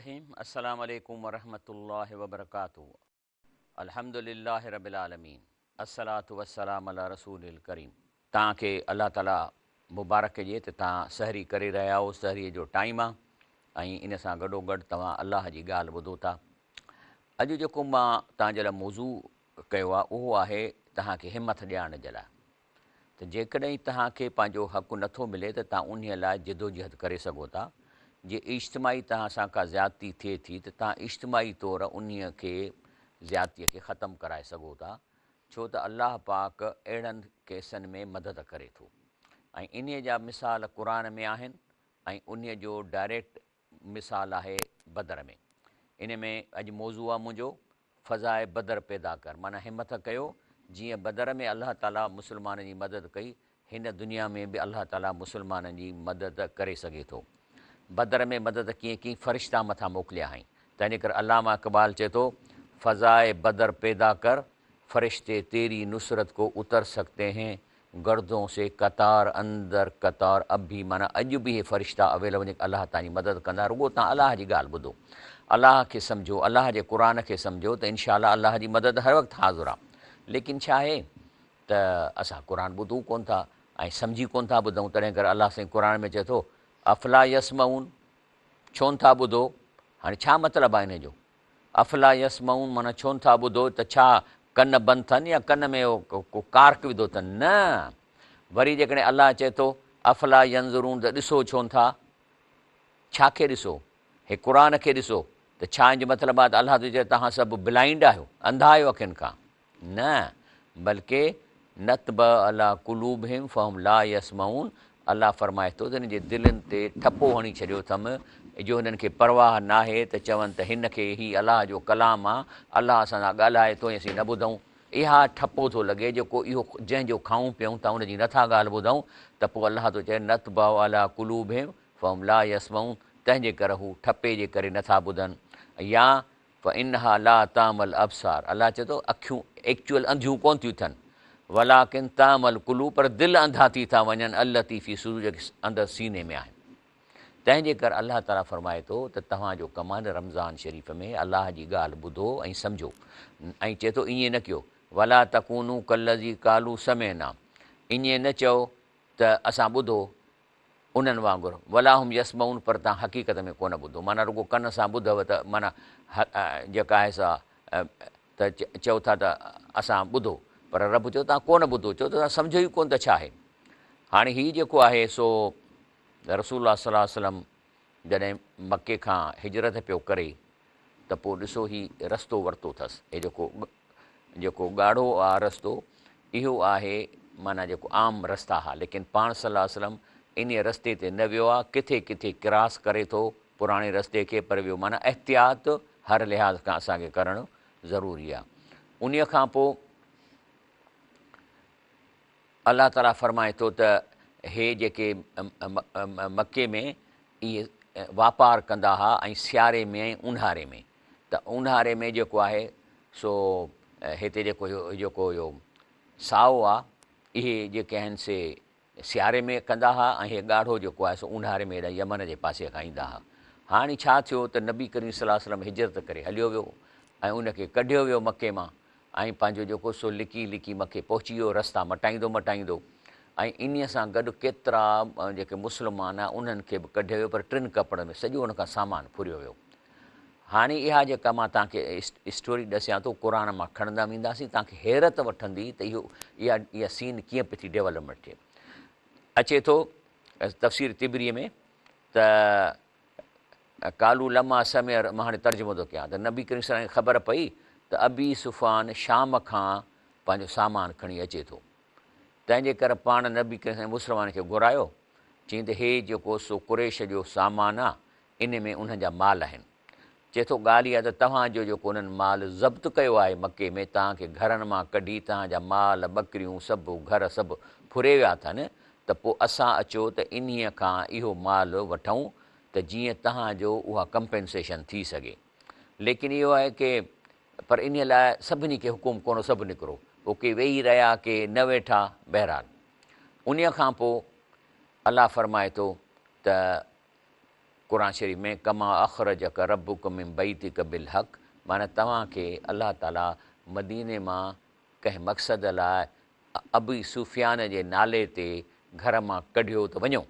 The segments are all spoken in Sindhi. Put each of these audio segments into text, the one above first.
الرحيم السلام عليڪم ورحمة الله وبرڪاته الحمد لله رب العالمين الصلوة والسلام علي رسوله الڪريم. توهان کي الله تعالي مبارڪ ڏئي ته توهان سحري ڪري رهيا آهيو، سحري جو ٽائيم آ ۽ ان سان گڏو گڏ توهان الله جي ڳالهه ٻڌو ٿا. اڄ جيڪو مان توهان جي لاء موضوع ڪيو آ اهو آهي توهان کي همٿ ڏيارڻ جي لاء ته جيڪڏهن توهان کي پنهنجو حق نه ٿو ملي ته توهان انهيء لاء جدوجهد ڪري سگهو ٿا. جي اجتماعي توهان سان ڪا زيادتي ٿئي ٿي ته توهان اجتماعي طور انهيء کي زيادتيء کي ختم ڪرائي سگهو ٿا، ڇو ته الله پاڪ اهڙن ڪيسن ۾ مدد ڪري ٿو ۽ انهيء جا مثال قرآن ۾ آهن ۽ انهيء جو ڊائريڪٽ مثال آهي بدر ۾. ان ۾ اڄ موضوع آهي منهنجو فضاء بدر پيدا ڪر معنيٰ همٿ ڪيو جيئن بدر ۾ الله تعاليٰ مسلمانن جي مدد ڪئي هن دنيا ۾ به الله تعاليٰ مسلمانن جي مدد ڪري سگهي ٿو. بدر ۾ مدد ڪيئن ڪئي فرشتا مٿان موڪليا هئائين تنهنجي ڪري علامه اقبال چئي ٿو فضاء بدر پيدا ڪر فرشتي تيري نصرت ڪو اتر سڪتي هين گردون سي قطار اندر قطار اب ڀي معنيٰ اڄ به اهي فرشتا اويلبل جيڪي الله توهان جي مدد ڪندا رڳو توهان الله جي ڳالهه ٻڌو الله کي سمجهو الله جي قرآن کي سمجهو ته انشاء الله الله جي مدد هر وقت حاضر آ ليڪن ڇا آهي ته اسان قرآن ٻڌون ڪون ٿا ۽ سمجهي ڪون ٿا ٻڌون تڏهن ڪري الله سائين قرآن ۾ چئي ٿو افلا يسمعون ڇون ٿا ٻڌو هاڻي ڇا مطلب آهي ان جو افلا يسمعون معنيٰ ڇو نٿا ٻڌو ته ڇا ڪن بند ٿن يا ڪن ۾ ڪو ڪارڪ وڌو ٿن؟ نه! وري جيڪڏهن الله چئي ٿو افلا ينظرون ته ڏسو ڇو نٿا؟ ڇا کي ڏسو؟ هي قرآن کي ڏسو ته ڇا ان جو مطلب آهي ته الله ٿو چئي توهان سڀ بلائنڊ آهيو، انڌا آهيو اکين کان؟ نه بلڪه نطبع علي قلوبهم فهم لا يسمعون الله فرمائي ٿو ته هنن جي دلين تي ٺپو هڻي ڇڏيو اٿم جو هنن کي پرواهه ناهي ته چون ته هن کي هي الله جو ڪلام آ الله اسان سان ڳالهائي ٿو ۽ اسين نه ٻڌون اها ٺپو ٿو لڳي جيڪو اهو جنهن جو کائون پيئون ٿا ان جي نٿا ڳالهه ٻڌون ته پوء الله ٿو چئي نطبع علي قلوبهم فهم لا يسمعون تنهن جي ڪري هو ٺپي جي ڪري نٿا ٻڌن يا فانها لا تعمي الابصار الله چئي ٿو اکيون ايڪچوئل انڌيون ڪونه ٿيون ٿين ولڪن تعمي القلوب پر دل انڌا ٿي ٿا وڃن التي في صدور جيڪي اندر سيني ۾ آهن تنهن جي ڪري الله تعالي فرمائي ٿو ته توهان جو ڪم آهي رمضان شريف ۾ الله جي ڳالهه ٻڌو ۽ سمجهو ۽ چئي ٿو ائين نه ڪيو ولا تڪونو ڪالذي قالو سمعنا ائين نه چئو ته اسان ٻڌو انهن وانگر، ولا هم يسمعون پر توهان حقيقت ۾ ڪونه ٻڌو، معنيٰ رڳو ڪن سان ٻڌو ته معنيٰ جيڪا آهي سا ته چئو ٿا ته اسان ٻڌو، پر رب چيو توهان ڪونه ٻڌو، چئو ته توهان سمجهيو ئي ڪونه ته ڇا آهي. هاڻي هي جيڪو آهي سو رسول الله صلي الله عليه وسلم جڏهن مڪي کان هجرت پيو ڪري ته پوء ڏسو هي رستو ورتو اٿس، هي جيڪو جيڪو ڳاڙهو آ رستو اهو آهي معنيٰ جيڪو عام رستا ها ليڪن پاڻ صلي الله عليه وسلم انهيء رستي تي نه ويو آ ڪٿي ڪٿي ڪراس ڪري ٿو پراڻي رستي کي پر ويو معنيٰ احتياط هر لحاظ کان اسان کي ڪرڻ ضروري آ انهيء کان پوء الله تعاليٰ فرمائي ٿو ته هي جيڪي مڪي ۾ اهي واپار ڪندا ها ۽ سياري ۾ ۽ اونهاري ۾ ته اونهاري ۾ جيڪو آهي سو هتي جيڪو جيڪو اهو سائو آ اهي جيڪي آهن سي سياري ۾ ڪندا ها ۽ هي ڳاڙهو جيڪو آهي سو اونهاري ۾ هيڏانهن يمن جي پاسي کان ايندا ها. هاڻي ڇا ٿيو ته نبي ڪريم صلي الله عليه وسلم هجرت ڪري هليو ويو ۽ ان کي ڪڍيو ويو مڪي مان ۽ پنهنجو جيڪو سو لڪي لڪي مڪي پهچي ويو رستا مٽائيندو مٽائيندو ۽ انهيء سان گڏ ڪيترا جيڪي مسلمان آهن انهن کي به ڪڍيو ويو پر ٽن ڪپڙن ۾ سڄو ان کان سامان ڦريو ويو. هاڻي اها جيڪا مان توهان کي اسٽوري ڏسيان ٿو قرآن مان کڻندا وينداسين توهان کي حيرت وٺندي ته اهو اها اها سين ڪيئن پئي ٿي ڊيولپمينٽ ٿئي. اچي ٿو تفسير طبريء ۾ ته قالوا لما سمع مان هاڻي ترجمو ٿو ڪيان ته نبي ڪريم صلي الله عليه وسلم کي خبر پئي ته ابي سفيان شام کان پنهنجو سامان کڻي اچي ٿو تنهن جي ڪري پاڻ نبي ڪريم صلي الله عليه وسلم مسلمانن کي گهرايو چيائين ته هي جيڪو سو قريش جو سامان آ ان ۾ انهن جا مال آهن چئي ٿو ڳالهه اها ته توهان جو جيڪو انهن مال ضبط ڪيو آهي مڪي ۾ توهان کي گهرن مان ڪڍي توهان جا مال ٻڪريون سڀ گهر سڀ ڦري ويا اٿن ته پوء اسان اچو ته انهيء کان اهو مال وٺون ته جيئن توهان جو اها ڪمپينسيشن ٿي سگهي. ليڪن اهو آهي ڪي پر انهيء لاء سڀني کي حڪم ڪونه هو سڀ نڪرو. پوء ڪي ويهي رهيا ڪي نه ويٺا. بهرحال انهيء کان پوء الله فرمائي ٿو ته. قرآن شريف ۾ ڪما اخرجک ربک من بيتک بالحق معنيٰ توهان کي الله تعاليٰ مديني مان ڪنهن مقصد لاء ابي سفيان جي نالي تي گهر مان ڪڍيو ته وڃو.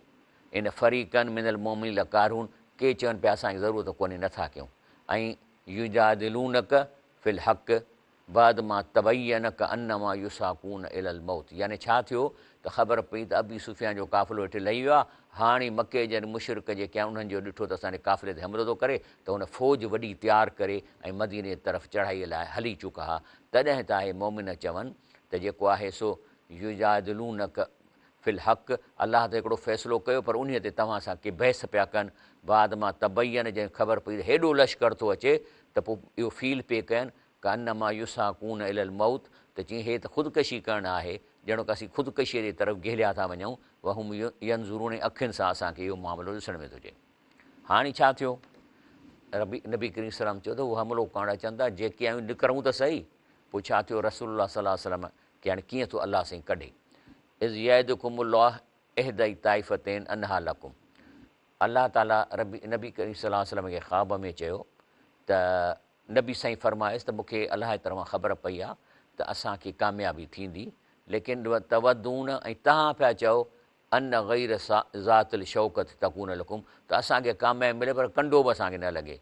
ان فريقا من المومنين لڪارهون ڪي چون پيا اسان کي ضرورت ڪونهي نٿا ڪيون ۽ يجادلونک في الحق بعد ما تبين ڪانما يساقون الي الموت يعني ڇا ٿيو ته خبر پئي ته ابي سفيان جو قافلو هيٺ لهي ويو آهي، هاڻي مڪي جن مشرڪ جيڪي آهن انهن جو ڏٺو ته اسان جي قافلي تي حملو ٿو ڪري ته هن فوج وڏي تيار ڪري ۽ مديني جي طرف چڙهائي لاء هلي چڪا ها تڏهن ته اهي مؤمن چون ته جيڪو آهي سو يجادلونک في الحق الله ته هڪڙو فيصلو ڪيو پر انهيء تي توهان سان ڪي بحث پيا ڪن بعد ما تبين جڏهن خبر پئي ته هيڏو لشڪر ٿو اچي ته پوء اهو فيل پئي ڪين ڪانما يساقون الي الموت ته چيائين هي ته خودڪشي ڪرڻ آهي ڄڻوڪ اسين خودڪشيء جي طرف گهليا ٿا وڃون وهم ينظرون ۽ اکين سان اسان کي اهو معاملو ڏسڻ ۾ ٿو اچي. هاڻي ڇا ٿيو؟ ربي نبي ڪريم صلي الله عليه وسلم چيو ته هو حملو ڪرڻ اچن ٿا جيڪي آهيون نڪرون ته سهي پوء ڇا ٿيو رسول الله صلي الله عليه وسلم کي هاڻي ڪيئن ٿو الله سائين ڪڍي اذ يعدڪم الله احدي الطائفتين انها لڪم الله تعالي ربي نبي ڪريم صلي الله عليه وسلم کي خواب ۾ چيو ته نبي سائين فرمايس ته مون کي الله جي طرفان خبر پئي آ ته اسان کي ڪاميابي ٿيندي ليڪن تودون ۽ توهان پيا چئو ان غير ذات الشوڪت تڪون لڪم ته اسان کي ڪاميابي ملي پر ڪنڊو به اسان کي نه لڳي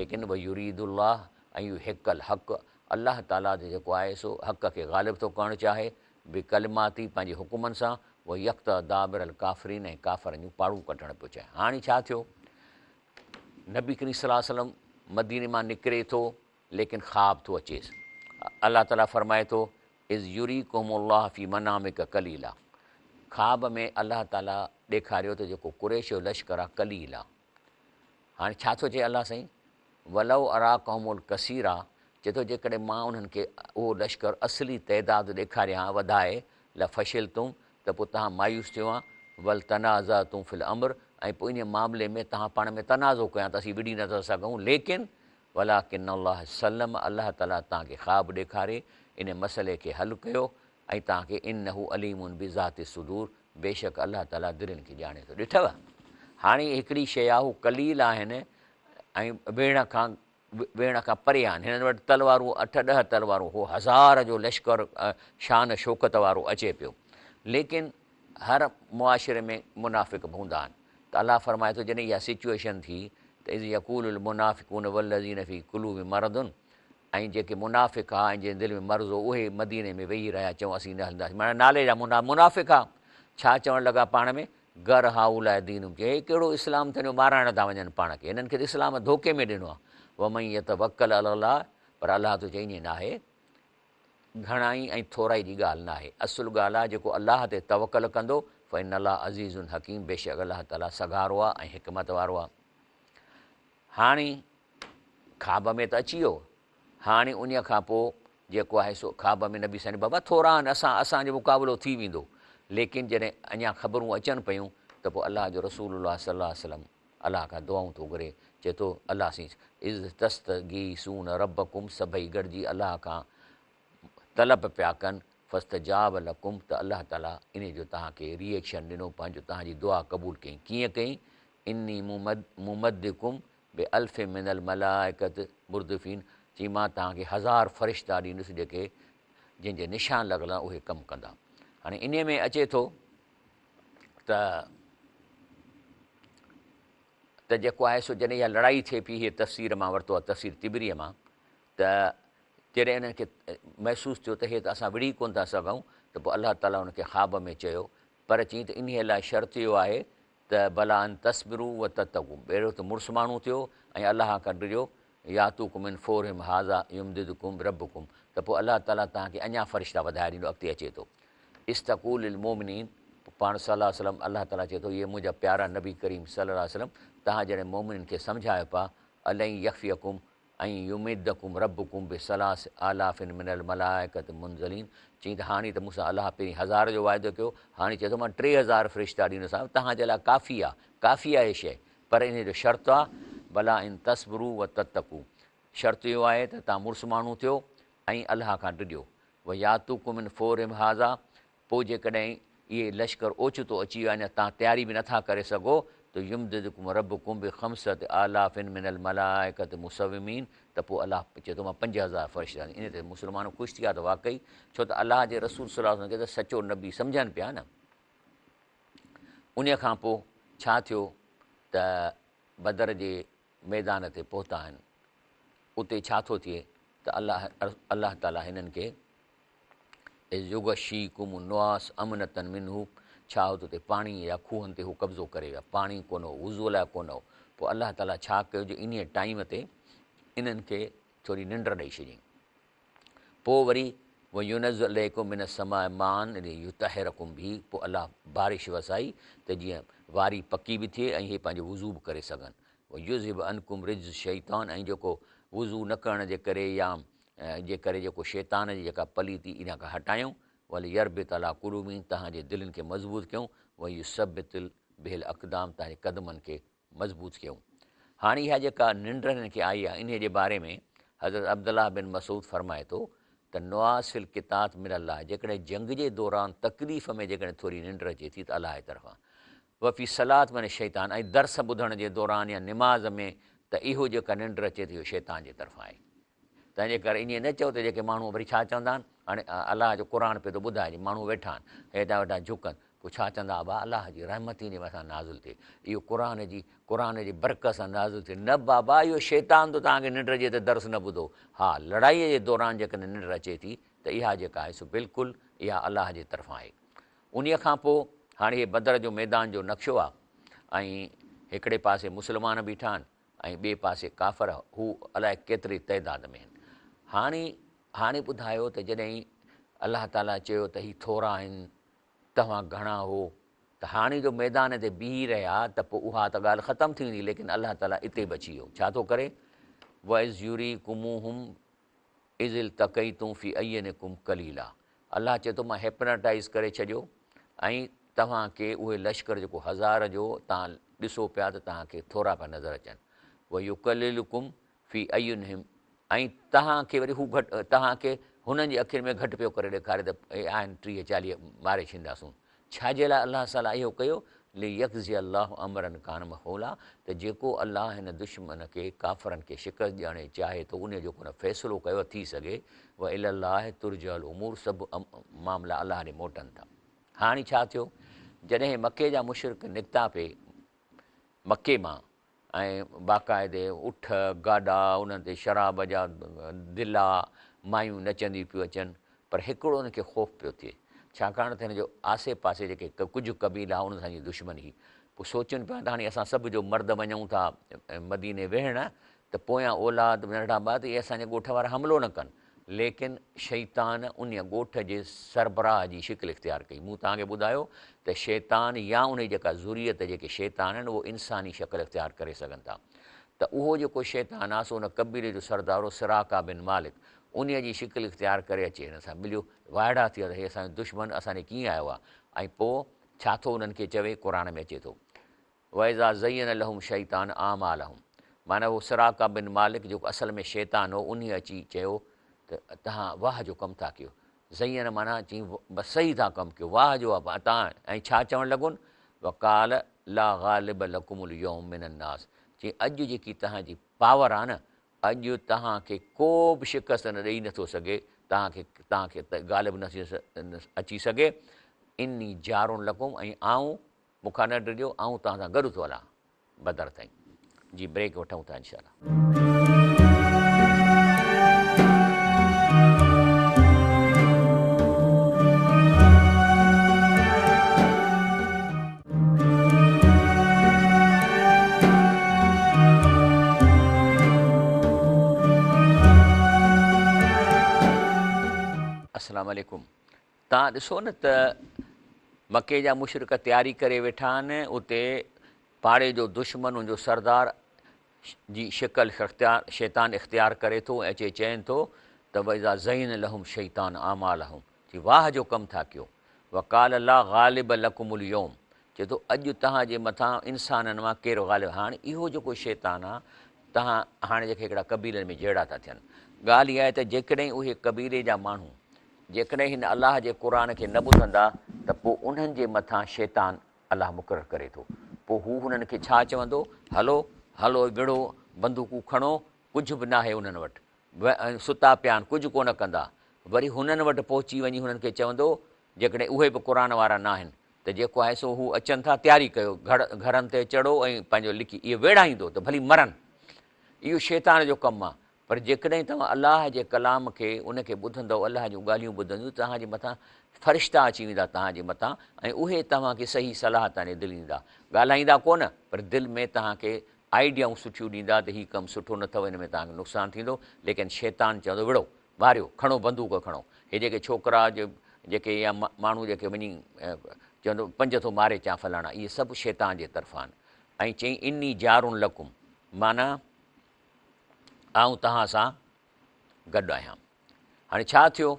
ليڪن ويريد الله ان يحق الحق الله تعالي ته جيڪو آهي سو حق کي غالب ٿو ڪرڻ چاهي بڪلماته پنهنجي حڪمن سان ويقطع دابر الڪافرين ۽ ڪافرن جون پاڙون ڪڍڻ پيو چاهي هاڻي ڇا ٿيو نبي ڪريم صلي الله عليه وسلم مديني مان نڪري ٿو ليڪن خواب ٿو اچيس. الله تعالي فرمائي ٿو اذ يريڪهم الله في منامک قليلا خواب ۾ الله تعالي ڏيکاريو ته جيڪو قريش جو لشڪر آ قليل آ. هاڻي ڇا ٿو چئي الله سائين ولو اراڪهم الڪثيرا چئي ٿو جيڪڏهن مان انهن کي اهو لشڪر اصلي تعداد ڏيکاريان ها وڌائي لفشلتم ته پوء توهان مايوس ٿيو ها، ولتنازعتم في الامر ۽ پوء انهيء معاملي ۾ توهان پاڻ ۾ تنازعو ڪيو ها ته اسين وڙهي نه ٿا سگهون، ليڪن ولڪن الله سلم الله تعاليٰ توهان کي خواب ڏيکاري ان مسئلي کي حل ڪيو ۽ توهان کي انه عليم بذات الصدور بيشڪ الله تعاليٰ دلين کي ڄاڻي ٿو. ڏٺو؟ هاڻي هڪڙي شيء آهي هو قليل آهن ۽ ويڙهه کان ويهڻ کان پري آهن. هنن وٽ تلوارون اٺ ڏهه تلوارون هو هزار جو لشڪر شان شوڪت وارو اچي پيو. ليڪن هر معاشري ۾ منافق به هوندا آهن ته الله فرمائي ٿو جڏهن اها سچوئيشن ٿي ته اذ يقول المنافقون والذين في قلوبهم مرض ۽ جيڪي منافق ها ۽ جن دل ۾ مرض هو اهي مديني ۾ ويهي رهيا چون اسين نه هلنداسين معنيٰ نالي جا منافق ها ڇا چوڻ لڳا پاڻ ۾ غر هؤلاء دينهم چي هي ڪهڙو اسلام اٿن جو مارائڻ ٿا وڃن پاڻ کي هنن کي ته اسلام ڌوڪي ۾ ڏنو آهي ومن يتوڪل علي الله پر الله ٿو چئي ائين ناهي گهڻائي ۽ ٿورائي جي ڳالهه ناهي اصل ڳالهه آهي جيڪو الله تي توڪل ڪندو فإن الله عزيز حڪيم بيشڪ الله تعالي سگهارو آهي ۽ حڪمت وارو آهي هاڻي خواب ۾ ته اچي ويو هاڻي انهيء کان پوء جيڪو آهي سو خواب ۾ نبي سائين بابا ٿورا آهن اسان اسان جو مقابلو ٿي ويندو ليڪن جڏهن اڃا خبرون اچن پيون ته پوء الله جو رسول الله صلي الله عليه وسلم الله کان دعائون ٿو گهري چئي ٿو الله سائين اذ تستغيثون ربڪم سڀئي گڏجي الله کان طلب پيا ڪن فاستجاب لڪم ته الله تعالي انهي جو توهان کي ري ايڪشن ڏنو پنهنجو توهان جي دعا قبول ڪيائين ڪيئن ڪيائين اني ممدڪم بالف من الملائڪة مردفين چي مان توهان کي هزار فرشتا ڏيندس جيڪي جن جي نشان لڳل آهن اهي ڪم ڪندا. هاڻي انهي ۾ اچي ٿو ته ته جيڪو آهي سو جڏهن اها لڙائي ٿئي پئي هيء تفسير مان ورتو آهي تفسير طبريء مان ته جڏهن انهن کي محسوس ٿيو ته هي ته اسان وڙهي ڪونه ٿا سگهون ته پوء الله تعاليٰ ان کي خواب ۾ چيو پر چيائين ته انهيء لاء شرط اهو آهي ته بليٰ ان تصبروا وتتقوا پهريون ته مڙس ماڻهو ٿيو ۽ الله کان ڊڄو ياتوڪم من فورهم هذا يمددڪم ربڪم ته پوء الله تعاليٰ توهان کي اڃا فرشتا وڌائي ڏيندو اڳتي اچي ٿو اذ تقول للمومنين پوء پاڻ صلي الله عليه وسلم الله تعاليٰ چئي ٿو اي منهنجا پيارا نبي ڪريم صلي الله عليه وسلم توهان جڏهن مومنين کي سمجهايو پيا الن يڪفيڪم ان يمدڪم ربڪم بثلاث آلاف من الملائڪة منزلين چيائين ته هاڻي ته مون سان الله پهرين هزار جو واعدو ڪيو، هاڻي چئي ٿو مان 3000 فرشتا ڏيندوسانو، توهان جي لاء ڪافي آهي، ڪافي آهي هي شيء، پر انهيء جو شرط آهي، بليٰ ان تصبروا وتتقوا، شرط اهو آهي ته توهان مڙس ماڻهو ٿيو ۽ الله کان ڊڄو، وياتوڪم من فورهم هذا، پوء جيڪڏهن اهي لشڪر اوچتو اچي ويا يا توهان تياري به نٿا ڪري سگهو ته ته يمددڪم ربڪم بخمسة آلاف من الملائڪة مسومين ته پوء الله چئي ٿو مان 5000 فرشتا ان تي مسلمان خوش ٿي ويا ته واقعي ڇو ته الله جي رسول صلي الله عليه وسلم کي ته سچو نبي سمجهن پيا نه. انهيء کان پوء ڇا ٿيو ته بدر جي ميدان تي پهتا آهن اتي ڇا ٿو ٿئي ته الله الله تعالي هنن کي اذ يغشيڪم النعاس امنة منه ڇا هو ته اتي پاڻي يا کوهن تي هو قبضو ڪري ويا پاڻي ڪونه هو وضوء لاء ڪونه هو پوء الله تعالي ڇا ڪيو جو انهيء ٽائيم تي انهن کي ٿوري ننڊ ڏئي ڇڏيائين. پوء وري وينزل عليڪم من السماء ماء ليطهرڪم به پوء الله بارش وسائي ته جيئن واري پڪي به ٿئي ۽ هي پنهنجو وضو به ڪري سگهن ويذهب عنڪم رجز الشيطان ۽ جيڪو وضو نه ڪرڻ جي ڪري يا جي ڪري جيڪو شيطان جي جيڪا پليتي ان کان هٽايون وليربط علي قلوبهم توهان جي دلين کي مضبوط ڪيون ويثبت به الاقدام توهان جي قدمن کي مضبوط ڪيون. هاڻي اها جيڪا ننڊ هنن کي آئي آهي انهيء جي باري ۾ حضرت عبدالله بن مسعود فرمائي ٿو ته نعاس في القتال من الله جيڪڏهن جنگ جي دوران تڪليف ۾ جيڪڏهن ٿوري ننڊ اچي ٿي ته الله جي طرفان وفي الصلاة من الشيطان ۽ درس ٻڌڻ جي دوران يا نماز ۾ ته اهو جيڪا ننڊ اچي ٿي اهو شيطان جي طرفان آهي. تنهن جي ڪري ائين نه چئو ته جيڪي ماڻهو وري ڇا چوندا آهن، هاڻي الله جو قرآن پيو ٿو ٻڌائي جي ماڻهو ويٺا آهن هيڏانهن ويٺا جهڪن پوء ڇا چوندا ابا الله جي رحمت ئي مٿان نازل ٿئي اهو قرآن جي قرآن جي برڪت سان نازل ٿئي نه بابا اهو شيطان ٿو توهان کي ننڊ اچي ته درس نه ٻڌو ها لڙائي جي دوران جيڪڏهن ننڊ اچي ٿي ته اها جيڪا آهي سو بلڪل اها الله جي طرفان آهي انهيء کان پوء هاڻي هي بدر جو ميدان جو نقشو آهي ۽ هڪڙي پاسي مسلمان بيٺا آهن ۽ ٻئي پاسي ڪافر هو الائي ڪيتري تعداد ۾ آهن. هاڻي هاڻي ٻڌايو ته جڏهن الله تعاليٰ چيو ته هي ٿورا آهن توهان گهڻا هو ته هاڻي جو ميدان تي بيهي رهيا ته پوء اها ته ڳالهه ختم ٿي ويندي ليڪن الله تعاليٰ اتي به اچي ويو ڇا ٿو ڪري واذ يريڪموهم اذ التقيتم في اعينڪم قليلا الله چئي ٿو مان هيپناٽائيز ڪري ڇڏيو ۽ توهان کي اهي لشڪر جيڪو هزار جو توهان ڏسو پيا ته توهان کي ٿورا پيا نظر اچن ويقللڪم في اعينهم ۽ توهان کي وري هو گهٽ توهان کي هنن جي اکين ۾ گهٽ پيو ڪري ڏيکاري ته اهي آهن 30 40 ماري ڇڏينداسون ڇا جي لاء الله تعاليٰ اهو ڪيو؟ ليقضي الله امرا ڪان مفعولا ته جيڪو الله هن دشمن کي، ڪافرن کي، شڪست ڏيڻ چاهي ٿو انهيء جو ڪو نه فيصلو ڪيو ٿي سگهي، والي الله ترجع الامور سڀ معاملا الله ڏي موٽن ٿا. هاڻي ڇا ٿيو؟ جڏهن مڪي جا مشرڪ نڪتا پئي مڪي مان ۽ باقاعدي اٺ، گاڏا، انهن تي شراب جا دلا، مايون نچنديون پيون اچن، پر هڪڙو انهن کي خوف پيو ٿئي، ڇاڪاڻ ته هن جو آسي پاسي جيڪي ڪجهه قبيلا هئا، انهن سان جي دشمني هئي. پوء سوچن پيا ته هاڻي اسان سڀ جو مرد وڃون ٿا مديني ويهڻ ته پويان اولاد ننڍڙا ٻار ته اهي اسان جي ڳوٺ وارا حملو نه ڪن. ليڪن شيطان انهيء ڳوٺ جي سربراهه جي شڪل اختيار ڪئي. مون توهان کي ٻڌايو ته شيطان يا انهيء جيڪا ذريت جيڪي شيطان آهن اهو انساني شڪل اختيار ڪري سگهن ٿا. ته اهو جيڪو شيطان آهي سو ان قبيلي جو سردار هو سراقه بن مالڪ. انهيء جي شڪل اختيار ڪري اچي هن سان مليو. وائڙا ٿي ويا ته هي اسان جو دشمن اسان ڏي ڪيئن آيو آهي ۽ پوء ڇا ٿو انهن کي چوي قرآن ۾ اچي ٿو. واذا زين لهم الشيطان اعمالهم معنيٰ هو سراقه بن مالڪ جيڪو اصل ۾ شيطان هو انهي اچي چيو ته توهان واهه جو ڪم ٿا ڪيو زين معنيٰ چي بس صحيح ٿا ڪم ڪيو واهه جو آ توهان ۽ ڇا چوڻ لڳن وقال لا غالب لڪم اليوم من الناس چي اڄ جيڪي توهان جي پاور آ نه اڄ توهان کي ڪو به شڪست نه ڏئي نٿو سگهي توهان کي توهان کي غالب نه اچي سگهي اني جار لڪم ۽ آئون مون کان نه ڊڄو، آئون توهان سان گڏ ٿو هلان بدر تائين. جي بريڪ وٺون ٿا انشاء الله. السلام عليڪم توهان ڏسو نه ته مڪي جا مشرڪ تياري ڪري ويٺا آهن، اتي پاڙي جو دشمن ان جو سردار جي شڪل اختيار شيطان اختيار ڪري ٿو ۽ اچي چين ٿو ته واذا زين لهم الشيطان اعمالهم چي واهه جو ڪم ٿا ڪيو وقال لا غالب لڪم اليوم چئي ٿو اڄ توهان جي مٿان انسانن مان ڪير غالب هاڻ اهو جيڪو شيطان آ توهان هاڻي جيڪي هڪڙا قبيلن ۾ جهيڙا ٿا ٿين ڳالهه اها آهي ته جيڪڏهن اهي قبيلي جا ماڻهو جيڪڏهن هن الله جي قرآن کي نه ٻڌندا ته پوء انهن جي مٿان شيطان الله مقرر ڪري ٿو. پوء هو هنن کي ڇا چوندو؟ هلو، هلو وڙهو، بندوقون کڻو، ڪجهه به ناهي انهن وٽ، ستا پيا آهن، ڪجهه ڪونه ڪندا. وري هنن وٽ پهچي وڃي هنن کي چوندو، جيڪڏهن اهي به قرآن وارا ناهن ته جيڪو آهي سو هو اچن ٿا، تياري ڪيو، گهرن تي چڙهو ۽ پنهنجو لڪي اهي ويڙهائيندو ته ڀلي مرن. اهو شيطان جو ڪم آهي. پر جيڪڏهن توهان الله جي ڪلام کي ان کي ٻڌندؤ، الله جون ڳالهيون ٻڌنديون ته توهان جي مٿان فرشتا اچي ويندا توهان جي مٿان ۽ اهي توهان کي صحيح صلاح توهان جي دل ڏيندا. ڳالهائيندا ڪونه پر دل ۾ توهان کي آئيڊيائون سٺيون ڏيندا ته هي ڪم سٺو نه اٿو ان ۾ توهان کي نقصان ٿيندو ليڪن شيطان چوندو وڙهو، ماريو، کڻو بندوق کڻو. هي جيڪي ڇوڪرا جيڪي يا ماڻهو جيڪي وڃي چوندو پنج ٿو ماري اچان فلاڻا اهي سڀ شيطان جي طرفان ۽ چئين اني جار لڪم معنيٰ آئون توهان سان گڏ آهيان. هاڻي ڇا ٿيو؟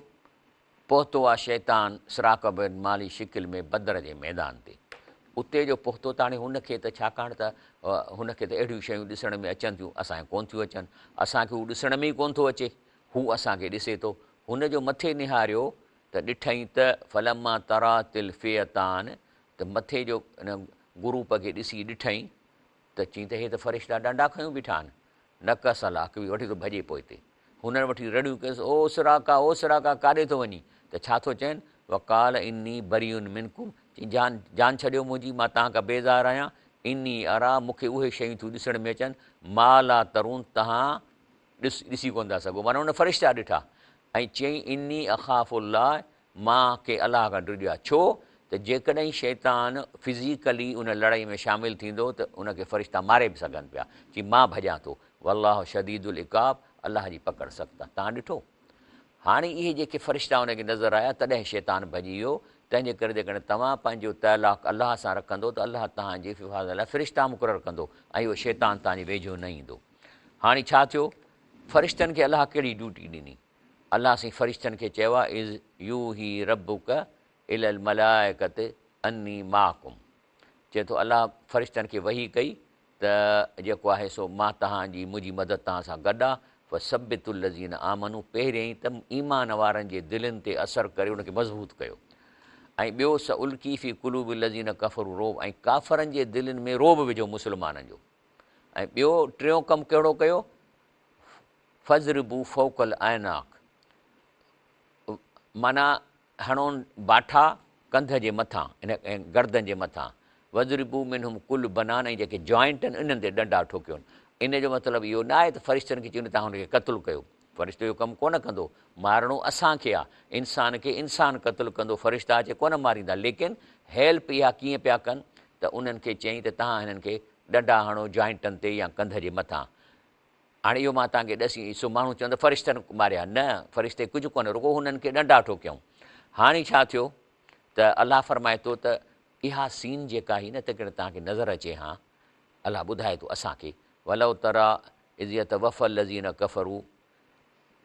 پهتو آ شيطان سراقه بن مالي شڪل ۾ بدر جي ميدان تي. اتي جو پهتو ته هاڻي هن کي ته ڇاڪاڻ ته هن کي ته اهڙيون شيون ڏسڻ ۾ اچن ٿيون، اسان کي ڪونه ٿيون اچن. اسان کي هو ڏسڻ ۾ ئي ڪونه ٿو اچي، هو اسان کي ڏسي ٿو. هن جو مٿي نهاريو ته ڏٺائين ته فلما ترات الفئتان ته مٿي جو ان گروپ کي ڏسي ڏٺائين ته چيائين ته هي ته فرشتا ڏنڊا کنيو بيٺا آهن. نڪس عليٰ عقبيه وٺي ٿو ڀڄي پوئتي. هنن وٺي رڙيون ڪيس، او سراقا، او سراقا، ڪاڏي ٿو وڃين؟ ته ڇا ٿو چئين؟ وقال اني بريء منڪم، چيائين جان، جان ڇڏيو منهنجي، مان توهان کان بيزار آهيان، اني اريٰ، مون کي اهي شيون ٿيون ڏسڻ ۾ اچن، ما لا ترون، توهان ڏس، ڏسي ڪونه ٿا سگهو. معنيٰ هن فرشتا ڏٺا ۽ چيائين اني اخاف الله، مان کي الله کان ڊڄ آهي، ڇو ته جيڪڏهن شيطان فزيڪلي ان لڙائي ۾ شامل ٿيندو ته ان کي فرشتا ماري به سگهن پيا، چي مان ڀڄان ٿو، والله شديد العقاب، الله جي پڪڙ سخت آهي. توهان ڏٺو؟ هاڻي اهي جيڪي فرشتا ان کي نظر آيا تڏهن شيطان ڀڄي ويو، تنهن جي ڪري جيڪڏهن توهان پنهنجو تعلق الله سان رکندو ته الله توهان جي حفاظت لاء فرشتا مقرر ڪندو ۽ اهو شيطان توهان جي ويجهو نه ايندو. هاڻي ڇا ٿيو؟ فرشتن کي الله ڪهڙي ڊيوٽي ڏني؟ الله سائين فرشتن کي چيو آهي اذ يوحي ربک الي الملائڪة اني معڪم چئي ٿو الله فرشتن کي وحي ڪئي ته جيڪو آهي سو مان توهان جي منهنجي مدد توهان سان گڏ آهي فثبتوا الذين آمنوا پهريائين ته ايمان وارن جي دلين تي اثر ڪري ان کي مضبوط ڪيو ۽ ٻيو سألقي في قلوب الذين ڪفروا الرعب ۽ ڪافرن جي دلين ۾ رعب وجهو مسلمانن جو ۽ ٻيو ٽيون ڪم ڪهڙو ڪيو فاضربوا فوق الاعناق معنيٰ هڻون باٺا ڪنڌ جي مٿان ان گردن جي مٿان واضربوا منهم ڪل بنان ۽ جيڪي جوائنٽ آهن انهن تي ڏنڊا ٺوڪيون ان جو مطلب اهو نه آهي ته فرشتن کي چيو توهان هن کي قتل ڪيو فرشتو اهو ڪم ڪونه ڪندو مارڻو اسان کي آهي انسان کي انسان قتل ڪندو فرشتا اچي ڪونه ماريندا ليڪن هيلپ اها ڪيئن پيا ڪن ته انهن کي چيائين ته توهان هنن کي ڏنڊا هڻو جوائنٽن تي يا ڪنڌ جي مٿان هاڻي اهو مان توهان کي ڏسي سو ماڻهو چون ته فرشتن ماريا. نه، فرشتي ڪجهه ڪونه، رڳو هنن کي ڏنڊا ٺوڪيائون. هاڻي ڇا ٿيو ته الله فرمائي ٿو ته اها سين جيڪا هئي نه تيڪڏهن توهان کي نظر اچي هان، الله ٻڌائي ٿو اسان کي، ولو تريٰ اذ يتوفي الذين ڪفروا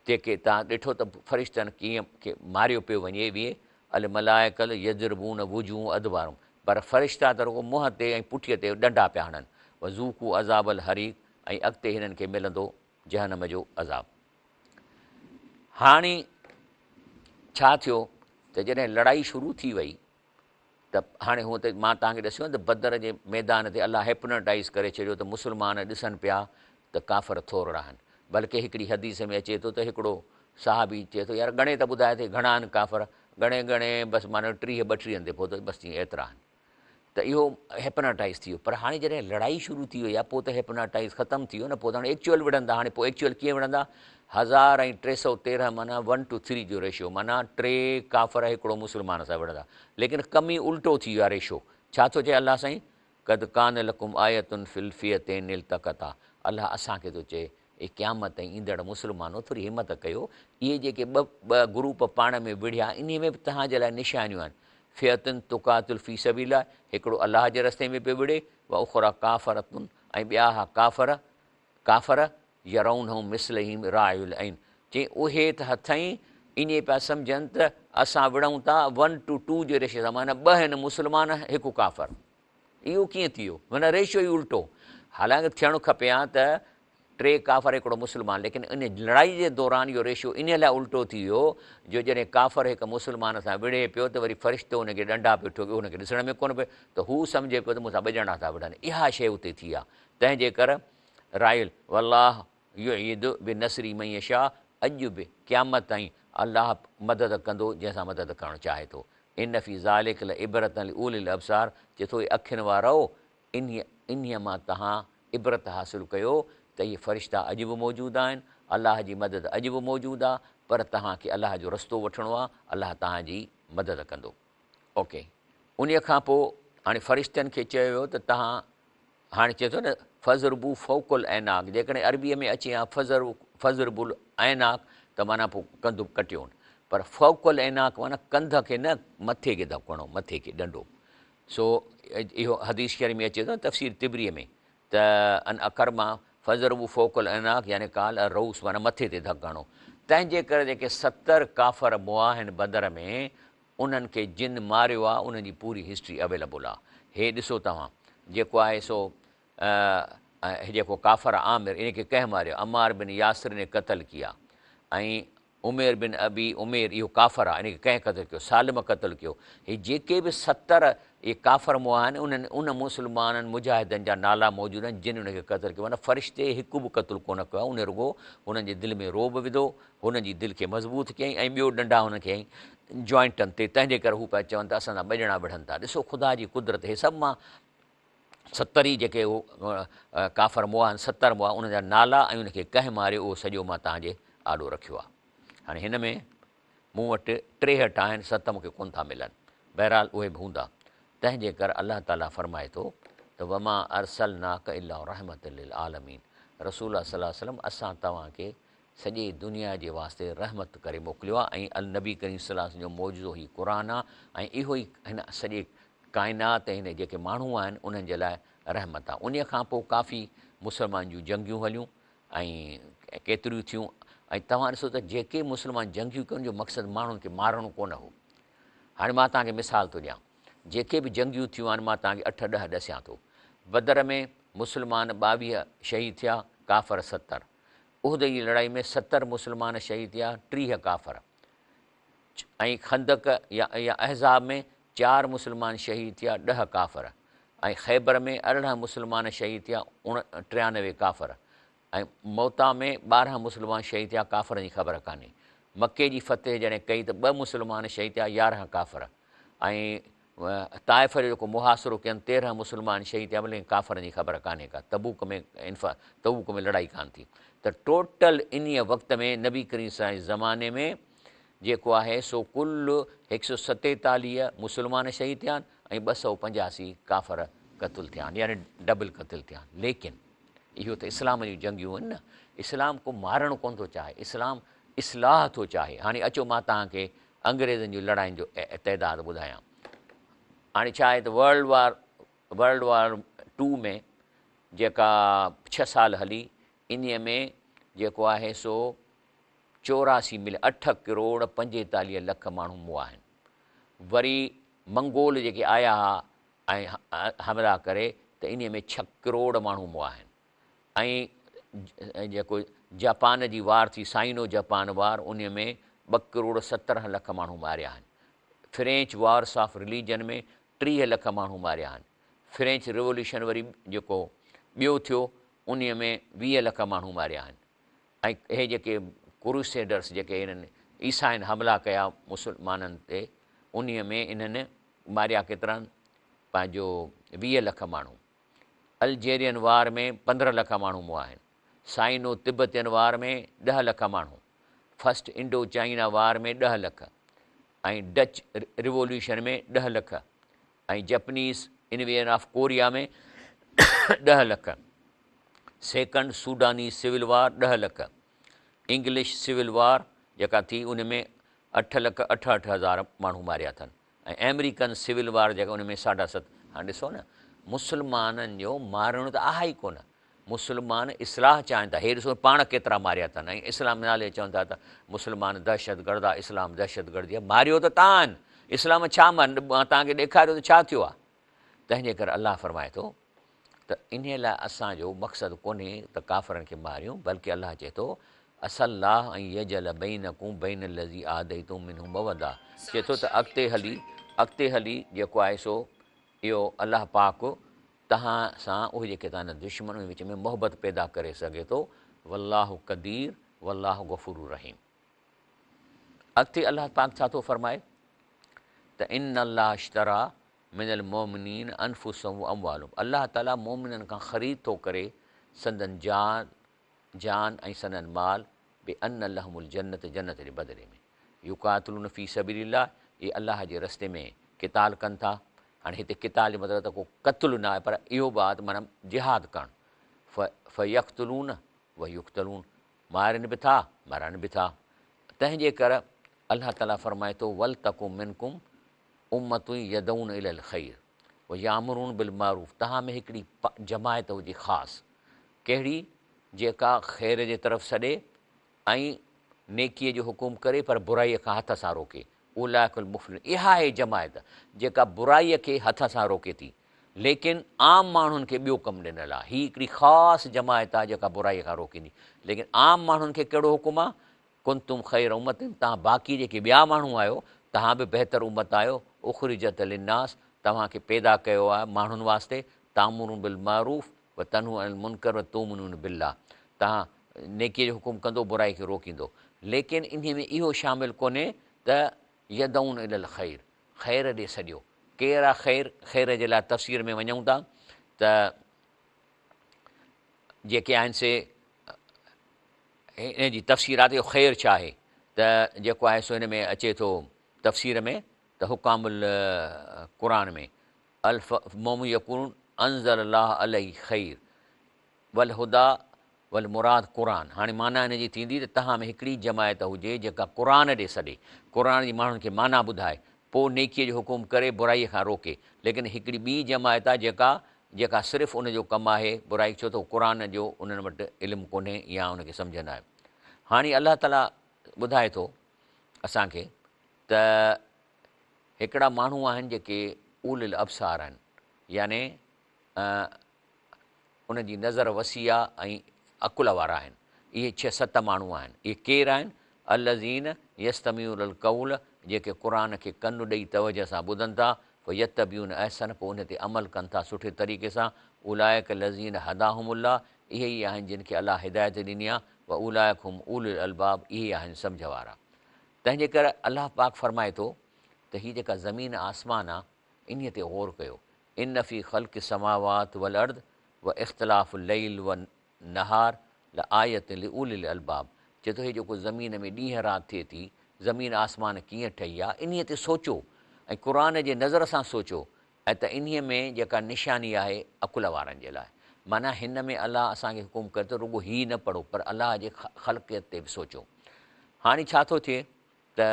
جيڪي توهان ڏٺو ته فرشتن ڪيئن کي ماريو پيو وڃي وي الملائڪة يضربون وجوههم ادبارهم پر فرشتا ته رڳو منهن تي ۽ پٺيء تي ڏنڊا پيا هڻن وذوقوا عذاب الحريق ۽ اڳتي هنن کي ملندو جهنم جو عذاب. هاڻي ڇا ٿيو ته جڏهن لڙائي شروع ٿي وئي ته هاڻي هونء ته مان توهان کي ڏسيو ته بدر جي ميدان تي الله هيپنوٽائيز ڪري ڇڏيو ته مسلمان ڏسن پيا ته ڪافر ٿورڙا آهن بلڪه هڪڙي حديث ۾ اچي ٿو ته هڪڙو صحابي چئي ٿو يار ڳڻي ته ٻڌاء ته گهڻا آهن ڪافر ڳڻي ڳڻي بس معنيٰ ٽيهه ٻٽيهن تي پهتو بس چيائين ايترا آهن ته اهو هيپناٽائيز ٿي ويو پر هاڻي جڏهن لڙائي شروع ٿي وئي آهي پوء ته هيپناٽائيز ختم ٿي ويو نه پوء ته هاڻي ايڪچوئل وڙهندا هاڻي پوء ايڪچوئل ڪيئن وڙهندا هزار ۽ ٽي سو تيرهن معنيٰ ون ٽو ٿري جو ريشو معنيٰ ٽي ڪافر هڪڙو مسلمان سان وڙهندا ليڪن ڪم ئي الٽو ٿي ويو آهي ريشو ڇا ٿو چئي الله سائين قد ڪان لڪم آية في الفئتين التقتا الله اسان کي ٿو چئي اي قيامت تائين ايندڙ مسلمانو ٿوري همت ڪيو، اهي جيڪي ٻه ٻه گروپ پاڻ ۾ وڙهيا انهي ۾ به توهان جي لاء نشانيون آهن، فئة تقاتل في سبيل الله هڪڙو الله جي رستي ۾ پيو وڙهي، واخريٰ ڪافرة ۽ ٻيا ها ڪافر، ڪافر، يرونهم مثليهم راء العين چي اهي ته هٿئين ائين پيا سمجهن ته اسان وڙهون ٿا ون ٽو ٽو جي ريشي سان معنيٰ ٻه هن مسلمان هڪ ڪافر. اهو ڪيئن ٿي ويو؟ معنيٰ ريشو ئي الٽو. حالانڪه ٿيڻ کپي ها ته ٽي ڪافر هڪڙو مسلمان ليڪن ان لڙائي جي دوران اهو ريشو انهي لاء الٽو ٿي ويو جو جڏهن ڪافر هڪ مسلمان سان وڙهي پيو ته وري فرشتو ان کي ڏنڊا پيو ٺوڪي ان کي ڏسڻ ۾ ڪونه پيو ته هو سمجهي پيو ته مون سان ٻه ڄڻا ٿا وڙهن اها شيء اتي ٿي آهي تنهن جي ڪر رائل والله يؤيد بنصره من يشاء اڄ به قيامت تائين الله مدد ڪندو جنهن سان مدد ڪرڻ چاهي ٿو ان في ذلک لعبرة لاولي الابصار چئي ٿو اي اکين وارؤ انهيء انهيء مان توهان عبرت حاصل ڪيو ته اهي فرشتا اڄ به موجود آهن، الله جي مدد اڄ به موجود آ، پر توهان کي الله جو رستو وٺڻو آ، الله توهان جي مدد ڪندو. اوڪي. انهيء کان پوء هاڻي فرشتن کي چيو ويو ته توهان هاڻي چئي ٿو نه فاضربوا فوق الاعناق جيڪڏهن عربيء ۾ اچي ها فاضربوا الاعناق ته معنيٰ پوء ڪنڌ ڪٽيو پر فوق الاعناق معنيٰ ڪنڌ کي نه مٿي کي ڌڪ هڻو مٿي کي ڏنڊو سو اهو حديث شريف ۾ اچي ٿو تفسير طبريء ۾ ته عن عڪرمه فاضربوا فوق الاعناق يعني قال الرؤوس معنيٰ مٿي تي ڌڪ هڻو. تنهن جي ڪري جيڪي 70 ڪافر مئا آهن بدر ۾ انهن کي جن ماريو آهي انهن جي پوري هسٽري اويلبل آهي. هي ڏسو توهان جيڪو آهي سو هي جيڪو ڪافر عامر ان کي ڪنهن ماريو عمار بن ياسر ني قتل ڪيا ۽ عمير بن ابي عمير اهو ڪافر آهي ان کي ڪنهن قتل ڪيو؟ سالم قتل ڪيو. هي جيڪي به 70 اهي ڪافر مئا آهن انهن ان مسلمانن مجاهدن جا نالا موجود آهن جن ان کي قتل ڪيو معنيٰ فرشتي هڪ به قتل ڪونه ڪيو آهي ان رڳو هنن جي دل ۾ رعب وڌو هنن جي دل کي مضبوط ڪيائين ۽ ٻيو ڏنڊا هنن کي هنيائين جوائنٽن تي تنهن جي ڪري هو پيا چون ته اسان سان ٻه ڄڻا وڙهن ٿا ڏسو خدا جي قدرت هي سڀ مان 70 ئي جيڪي هو ڪافر مئا آهن، 70 مئا، انهن جا نالا ۽ ان کي ڪنهن ماريو اهو سڄو مان توهان جي آڏو رکيو آهي. هاڻي هن ۾ مون وٽ 63 آهن، 7 مون کي ڪونه ٿا ملن. بهرحال اهي به هوندا. تنهن جي ڪر الله تعاليٰ فرمائي ٿو ته وما ارسلناک الا رحمة للعالمين رسول الله صلي الله عليه وسلم اسان توهان کي سڄي دنيا جي واسطي رحمت ڪري موڪليو آهي ۽ النبي ڪريم صلي الله عليه وسلم جو معجزو هي قرآن آهي ۽ اهو ئي هن سڄي ڪائنات ۽ هن جيڪي ماڻهو آهن انهن جي لاء رحمت آهي. انهيء کان پوء ڪافي مسلمانن جون جنگيون هليون ۽ ڪيتريون ٿيون ۽ توهان ڏسو ته جيڪي مسلمان جنگيون ڪيون ان جو مقصد ماڻهن کي مارڻو ڪونه هو. هاڻي مان توهان کي مثال ٿو ڏيان. جيڪي به جنگيون ٿيون آهن مان توهان کي اٺ ڏهه ڏسيان ٿو. بدر ۾ مسلمان 22 شهيد ٿيا، ڪافر 70. احد جي لڙائي ۾ 70 مسلمان شهيد ٿيا، 30 ڪافر. ۽ خندق يا احزاب ۾ 4 مسلمان شهيد ٿيا، 10 ڪافر. ۽ خيبر ۾ 18 مسلمان شهيد ٿيا، 93 ڪافر. ۽ موته ۾ 12 مسلمان شهيد ٿيا، ڪافرن جي خبر ڪانهي. مڪي جي فتح جڏهن ڪئي ته 2 مسلمان شهيد ٿيا، 11 ڪافر. ۽ طائف جو جيڪو محاصرو ڪين 13 مسلمان شهيد ٿيا ليڪن ڪافرن جي خبر ڪانهي ڪا تبوڪ ۾ انفا تبوڪ ۾ لڙائي ڪانه ٿي ته ٽوٽل انهيء وقت ۾ نبي ڪريم صلي الله جي زماني ۾ جيڪو آهي سو ڪل 147 مسلمان شهيد ٿيا آهن ۽ 285 ڪافر قتل ٿيا آهن يعني ڊبل قتل ٿيا آهن ليڪن اهو ته اسلام جون جنگيون آهن نه اسلام ڪو مارڻ ڪونه ٿو چاهي اسلام اصلاح ٿو چاهي هاڻي اچو مان توهان کي انگريزن جون لڙاين جو تعداد ٻڌايان. هاڻي ڇا آهي ته world war world war two ۾ جيڪا 6 سال هلي انهيء ۾ جيڪو آهي سو 84 ملين 8 ڪروڙ 45 لک ماڻهو مئا آهن. وري منگول جيڪي آيا ها ۽ حملا ڪري ته انهيء ۾ 6 ڪروڙ ماڻهو مئا آهن. ۽ جيڪو جاپان جي وار ٿي سائنو جاپان وار انهي ۾ 2 ڪروڙ 17 لک ماڻهو ماريا آهن. French wars of religion ۾ 30 lakh ماڻهو ماريا آهن. فرينچ ريوليوشن وري جيڪو ٻيو ٿيو انهي ۾ 20 لک ماڻهو ماريا آهن. ۽ اهي جيڪي ڪروسيڊرس جيڪي انهن عيسائين حملا ڪيا مسلمانن تي انهي ۾ انهن ماريا ڪيترا پنهنجو 20 لک ماڻهو. الجيرين وار ۾ 15 لک ماڻهو مئا آهن. سائنو تبتين وار ۾ 10 لک ماڻهو، first Indo China war ۾ 10 lakh ۽ Dutch revolution ۾ 10 lakh ۽ Japanese invasion of Korea ۾ 10 lakh, second Sudanese civil war 10 lakh, English civil war جيڪا ٿي ان ۾ 8 لک 68 هزار ماڻهو ماريا اٿن. ۽ آمريڪن سول وار جيڪا ان ۾ ساڍا ست هاڻ ڏسو نه مسلمانن جو مارڻ ته آهي ئي ڪونه مسلمان اصلاح چاهين ٿا هي ڏسو پاڻ ڪيترا ماريا اٿن ۽ اسلام نالي چون ٿا ته مسلمان دهشت گرد آ اسلام دهشت گردي آ ماريو ته تان اسلام ڇا مان تان کي ڏيکاريو ته ڇا ٿيو آ تنهن جي ڪري الله فرمائي ٿو. ته انهيء لاء اسان جو مقصد ڪونهي ته ڪافرن کي ماريون بلڪه الله چئي ٿو عسي الله ان يجعل بينڪم بين الذي عاديتم منهم موده چئي ٿو ته اڳتي هلي اڳتي هلي جيڪو آهي سو اهو الله پاڪ توهان سان اهي جيڪي توهان جا دشمن انهن وچ ۾ محبت پيدا ڪري سگهي ٿو والله قدير والله غفور رحيم. اڳتي الله پاڪ ڇا ٿو فرمائي ته ان الله اشتري من المومنين انفسهم واموالهم الله تعالي مومنن کان خريد ٿو ڪري سندن جان جان ۽ سندن مال بان لهم الجنت جنت جي بدلي ۾ يقاتلون في سبيل الله اهي الله جي رستي ۾ قتال ڪن ٿا هاڻي هتي قتال جو مطلب ته ڪو قتل نه آهي پر اهو به آهي ته معنيٰ جهاد ڪرڻ فيقتلون ويقتلون مارين به ٿا مرن به ٿا تنهن جي ڪر الله تعالي فرمائي ٿو ولتڪن منڪم امة يدعون الي الخير ويامرون بالمعروف توهان ۾ هڪڙي جماعت هجي خاص ڪهڙي جيڪا خير جي طرف سڏي ۽ نيڪيء جو حڪم ڪري پر برائيء کان هٿ سان روڪي اولئک المفلحون اها آهي جماعت جيڪا برائيء کي هٿ سان روڪي ٿي ليڪن عام ماڻهن کي ٻيو ڪم ڏنل آهي. هي هڪڙي خاص جماعت آهي جيڪا برائيء کان روڪيندي. ليڪن عام ماڻهن کي ڪهڙو حڪم آهي؟ ڪنتم خير امة توهان باقي جيڪي ٻيا ماڻهو آهيو، توهان به بهتر امت آهيو، اخرجت للناس توهان کي پيدا ڪيو آهي ماڻهن واسطي، تامرون بالمعروف وتنهون عن المنڪر وتومنون بالله توهان نيڪيء جو حڪم ڪندو برائي کي روڪيندو. ليڪن انهيء ۾ اهو شامل ڪونهي ته يدعون الي الخير خير ڏي سڏيو. ڪير آ خير؟ خير جي لاء تفسير ۾ وڃون ٿا ته جيڪي آهن سي ان جي تفسير آ ته اهو خير ڇا آهي ته جيڪو آهي سو هن ۾ اچي ٿو تفسير ۾ ته حڪام القرآن ۾ الف مومن يقولون انزل الله عليه خير والهديٰ والمراد قرآن هاڻي معنيٰ ان جي ٿيندي ته توهان ۾ هڪڙي جماعت هجي جيڪا قرآن ڏي سڏي، قرآن جي ماڻهن کي معنيٰ ٻڌائي، پوء نيڪيء جو حڪم ڪري برائيء کان روڪي، ليڪن هڪڙي ٻي جماعت آهي جيڪا جيڪا صرف ان جو ڪم آهي برائي ڇو ته قرآن جو انهن وٽ علم ڪونهي يا ان کي سمجهه ناهي. هاڻي الله تعاليٰ ٻڌائي ٿو اسان کي ته هڪڙا ماڻهو آهن جيڪي اولي الابصار آهن يعني انهن جي نظر وسيع ۽ عقل وارا آهن. اهي ڇهه ست ماڻهو آهن. اهي ڪير آهن؟ الذين يستمعون القول جيڪي قرآن کي ڪن ڏئي توجه سان ٻڌن ٿا، فيتبعون احسنه پوء ان تي عمل ڪن ٿا سٺي طريقي سان، اولئک الذين هداهم الله اهي ئي آهن جن کي الله هدايت ڏني آهي، واولئک هم اولو الالباب اهي ئي آهن سمجهه وارا. تنهن جي ڪري الله پاڪ فرمائي ٿو ته هي جيڪا زمين آسمان آهي انهيء تي غور ڪيو، ان في خلق السماوات والارض واختلاف الليل والنهار لآية لأولي الالباب چئي ٿو هي جيڪو زمين ۾ ڏينهن رات ٿئي ٿي، زمين آسمان ڪيئن ٺهي آ، انهيء تي سوچو ۽ قرآن جي نظر سان سوچو ۽ ته انهيء ۾ جيڪا نشاني آهي عقل وارن جي لاء. معنيٰ هن ۾ الله اسان کي حڪم ڪري ٿو رڳو هي نه پڙهو پر الله جي خلقيت تي به سوچو. هاڻي ڇا ٿو ٿئي ته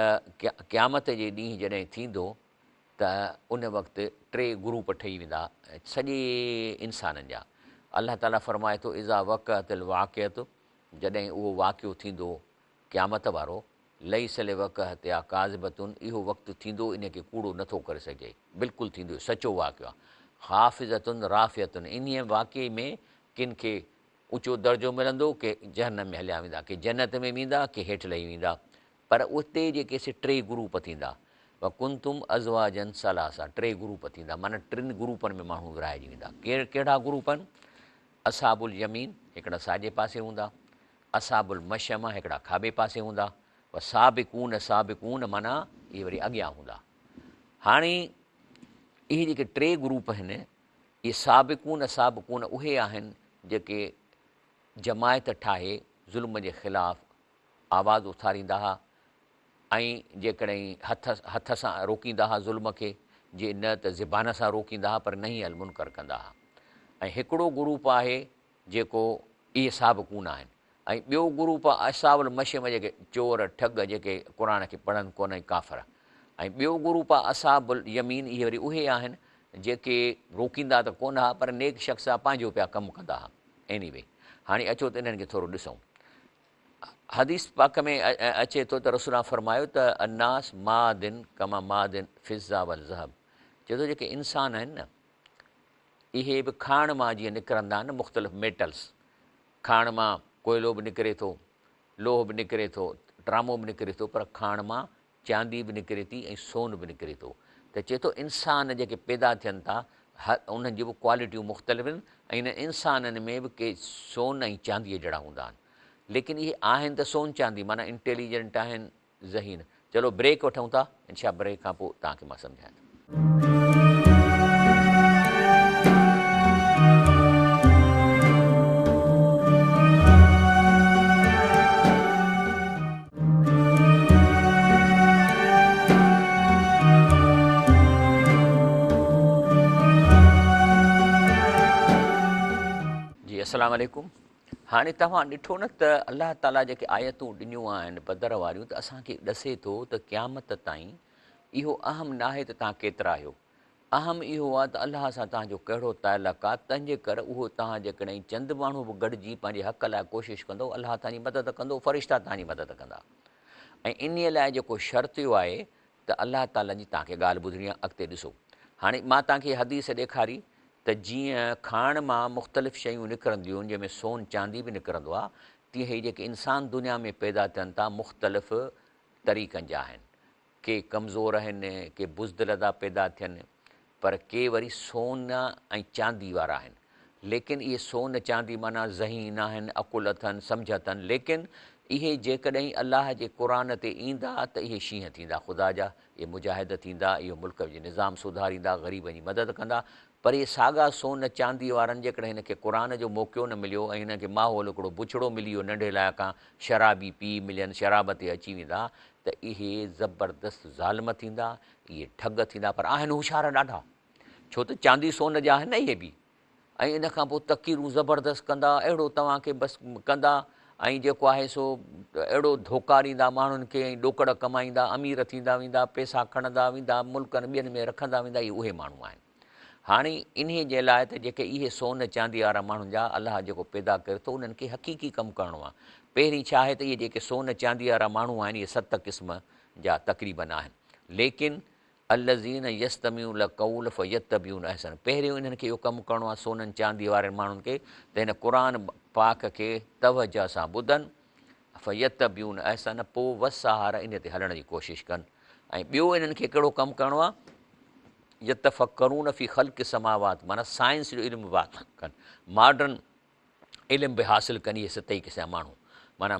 قيامت جي ڏينهن جڏهن ٿيندو ته ان وقت ٽي گروپ ٺهي ويندا سڄي انسانن جا. الله تعاليٰ فرمائي ٿو اذا وقعت الواقعة جڏهن اهو واقعو ٿيندو قيامت وارو ليس لوقعتها ڪاذبة اهو وقت ٿيندو ان کي ڪوڙو نٿو ڪري سگهجي بلڪل ٿيندو اهو سچو واقعو آهي خافضة رافعة انهيء واقعي ۾ ڪن کي اوچو درجو ملندو ڪي جهنم ۾ هليا ويندا ڪي جنت ۾ ويندا ڪي هيٺ لهي ويندا پر اتي جيڪي سي ٽي گروپ ٿيندا، وڪنتم ازواجا ثلاثه، ٽي گروپ ٿيندا معنيٰ ٽن گروپن ۾ ماڻهو ورهائجي ويندا. ڪير ڪهڙا گروپ آهن؟ اصحاب اليمين هڪڙا ساڄي پاسي هوندا، اصحاب المشئمه هڪڙا کاٻي پاسي هوندا، والسابقون السابقون معنيٰ اهي وري اڳيان هوندا. هاڻي اهي جيڪي ٽي گروپ آهن اهي سابقون السابقون اهي آهن جيڪي جماعت ٺاهي ظلم جي خلاف آواز اٿاريندا ها ۽ جيڪڏهن هٿ هٿ سان روڪيندا ها ظلم کي، جي نه ته زبان سان روڪيندا ها پر نهي المنڪر ڪندا ها. ۽ هڪڙو گروپ آهي جيڪو اهي سابقون آهن ۽ ٻيو گروپ آهي اصحاب المشئمه جيڪي چور، ٺڳ جيڪي قرآن کي پڙهن ڪونه ۽ ڪافر ۽ ٻيو گروپ آهي اصحاب اليمين اهي وري اهي آهن جيڪي روڪيندا ته ڪونه ها پر نيڪ شخص ها پنهنجو پيا ڪم ڪندا ها. ايني وي هاڻي اچو ته انهن کي ٿورو ڏسون. حديث پاڪ ۾ اچي ٿو ته رسول الله فرمايو ته الناس معادن ڪما معادن فضه والذهب چئي ٿو جيڪي انسان آهن نه اهي به کاڻ مان جيئن نڪرندا آهن نه مختلف ميٽلس، کاڻ مان ڪوئلو به نڪري ٿو، لوهه به نڪري ٿو، ٽرامو به نڪري ٿو پر کاڻ مان چاندي به نڪري ٿي ۽ سون به نڪري ٿو ته چئي ٿو انسان جيڪي پيدا ٿين ٿا انهن جون به ڪوالٽيون مختلف آهن ۽ انهن انسانن ۾ به ڪي سون ۽ چانديء جهڙا هوندا آهن ليڪن اهي آهن ته سون چاندي معنيٰ انٽيليجنٽ آهن ذهين چلو بريڪ وٺون ٿا انشاء بريڪ کان پوء توهان کي مان سمجهايان ٿو. جي السلام عليڪم هاڻي توهان ڏٺو نه ته الله تعالي جيڪي آيتون ڏنيون آهن بدر واريون ته اسان کي ڏسي ٿو ته قيامت تائين اهو اهم ناهي ته توهان ڪيترا آهيو اهم اهو آهي ته الله سان توهان جو ڪهڙو تعلق آهي، تنهن جي ڪر اهو توهان جيڪڏهن چند ماڻهو به گڏجي پنهنجي حق لاء ڪوشش ڪندؤ الله توهان جي مدد ڪندو، فرشتا توهان جي مدد ڪندا ۽ انهيء لاء جيڪو شرط اهو آهي ته الله تعاليٰ جي توهان کي ڳالهه ٻڌڻي آهي. اڳتي ڏسو هاڻي مان توهان کي حديث ڏيکاري ته جيئن کاڻ مان مختلف شيون نڪرنديون آهن جنهن ۾ سون چاندي به نڪرندو آهي تيئن هي جيڪي انسان دنيا ۾ پيدا ٿين ٿا مختلف طريقن جا آهن ڪي ڪمزور آهن، ڪي بزدل ٿا پيدا ٿين، پر ڪي وري سون ۽ چاندي وارا آهن. ليڪن اهي سون چاندي معنيٰ ذهين آهن، عقل اٿن، سمجهه اٿن، ليڪن اهي جيڪڏهن الله جي قرآن تي ايندا ته اهي شينهن ٿيندا خدا جا، اهي مجاهد ٿيندا، اهي ملڪ جي نظام سڌاريندا، غريبن جي مدد ڪندا، پر اهي ساڳا سون چاندي وارن جيڪڏهن هن کي قرآن جو موقعو نه مليو ۽ هنن کي ماحول هڪڙو بڇڙو ملي ويو ننڍي لاء کان شرابي پيء ملين شراب تي اچي ويندا ته اهي زبردست ظالم ٿيندا اهي ٺڳ ٿيندا پر آهن هوشيار ڏاڍا ڇو ته چاندي سون جا آهن نه اهي به ۽ ان کان پوء تقريرون زبردست ڪندا اهڙو توهان کي بس ڪندا ۽ جيڪو آهي سو اهڙو ڌوڪا ڏيندا ماڻهن کي ۽ ڏوڪڙ ڪمائيندا امير ٿيندا ويندا پيسا کڻندا ويندا ملڪن ٻين ۾ رکندا ويندا اهي اهي ماڻهو آهن هاڻي انهيء جي لاء ته جيڪي اهي سون چانديء وارا ماڻهن جا الله جيڪو پيدا ڪري ٿو انهن کي حقيقي ڪم ڪرڻو آهي. پهرين ڇا آهي ته اهي جيڪي سون چانديء وارا ماڻهو آهن اهي ست قسم جا تقريباً آهن. ليڪن الذين يستمعون القول فيتبعون احسنه پهريون انهن کي اهو ڪم ڪرڻو آهي سونن چانديء وارن ماڻهن کي ته هن قرآن پاڪ کي توجه سان ٻڌن فيتبعون احسنه پوء وس آهر انهيء تي هلڻ جي ڪوشش ڪن ۽ ٻيو انهن کي ڪهڙو ڪم ڪرڻو آهي يتفڪرون في خلق السماوات معنيٰ سائنس جو علم به حاصل ڪن ماڊرن علم به حاصل ڪن اهي ست ئي قسم جا ماڻهو معنيٰ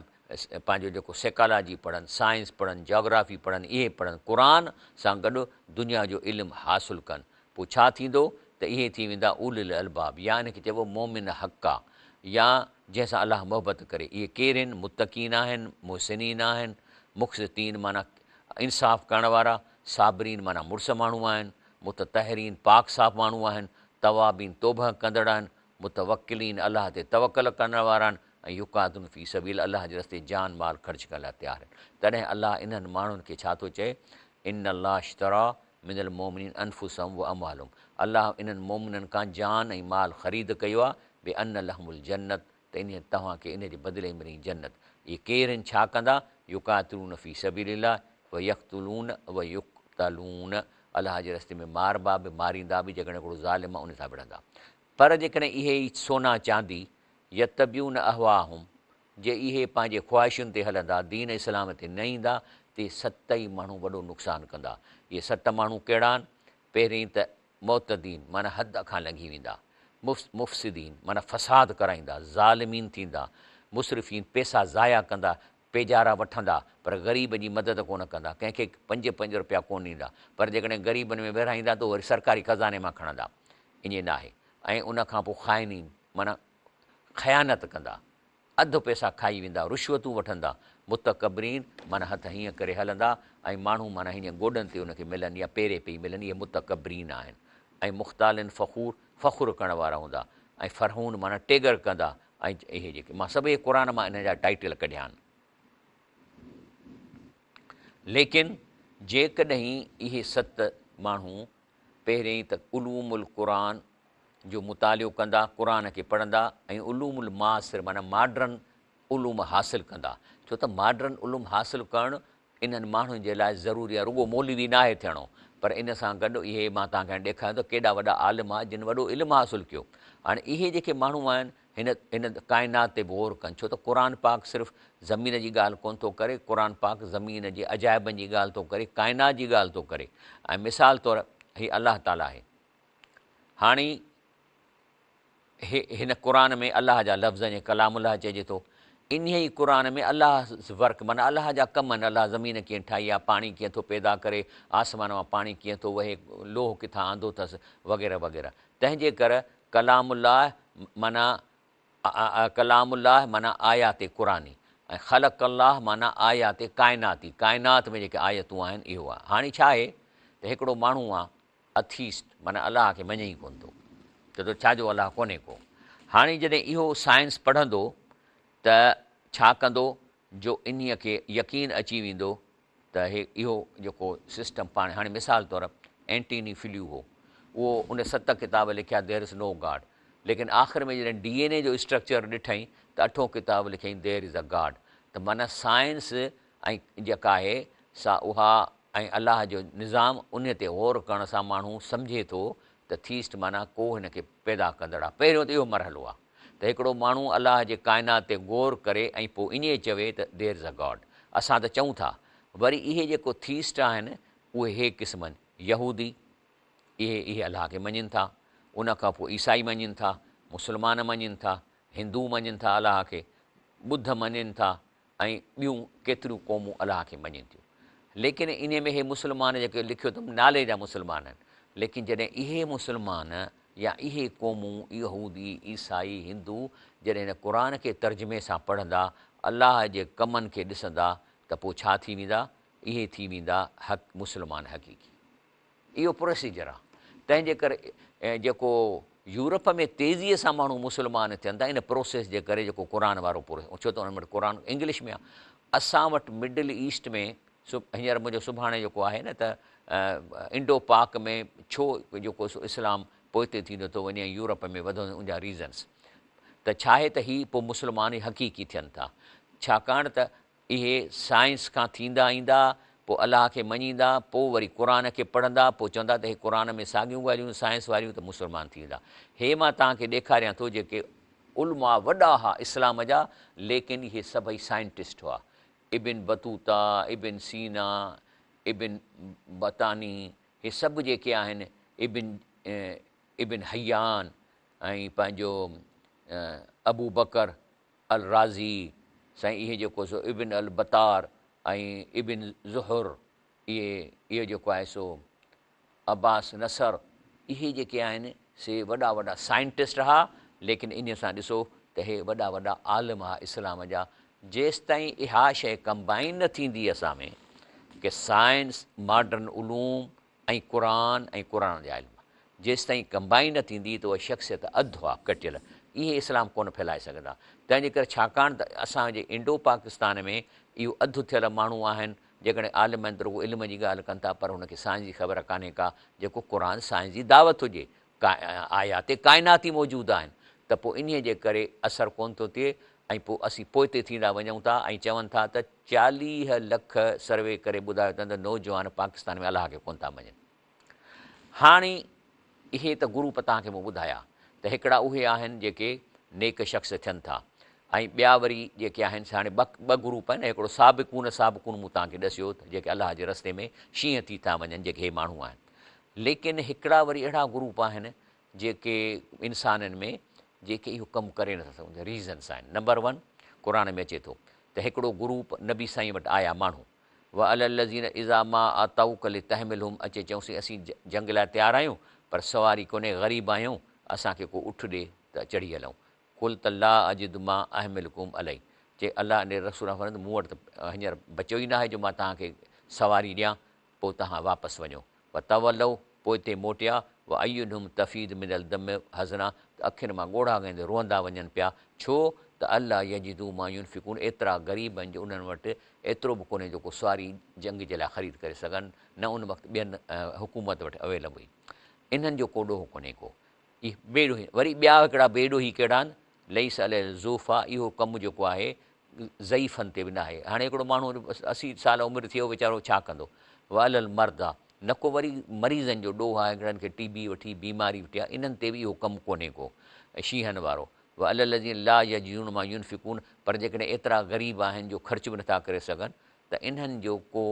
پنهنجو جيڪو سيڪالاجي پڙهن سائنس پڙهن جاگرافي پڙهن اهي پڙهن قرآن سان گڏ دنيا جو علم حاصل ڪن پوء ڇا ٿيندو ته اهي ٿي ويندا اولي الالباب يا ان کي چئبو مومن حقا يا جنهن سان الله محبت ڪري اهي ڪير آهن متقين آهن محسنين آهن مقسطين معنيٰ انصاف ڪرڻ وارا صابرين معنيٰ مڙس ماڻهو آهن، متطهرين پاڪ صاف ماڻهو آهن، توابين توبهه ڪندڙ آهن، متوڪلين الله تي توڪل ڪرڻ وارا آهن ۽ يقاتلون في سبيل الله جي رستي جان مال خرچ ڪرڻ لاء تيار آهن. تڏهن الله انهن ماڻهن کي ڇا ٿو چئي، ان الله اشتريٰ من المومنين انفسهم واموالهم الله انهن مومنن کان جان ۽ مال خريد ڪيو آهي، بان لهم الجنت ته انهيء توهان کي انهيء جي بدلي ۾ ملندي جنت. اهي ڪير آهن ڇا ڪندا؟ يقاتلون في سبيل الله فيقتلون ويقتلون الله جي رستي ۾ ماربا به ماريندا به جيڪڏهن هڪڙو ظالم آهي ان سان وڙهندا. پر جيڪڏهن اهي ئي سونا چاندي يتبعون اهواهم جي اهي پنهنجي خواهشن تي هلندا دين اسلام تي نه ايندا ته اهي ست ئي ماڻهو وڏو نقصان ڪندا. اهي ست ماڻهو ڪهڙا آهن؟ پهرين ته معتدين معنيٰ حد کان لنگهي ويندا، مفسدين معنيٰ فساد ڪرائيندا، ظالمين ٿيندا، مسرفين پيسا ضايع ڪندا، پيجارا وٺندا پر غريب جي مدد ڪونه ڪندا، ڪنهن کي پنج پنج رپيا ڪونه ڏيندا پر جيڪڏهن غريبن ۾ ورهائيندا ته وري سرڪاري خزاني مان کڻندا، ائين ناهي ۽ ان کان پوء خائنين معنيٰ خيانت ڪندا، اڌ پئسا کائي ويندا، رشوتون وٺندا، متڪبرين معنيٰ هٿ هيئن ڪري هلندا ۽ ماڻهو معنيٰ هيئن گوڏن تي ان کي ملن يا پيري پئي ملن اهي متڪبرين آهن ۽ مختالين فخور، فخر ڪرڻ وارا هوندا ۽ فرحون معنيٰ ٽيڳر ڪندا ۽ اهي جيڪي مان سڀئي قرآن مان انهن جا ٽائيٽل ڪڍيا آهن. ليڪن جيڪڏهن اهي ست ماڻهو پهرين ته علوم القرآن جو مطالعو ڪندا، قرآن کي پڙهندا ۽ علوم المعاصر معنيٰ ماڊرن علوم حاصل ڪندا، ڇو ته ماڊرن علوم حاصل ڪرڻ انهن ماڻهن جي لاء ضروري آهي رڳو مولوي ناهي ٿيڻو پر ان سان گڏ اهي مان توهان کي هاڻي ڏيکاريان ٿو ڪيڏا وڏا عالم آهن جن وڏو علم حاصل ڪيو هاڻي اهي جيڪي ماڻهو آهن هن هن ڪائنات تي به غور ڪن ڇو ته قرآن پاڪ صرف زمين جي ڳالهه ڪونه ٿو ڪري قرآن پاڪ زمين جي عجائبن جي ڳالهه ٿو ڪري ڪائنات جي ڳالهه ٿو ڪري ۽ مثال طور هي الله تعاليٰ آهي هاڻي هي هن قرآن ۾ الله جا لفظ ۽ ڪلام الله چئجي ٿو. انهيء ئي قرآن ۾ الله ورڪ معنيٰ الله جا ڪم آهن، الله زمين ڪيئن ٺاهي آهي، پاڻي ڪيئن ٿو پيدا ڪري، آسمان مان پاڻي ڪيئن ٿو وهي، لوهه ڪٿان آندو اٿس، وغيره وغيره. تنهن جي ڪر ڪلام الله معنيٰ ڪلام الله معنيٰ آيات قرآني ۽ خلق الله معنيٰ آيات ڪائناتي، ڪائنات ۾ جيڪي آيتون آهن اهو آهي. هاڻي ڇا آهي ته هڪڙو ماڻهو آهي اٿيسٽ معنيٰ الله کي مڃي ئي ڪونه ٿو، چئي ٿو ڇا جو الله ڪونهي ڪو. هاڻي جڏهن اهو سائنس پڙهندو ته ڇا ڪندو جو انهيء کي يقين اچي ويندو ته هي اهو جيڪو سسٽم پاڻ هاڻي مثال طور اينٽيني فليو هو اهو ان ست ڪتاب لکيا دير از نو گاڊ ليڪن آخر ۾ جڏهن ڊي اين اي جو اسٽرڪچر ڏٺائين ته اٺون ڪتاب لکيائين دير از اي گاڊ ته معنيٰ سائنس ۽ جيڪا آهي سا اها ۽ الله جو نظام انهي تي غور ڪرڻ سان ماڻهو سمجهي ٿو ته ٿيسٽ معنيٰ ڪو هن کي پيدا ڪندڙ آهي. پهريون ته اهو مرحلو آهي ته هڪڙو ماڻهو الله جي ڪائنات تي غور ڪري ۽ پوء ائين چوي ته There is a God. اسان ته چئون ٿا. وري اهي جيڪو ٿيسٽ آهن اهي هي قسم آهن، يهودي، اهي اهي الله کي مڃين ٿا، ان کان پوء عيسائي مڃين ٿا، مسلمان مڃين ٿا، هندو مڃين ٿا الله کي، ٻڌ مڃين ٿا، ۽ ٻيون ڪيتريون قومون الله کي مڃين ٿيون. ليڪن انهي ۾ هي مسلمان جيڪي لکيو اٿم نالي جا مسلمان آهن. ليڪن جڏهن اهي مسلمان يا اهي قومون يهودي، عيسائي، هندو جڏهن هن قرآن کي ترجمي سان پڙهندا، الله جي ڪمن کي ڏسندا ته پوء ڇا ٿي ويندا؟ اهي ٿي ويندا حق مسلمان حقيقي. اهو پروسيجر آهي. تنهن جي ڪري جيڪو يورپ ۾ تيزيء سان ماڻهو مسلمان ٿين ٿا ان پروسيس جي ڪري جيڪو قرآن وارو پروسيس ڇو ته انهن وٽ قرآن انگلش ۾ آهي. اسان وٽ مڊل ايسٽ ۾ هينئر منهنجو سڀاڻي جيڪو آهي نه ته انڊو پاڪ ۾ ڇو جيڪو سو اسلام پوئتي ٿيندو ٿو وڃي ۽ يورپ ۾ وڌندو ان جا ريزنس ته ڇا آهي ته هي پوء مسلمان حقيقي ٿين ٿا ڇاڪاڻ ته اهي سائنس کان ٿيندا ايندا، پوء الله کي مڃيندا، پوء وري قرآن کي پڙهندا، پوء چوندا ته هي قرآن ۾ ساڳيون ڳالهيون سائنس واريون ته مسلمان ٿي ويندا. هي مان توهان کي ڏيکاريان ٿو جيڪي علماء وڏا ها اسلام جا ليڪن اهي سڀئي سائنٽسٽ هئا. ابن بطوطه، ابن سينا، ابن بطاني هي سڀ جيڪي آهن ابن ابن حيان ۽ پنهنجو ابوبڪر الرازي، سائين اهي جيڪو سو ابن البطار ۽ ابن زهر اهي اهو جيڪو آهي سو عباس نصر اهي جيڪي آهن سي وڏا وڏا سائنٽسٽ ها ليڪن انهي سان ڏسو ته هي وڏا وڏا عالم ها اسلام جا جيستائين اها شيء ڪمبائن نه ٿيندي اسان ۾ ڪي سائنس ماڊرن علوم ۽ قرآن ۽ قرآن جا علم جيستائين ڪمبائين نه ٿيندي ته اها شخصيت اڌ آ ڪٽيل اهي اسلام ڪونه ڦهلائي سگهندا تنهن جي ڪري ڇاڪاڻ ته اسان جي انڊو پاڪستان ۾ اهو اڌ ٿيل ماڻهو آهن جيڪڏهن عالم آهن ته رڳو علم جي ڳالهه ڪن ٿا پر هن کي سائنس جي خبر ڪانهي ڪا جيڪو قرآن سائنس جي دعوت هجي آيات ڪائناتي موجود آهن ته پوء انهي جي ڪري اثر ڪونه ٿو ٿئي ۽ پوء اسين پوئتي ٿيندا وڃون ٿا ۽ چون ٿا ته 40 لک سروي ڪري ٻڌايو اٿن ته نوجوان پاڪستان ۾ الله کي ڪونه ٿا مڃن. هاڻي اهي ته گروپ توهان کي مون ٻڌايا ته هڪڙا اهي آهن جيڪي نيڪ شخص ٿين ٿا ۽ ٻيا وري جيڪي آهن سي هاڻي ٻه گروپ آهن هڪڙو سابقون سابقون مون توهان کي ڏسيو ته جيڪي الله جي رستي ۾ شينهن ٿي ٿا وڃن جيڪي هي ماڻهو آهن ليڪن هڪڙا وري اهڙا گروپ آهن جيڪي انسانن ۾ جيڪي اهو ڪم ڪري نٿا سگهن جا ريزنس آهن نمبر ون قرآن ۾ اچي ٿو ته هڪڙو گروپ نبي سائين وٽ آيا ماڻهو وعلي الذين اذا ما اتوک لتحملهم اچي چيونسين اسين جنگ لاء تيار آهيون پر سواري ڪونهي غريب آهيون اسان کي ڪو اٺ ڏي ته چڙهي هلون قلت لا اجد ما احملڪم عليه چي الله ۽ رسول فرمايو ته مون وٽ ته هينئر بچيو ئي ناهي جو مان توهان کي سواري ڏيان پوء توهان واپس وڃو. وتولوا، پوئتي موٽيا، واعينهم تفيض من الدمع حزنا، ته اکين مان ڳوڙها ڳائيندي روئندا وڃن پيا، ڇو ته الا يجدوا ما ينفقون، ايترا غريب آهن جو انهن وٽ ايترو به ڪونهي جو ڪو سواري جنگ جي لاء خريد ڪري سگهن، نه ان وقت ٻين حڪومت وٽ اويلب هئي. انهن جو ڪو ڏوهه ڪونهي ڪو. اهي بي ڏوهي، وري ٻيا هڪڙا بي ڏوهي ڪهڙا آهن؟ ليس علي الضعفاء، اهو ڪم جيڪو آهي ضعيفن تي به ناهي. هاڻي هڪڙو ماڻهو 80 سال عمر ٿئي اهو ويچارو ڇا ڪندو؟ وعلي المرضيٰ نه ڪو وري مريضن جو ڏوهه آهي، هڪڙن کي ٽي بي وٺي بيماري وٺي آهي انهن تي به اهو ڪم ڪونهي ڪو شينهن وارو. وعلي الذين لا يجدون ما ينفقون پر جيڪڏهن ايترا غريب آهن جو خرچ به نٿا ڪري سگهن ته انهن جو ڪو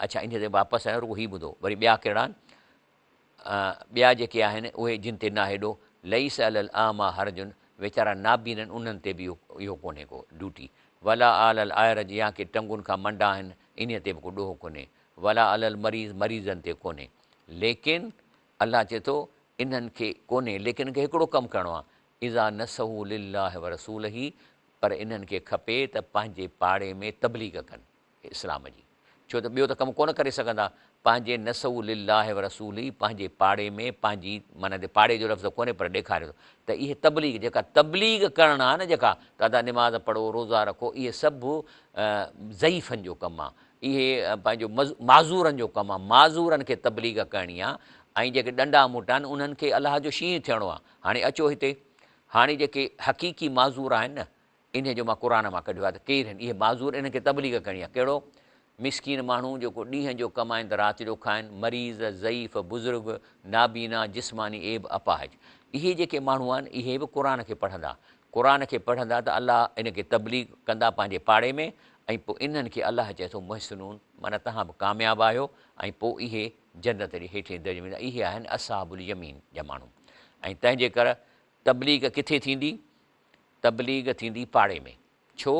اڇا انهي تي واپس آيو رڳو هي ٻڌو وري ٻيا ڪهڙا آهن ٻيا جيڪي آهن اهي جن تي ناهي ڏوهه ليس علي الاعميٰ حرج ويچارا نابين آهن انهن تي به اهو ڪونهي ڪو ڊيوٽي ولا علي الاعرج يا ڪي ٽنگن کان منڊا آهن انهي تي به ڪو ڏوهه ڪونهي ولا علي المريض مريضن تي ڪونهي ليڪن الله چئي ٿو انهن کي ڪونهي ليڪن انهن کي هڪڙو ڪم ڪرڻو آهي اذا نصحوا لله ورسوله پر انهن کي کپي ته پنهنجي پاڙي ۾ تبليغ ڪن اسلام جي ڇو ته ٻيو ته ڪم ڪونه ڪري سگهندا پنهنجي نصحوا لله ورسوله پنهنجي پاڙي ۾ پنهنجي معنيٰ هتي پاڙي جو لفظ ڪونهي پر ڏيکاري ٿو ته اهي تبليغ جيڪا تبليغ ڪرڻ آهي نه جيڪا ته ادا نماز پڙهو روزا رکو اهي سڀ ضعيفن جو ڪم آهي اهي پنهنجو معذورن جو ڪم آهي، معذورن کي تبليغ ڪرڻي آهي ۽ جيڪي ڏنڊا موٽا آهن انهن کي الله جو شينهن ٿيڻو آهي. هاڻي اچو هتي، هاڻي جيڪي حقيقي معذور آهن نه، انهي جو مان قرآن مان ڪڍيو آهي ته ڪير آهن اهي معذور، انهن کي تبليغ ڪرڻي آهي. ڪهڙو؟ مسڪين ماڻهو جيڪو ڏينهن جو ڪمائن ته رات جو کائن، مريض، ضعيف، بزرگ، نابينا، جسماني عيب، اپاهج. اهي جيڪي ماڻهو آهن اهي به قرآن کي پڙهندا. قرآن کي پڙهندا ته الله ان کي تبليغ ڪندا پنهنجي پاڙي ۾ ۽ پوء انهن کي الله چئي ٿو محسنون معنيٰ توهان به ڪامياب آهيو ۽ پوء اهي جنت جي هيٺين درجي ۾ ويندا اهي آهن اصحاب اليمين جا ماڻهو ۽ تنهن جي ڪر تبليغ ڪٿي ٿيندي تبليغ ٿيندي پاڙي ۾ ڇو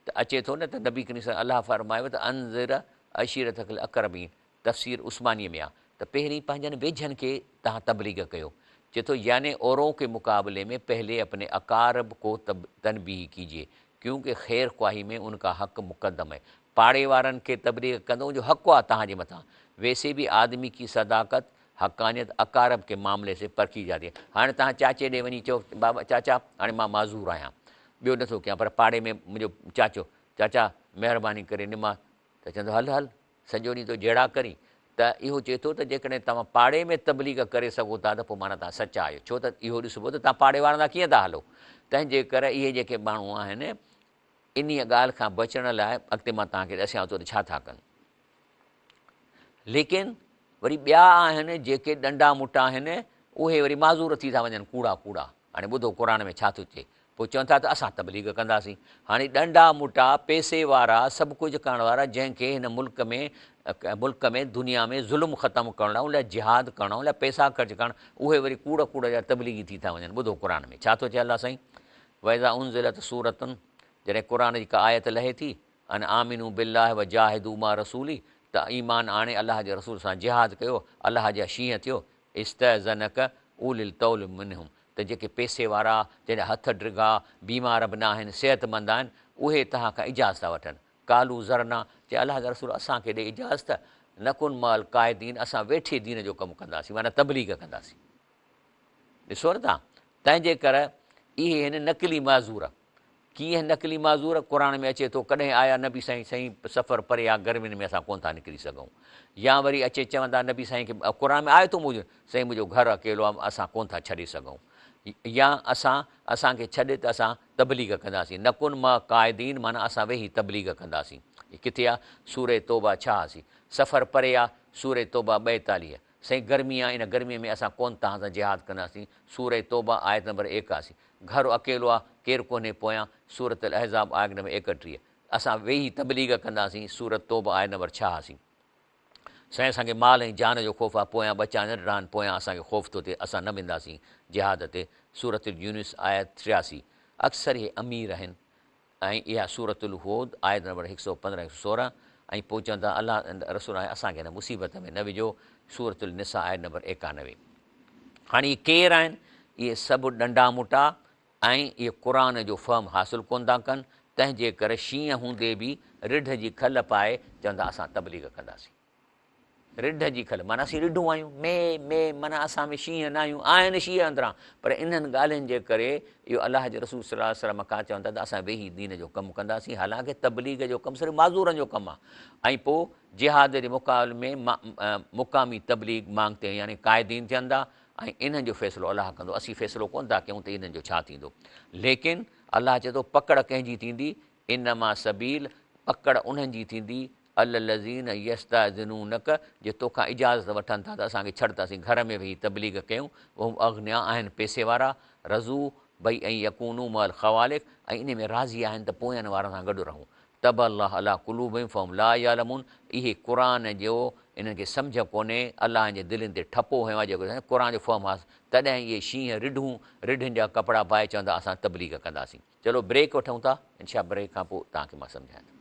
ته اچي ٿو نه ته نبي ڪريم صلي الله فرمايو ته انذر عشيرتک الاقربين تفسير عثمانيء ۾ آ ته پهرين پنهنجن ويجهن کي توهان تبليغ ڪيو. چئي ٿو يعني اورون ڪي مقابلي ۾ پهلي اپني اقارب ڪو تنبيهه ڪيجيي ڪيونڪه خير خواهي ۾ ان ڪا حق مقدم هي. پاڙي وارن کي تبليغ ڪندو ان جو حق آ توهان جي مٿان. ويسي به آدمي ڪي صداقت، حقانيت اقارب ڪي معاملي سي پرکي جاتي هي. هاڻي توهان چاچي ڏي وڃي چئو بابا چاچا هاڻي مان معذور آهيان ٻيو نٿو ڪيان پر پاڙي ۾ منهنجو چاچو چاچا مهرباني ڪري نماز ته چوندو هل هل سڄو ڏينهن ٿو جهيڙا ڪرين ته اهو چئي ٿو ته جيڪڏهن توهان پاڙي ۾ تبليغ ڪري سگهو ٿا ته پوء معنيٰ توهان سچا آهيو ڇو ته اهو ڏسبو ته توهان پاڙي وارن سان ڪيئن ٿا هلو تنهن جي ڪري اهي جيڪي ماڻهو آهن انهيء ڳالهه کان بچڻ لاء اڳتي مان توهان کي ڏسيان ٿو ته ڇا ٿا ڪن ليڪن وري ٻيا آهن جيڪي ڏنڊا مٽا آهن اهي وري معذور ٿي ٿا وڃن ڪوڙا ڪوڙا هاڻي ٻڌو قرآن ۾ ڇا ٿو چئي. پوء چون ٿا ته اسان تبليغ ڪنداسين. هاڻي ڏنڊا موٽا، پئسي وارا، سڀ ڪجهه ڪرڻ وارا جنهن کي هن ملڪ ۾ ملڪ ۾ دنيا ۾ ظلم ختم ڪرڻ لاء ان لاء جهاد ڪرڻ ان لاء پئسا خرچ ڪرڻ اهي وري ڪوڙ ڪوڙ جا تبليغي ٿي ٿا وڃن. ٻڌو قرآن ۾ ڇا ٿو چئي الله سائين واذا انزلت سورة جڏهن قرآن جي ڪا آيت لهي ٿي ان آمنوا بالله وجاهدوا مع رسوله ته ايمان آڻي الله جي رسول سان جهاد ڪيو الله جا شينهن ٿيو استأذنک اولي الطول منهم ته جيڪي پئسي وارا، جنهن جا هٿ ڊگها، بيمار به ناهن، صحتمند آهن، اهي توهان کان اجازت ٿا وٺن. قالوا ذرنا، چي الله جا رسول اسان کي ڏي اجازت، نڪن مع القاعدين اسان ويٺي دين جو ڪم ڪنداسين معنيٰ تبليغ ڪنداسين. ڏسو نه توهان، تنهن جي ڪر اهي هن نقلي معذور. ڪيئن نقلي معذور؟ قرآن ۾ اچي ٿو ڪڏهن آيا نبي سائين سائين سفر پري آ گرمين ۾ اسان ڪونه ٿا نڪري سگهون يا وري اچي چوندا نبي سائين کي قرآن ۾ آيتون موجود سائين منهنجو گهر اڪيلو آ اسان ڪونه ٿا ڇڏي سگهون يا اسان اسان کي ڇڏ ته اسان تبليغ ڪنداسين نڪن مع قاعدين معنيٰ اسان ويهي تبليغ ڪنداسين هي ڪٿي آ سورة توبه 86 سفر پري آ سورة توبه 42 سائين گرمي آ ان گرمي ۾ اسان ڪونه توهان سان جهاد ڪنداسين سورة توبه آيت نمبر 81 گهر اڪيلو آ، ڪير ڪونهي پويان، سورة الاحزاب آيت نمبر 31. اسان ويهي تبليغ ڪنداسين، سورة توبه آيت نمبر 86. سائين اسان کي مال ۽ جان جو خوف آ، پويان ٻچا ننڍڙا آهن، پويان اسان کي خوف ٿو ٿئي، اسان نه وينداسين جهاد تي، سورة اليونس آيت 83. اڪثر اهي امير آهن ۽ اها سورة الهود آيت نمبر 115 116 ۽ پوء چون ٿا الله رسول آهي اسان کي هن مصيبت ۾ نه وجهو، سورة النساء آيت نمبر 91. هاڻي اهي ڪير آهن؟ اهي سڀ ڏنڊا موٽا ۽ اهي قرآن جو فهم حاصل ڪونه ٿا ڪن، تنهن جي ڪري شينهن هوندي به رڍ جي کل پائي چون ٿا اسان تبليغ ڪنداسين. رڍ جي کل معنيٰ اسين رڍون آهيون، مي مي معنيٰ اسان ۾ شينهن نه آهيون، آهن شينهن اندران، پر انهن ڳالهين جي ڪري اهو الله جي رسول صلي الله عليه وسلم کان چون ٿا ته اسان ويهي دين جو ڪم ڪنداسين، حالانڪه تبليغ جو ڪم صرف معذورن جو ڪم آهي ۽ پوء جهاد جي مقابلي ۾ مقامي تبليغ مانگتي يعني قائدين ٿين ٿا ۽ انهن جو فيصلو الله ڪندو، اسين فيصلو ڪونه ٿا ڪيون ته انهن جو ڇا ٿيندو. ليڪن الله چئي ٿو پڪڙ ڪنهن جي ٿيندي؟ انما سبيل، پڪڙ انهن جي ٿيندي، علي الذين يستاذنونک، جي توکان اجازت وٺن ٿا ته اسان کي ڇڏ ته اسين گهر ۾ ويهي تبليغ ڪيون، وهم اغنياء آهن پئسي وارا، رضو بي ان يڪونوا مع الخوالف ۽ انهي ۾ راضي آهن ته پوين وارن سان گڏ رهون، طبع الله علي قلوبهم فهم لا يعلمون اهي قرآن جو انهن کي سمجهه ڪونهي، الله انهن جي دلين تي ٺپو هنيو آهي جيڪو قرآن جو فهم حاصل تڏهن اهي شينهن رڍون رڍن جا ڪپڙا پائي چوندا اسان تبليغ ڪنداسين. چلو بريڪ وٺون ٿا انشاء بريڪ کان پوء توهان کي مان سمجهايان ٿو.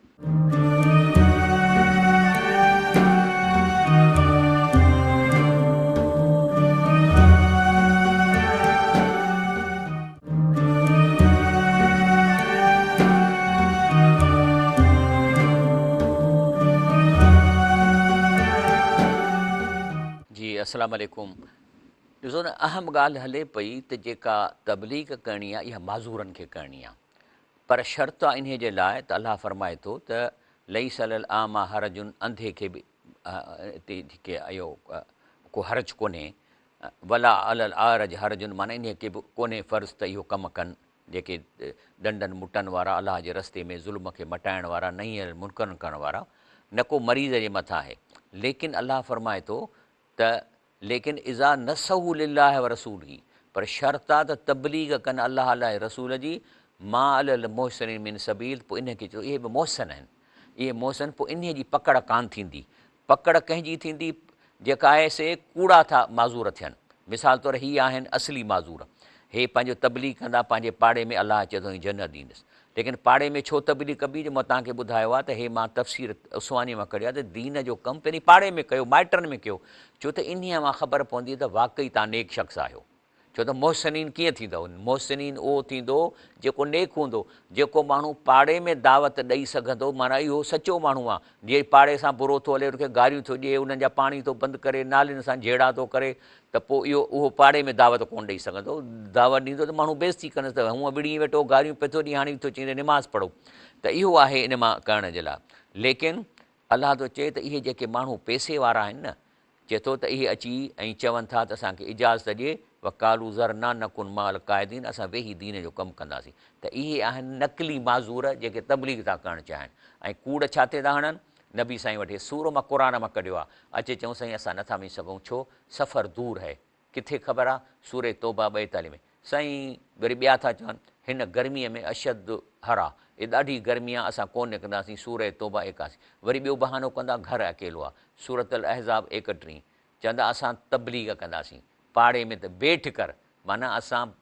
جي السلام عليڪم ڏسو نه اهم ڳالهه هلي پئي ته جيڪا تبليغ ڪرڻي آهي اها معذورن کي ڪرڻي آهي پر شرط آهي انهي جي لاء ته الله فرمائي ٿو ته ليس علي الاعميٰ حرج انڌي کي به جيڪي اهو ڪو حرج ڪونهي ولا علي الاعرج حرج معنيٰ انهي کي به ڪونهي فرض ته اهو ڪم ڪن جيڪي ڏنڊن مٽن وارا الله جي رستي ۾ ظلم کي مٽائڻ وارا نهي عن المنڪر ڪرڻ وارا نه ڪو مريض جي مٿان آهي ليڪن الله فرمائي ٿو ته ليڪن اذا نصحوا لله ورسوله پر شرط آ ته تبليغ ڪن الله لاء رسول جي ما علي المحسنين من سبيل پوء انهن کي چئو اهي به محسن آهن اهي محسن پوء انهي جي پڪڙ ڪانه ٿيندي پڪڙ ڪنهن جي ٿيندي جيڪا آهي سي ڪوڙا ٿا معذور ٿين مثال طور هي آهن اصلي معذور هي پنهنجو تبليغ ڪندا پنهنجي پاڙي ۾ الله چئي ٿو ۽ جنت ڏيندس ليڪن پاڙي ۾ ڇو تبليغ ڪبي جو مان توهان کي ٻڌايو آهي ته هي مان تفسير عثماني مان ڪڍيو آهي ته دين جو ڪم پهرين پاڙي ۾ ڪيو مائٽن ۾ ڪيو ڇو ته انهيء مان خبر پوندي ته واقعي توهان نيڪ شخص آهيو ڇو ته محسنين ڪيئن ٿيندو محسنين اهو ٿيندو جيڪو نيڪ هوندو جيڪو ماڻهو پاڙي ۾ دعوت ڏئي سگهندو معنيٰ اهو سچو ماڻهو آهي جي پاڙي سان برو ٿو هلي ان کي گاريون ٿو ڏئي انهن جا پاڻي ٿو بند ڪري نالين سان جهيڙا ٿو ڪري ته پوء اهو اهو پاڙي ۾ دعوت ڪونه ڏئي سگهندو. دعوت ڏيندو ته ماڻهو بيعزتي ڪندس ته هونء وڙهي ويٺو گاريون پيو ٿو ڏئي هاڻي ٿو چئين ته نماز پڙهو ته اهو آهي ان مان ڪرڻ جي لاء. ليڪن الله ٿو چئي ته اهي جيڪي ماڻهو پئسي وارا آهن نه چئي ٿو ته اهي اچي ۽ چون ٿا ته اسان کي اجازت ڏي وقالو ذرنا نڪن مع القاعدين اسان ويهي دين جو ڪم ڪنداسين ته اهي آهن نقلي معذور جيڪي تبليغ ٿا ڪرڻ چاهين ۽ ڪوڙ ڇا تي ٿا هڻن نبي سائين وٽ هي سورو مان قرآن مان ڪڍيو آ اچي چئون سائين اسان نٿا وڃي سگهون ڇو سفر دور هي ڪٿي خبر آ سورة توبه 42 ۾ سائين وري ٻيا ٿا چون هن گرمي ۾ اشد حر آ اي ڏاڍي گرمي آ اسان ڪون نڪرنداسين سورة توبه 81 وري ٻيو بهانو ڪندا گهر اڪيلو آ سورة الاحزاب 31 چوندا اسان تبليغ ڪنداسين پاڙي ۾ ته بيٺ ڪر معنيٰ اسان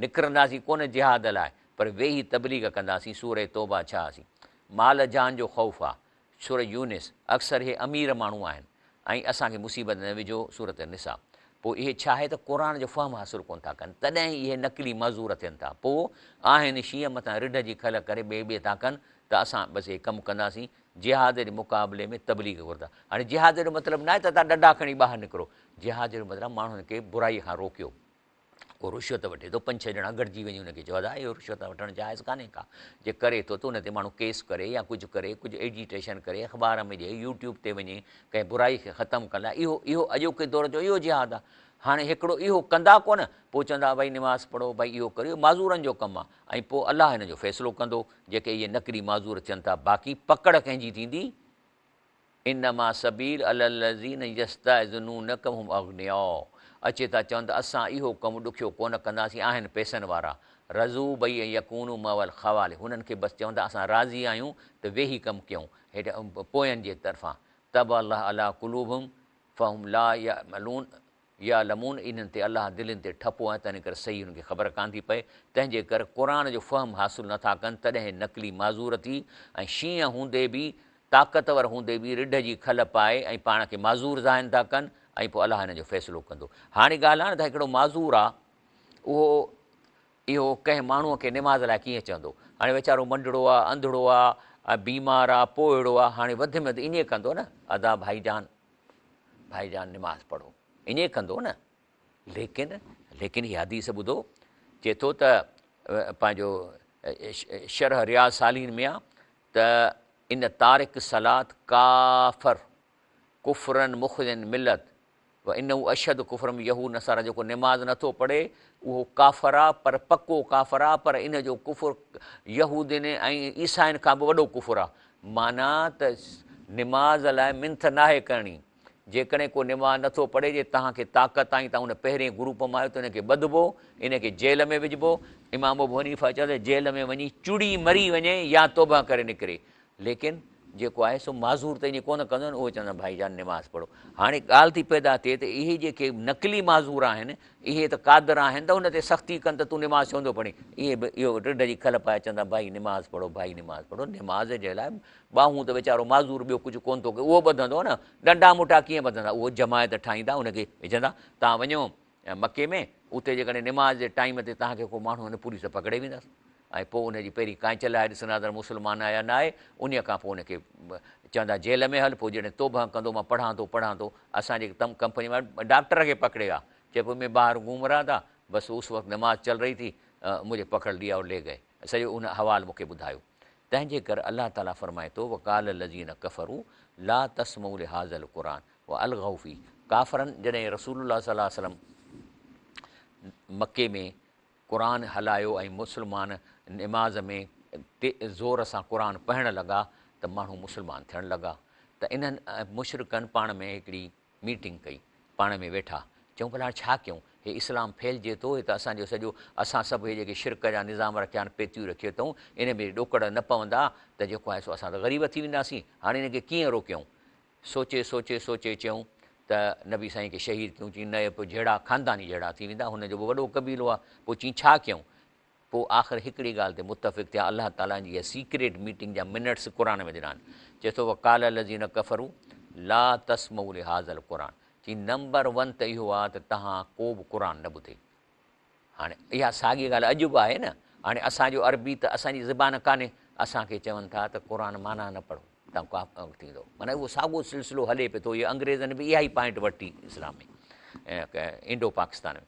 نڪرنداسين ڪونه جهاد لاء پر ويهي تبليغ ڪنداسين سورة توبه 86 مال جان جو خوف آ سورة يونس، اڪثر اهي امير ماڻهو آهن ۽ اسان کي مصيبت نه وجهو، سورة النساء. پوء اهي ڇا آهي ته قرآن جو فهم حاصل ڪونه ٿا ڪن، تڏهن اهي نقلي معذور ٿين ٿا. پوء آهن شينهن مٿان رڍ جي کل ڪري ٻئي ٻئي ٿا ڪن ته اسان بس هي ڪم ڪنداسين، جهاد جي مقابلي ۾ تبليغ گهرندا. هاڻي جهاد جو مطلب ناهي ته توهان ڏنڊا کڻي ٻاهر نڪرو، جهاد جو مطلب ماڻهن کي برائي کان روڪيو. ڪو رشوت وٺي ٿو، پنج ڇهه ڄڻا گڏجي وڃي ان کي چئو ادا اهو رشوت وٺڻ جائز ڪانهي ڪا، جي ڪري ٿو ته ان تي ماڻهو ڪيس ڪري يا ڪجهه ڪري، ڪجهه ايجيٽيشن ڪري، اخبار ۾ ڏئي، يوٽيوب تي وڃي ڪنهن برائي کي ختم ڪرڻ لاء اهو اهو اڄوڪي دور جو اهو جهاد آهي. هاڻي هڪڙو اهو ڪندا ڪونه، پوء چوندا ڀائي نماز پڙهو، ڀائي اهو ڪريو، اهو معذورن جو ڪم آهي ۽ پوء الله هن جو فيصلو ڪندو جيڪي اهي نقلي معذور ٿين ٿا، باقي پڪڙ ڪنهن جي ٿيندي؟ انما السبيل علي الذين يستاذنونک وهم اغنياء اچي ٿا چون ته اسان اهو ڪم ڏکيو ڪونه ڪنداسين آهن پئسن وارا رضو بي ان يڪونو مع الخوالف هنن کي بس چون ته اسان راضي آهيون ته ويهي ڪم ڪيون هيٺ پوين جي طرفان طبع الله علي قلوبهم فهم لا يعملون يعلمون انهن تي الله دلين تي ٺپو آهي تنهن ڪري صحيح انهن کي خبر ڪانه ٿي پئي تنهن جي ڪري قرآن جو فهم حاصل نه ٿا ڪن تڏهن نقلي معذور ٿي ۽ شينهن هوندي به طاقتور هوندي به رڍ جي کل پائي ۽ پاڻ کي معذور ظاهن ٿا ڪن ۽ پوء الله هنن جو فيصلو ڪندو هاڻي ڳالهه آهي نه ته هڪڙو معذور آهي اهو اهو ڪنهن ماڻهوء کي نماز لاء ڪيئن چوندو؟ هاڻي ويچارو منڊڙو آ، انڌڙو آ، بيمار آ، پوئڙو آ، هاڻي وڌ ۾ وڌ ائين ڪندو نه، ادا ڀائي جان، ڀائي جان نماز پڙهو، ائين ڪندو نه. ليڪن، ليڪن هي حديث ٻڌو، چئي ٿو ته پنهنجو شرح رياض صالحين ۾ آ ته ان تارڪ صلات ڪافر ڪفرا مخرجا ملت. وانه اشد ڪفرا من يهود نصارا جيڪو نماز نٿو پڙهي اهو ڪافر آ پر پڪو ڪافر آ پر ان جو ڪفر يهودين ۽ عيسائين کان به وڏو ڪفر آ معنيٰ ته نماز لاء منٿ ناهي ڪرڻي جيڪڏهن ڪو نماز نٿو پڙهي جي توهان کي طاقت آئي توهان ان پهرين گروپ مان آهيو ته ان کي ٻڌبو ان کي جيل ۾ وجهبو امام ابو حنيفه چيو ته جيل ۾ وڃي چڙي مري وڃي يا توبه ڪري نڪري ليڪن جيڪو آهي سو معذور ته ائين ڪونه ڪندو نه اهو چوندا ڀائي جان نماز پڙهو. هاڻي ڳالهه ٿي پيدا ٿئي ته اهي جيڪي نقلي معذور آهن اهي ته قادر آهن ته ان تي سختي ڪن ته تون نماز ڇو نٿو پڙهين اهي به اهو رڍ جي کل پائي چوندا ڀائي نماز پڙهو ڀائي نماز پڙهو نماز جي لاء ٻانهون ته ويچارو معذور ٻيو ڪجهه ڪونه ٿو ڪري اهو ٻڌندو نه ڏنڊا موٽا ڪيئن ٻڌندا اهو جماعت ٺاهيندا ان کي وجهندا توهان وڃو مڪي ۾ اتي جيڪڏهن نماز جي ٽائيم تي توهان کي ڪو ماڻهو هن پوليس پڪڙي ويندس ۽ پوء ان جي پهرين ڪائنچ لاهي ڏسندا ته مسلمان آهي يا نه آهي، انهيء کان پوء ان کي چوندا جيل ۾ هل، پوء جڏهن توبهه ڪندو مان پڙهان ٿو پڙهان ٿو، اسان جي تم ڪمپني وارن ڊاڪٽر کي پڪڙي ويا، چئي پيو مين باهر گهوم رها ٿا، بس اس وقت نماز چل رهي ٿي، مجهي پڪڙ ليا اور لي گئي، سڄو ان حوال مون کي ٻڌايو. تنهن جي ڪري الله تعاليٰ فرمائي ٿو، وقال الذين ڪفروا لا تسمعوا لهذا القرآن والغوا فيه ڪافرن جڏهن رسول الله صلي الله عليه وسلم مڪي ۾ قرآن هلايو ۽ مسلمان نماز ۾ زور سان قرآن پڙهڻ لڳا ته ماڻهو مسلمان ٿيڻ لڳا ته انهن مشرڪن پاڻ ۾ هڪڙي ميٽنگ ڪئي پاڻ ۾ ويٺا چئون ڀلا هاڻ ڇا ڪيون هي اسلام ڦهلجي ٿو هي ته اسان جو سڄو اسان سڀ هي جيڪي شرڪ جا نظام رکيا آهن پيتيون رکيون اٿئون ان ۾ ڏوڪڙ نه پوندا ته جيڪو آهي سو اسان ته غريب ٿي وينداسين هاڻي ان کي ڪيئن روڪيون سوچي سوچي سوچي چيائون ته نبي سائين کي شهيد ڪيون، چيائين نه پوء جهيڙا خانداني جهيڙا ٿي ويندا، هن جو به وڏو قبيلو آهي، پوء چيائين ڇا ڪيون؟ پوء آخر هڪڙي ڳالهه تي متفق ٿيا، الله تعاليٰ جي اها سيڪريٽ ميٽنگ جا منٽس قرآن ۾ ڏنا آهن، چئي ٿو وقال الذين ڪفروا لا تسمعوا لهذا القرآن، چيائين نمبر ون ته اهو آهي ته توهان ڪو به قرآن نه ٻڌي. هاڻي اها ساڳي ڳالهه اڄ به آهي نه، هاڻي اسان جو عربي ته اسان جي زبان ڪانهي، اسان کي چون ٿا ته قرآن معنيٰ نه پڙهو تان ڪافر ٿيندو، معنيٰ اهو ساڳو سلسلو هلي پيو ٿو، اهي انگريزن به اها ئي پوائنٽ ورتي اسلام ۾ انڊو پاڪستان ۾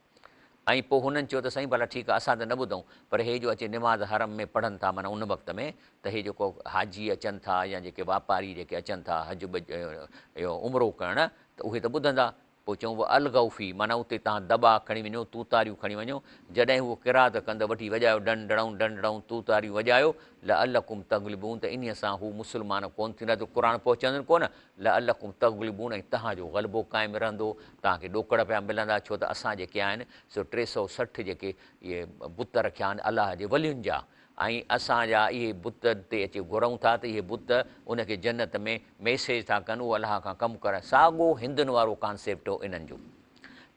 ۽ پوء هنن چيو ته سائين ڀلا ٺيڪ آهي اسان ته نه ٻڌون پر هي جو اچي نماز حرم ۾ پڙهن ٿا معنيٰ ان وقت ۾ ته هي جيڪو حاجي اچن ٿا يا جيڪي واپاري جيڪي اچن ٿا حج اهو عمرو ڪرڻ ته اهي ته ٻڌندا پوء چئون والغوا فيه معنيٰ اتي توهان دٻا کڻي وڃو، توتاريون کڻي وڃو، جڏهن هو قرات ڪن ته وٺي وڄايو ڊنڊڙئون ڊنڊڙئون توتاريون وڄايو، لعلڪم تغلبون ته انهيء سان هو مسلمان ڪونه ٿيندا جو قرآن پهچندن ڪونه، لعلڪم تغلبون ۽ توهان جو غلبو قائم رهندو، توهان کي ڏوڪڙ پيا ملندا، ڇو ته اسان جيڪي آهن سو 360 جيڪي اهي بت رکيا آهن الله جي ولين جا، ۽ اسان جا اهي بت تي اچي گهرون ٿا ته اهي بت ان کي جنت ۾ ميسيج ٿا ڪن اهو الله کان ڪم ڪرائي ساڳو هندن وارو ڪانسيپٽ هو انهن جو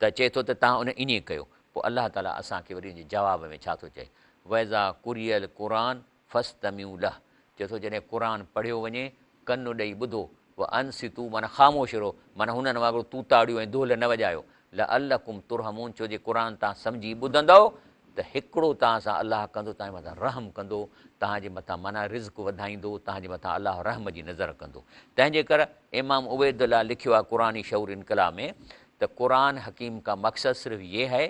ته چئي ٿو ته توهان ان ائين ڪيو پوء الله تعالي اسان کي وري ان جي جواب ۾ ڇا ٿو چئي واذا قرئ القرآن فاستمعوا له چئي ٿو جڏهن قرآن پڙهيو وڃي ڪن ڏئي ٻڌو وانصتوا معنيٰ خاموش رهو معنيٰ هنن وانگر توتاڙيون ۽ دهل نه وڄايو لعلڪم ترحمون ڇو جي قرآن توهان سمجهي ٻڌندؤ ته هڪڙو توهان سان الله ڪندو توهان جي مٿان رحم ڪندو توهان جي مٿان معنيٰ رزق وڌائيندو توهان جي مٿان الله رحم جي نظر ڪندو تنهن جي ڪر امام عبيدالله لکيو آهي قرآني شعور انقلاب ۾ ته قرآن حڪيم کا مقصد صرف يه هي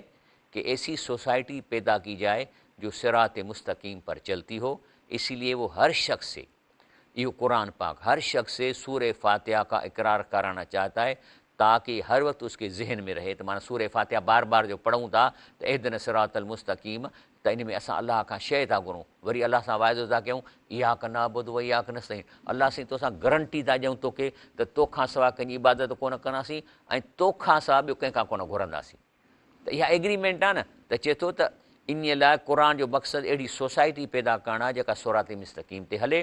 ڪه ايسي سوسائٽي پيدا ڪي جائي جو صراط مستقيم پر چلتي هو اسي ليي وو هر شخص سي اهو قرآن پاڪ هر شخص سي سوره فاتحه کا اقرار ڪرانا چاهتا هي تاڪه هر وقت اس ڪي ذهن ۾ رهي ته معنيٰ سوره فاتحه بار بار جو پڙهون ٿا ته اهدنا الصراط المستقيم ته ان ۾ اسان الله کان شيء ٿا گهرون وري الله سان واعدو ٿا ڪيون اياڪ نعبد و اياڪ نستعين الله سائين توسان گرنٽي ٿا ڏيون توکي ته توکان سواء ڪنهن جي عبادت ڪونه ڪنداسين ۽ توکان سواء ٻيو ڪنهن کان ڪونه گهرنداسين ته اها ايگريمينٽ آهي نه ته چئي ٿو ته انهيء لاء قرآن جو مقصد اهڙي سوسائٽي پيدا ڪرڻ آهي جيڪا صراط مستقيم تي هلي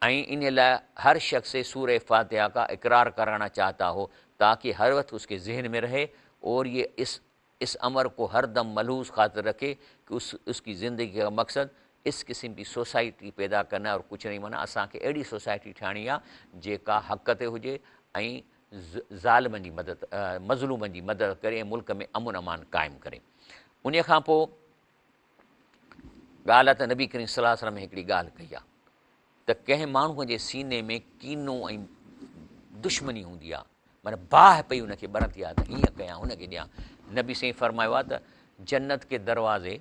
۽ انهيء لاء هر شخص سي سوره فاتحه کا اقرار کرانا چاهتا هو تاڪه هر وقت اس ڪي ذهن ۾ رهي اور يه اس اس امر کو هر دم ملحوظ خاطر رکي ڪه اس اس ڪي زندگي کا مقصد اس قسم ڪي سوسائٽي پيدا ڪرنا اور ڪجهه نهين معنيٰ اسان کي اهڙي سوسائٽي ٺاهڻي آهي جيڪا حق تي هجي ۽ ظالمن جي مدد مظلومن جي مدد ڪري ۽ ملڪ ۾ امن امان قائم ڪري. انهيء کان پوء ڳالهه ته نبي ڪريم صلي الله عليه وسلم هڪڙي ڳالهه ڪئي آهي ته ڪنهن ماڻهوء جي سيني ۾ ڪينو ۽ دشمني هوندي آهي معنيٰ باهه پئي ان کي ٻرندي آهي ته هيئن ڪيان هن کي ڏيان. نبي سائين فرمايو آهي ته جنت ڪي دروازي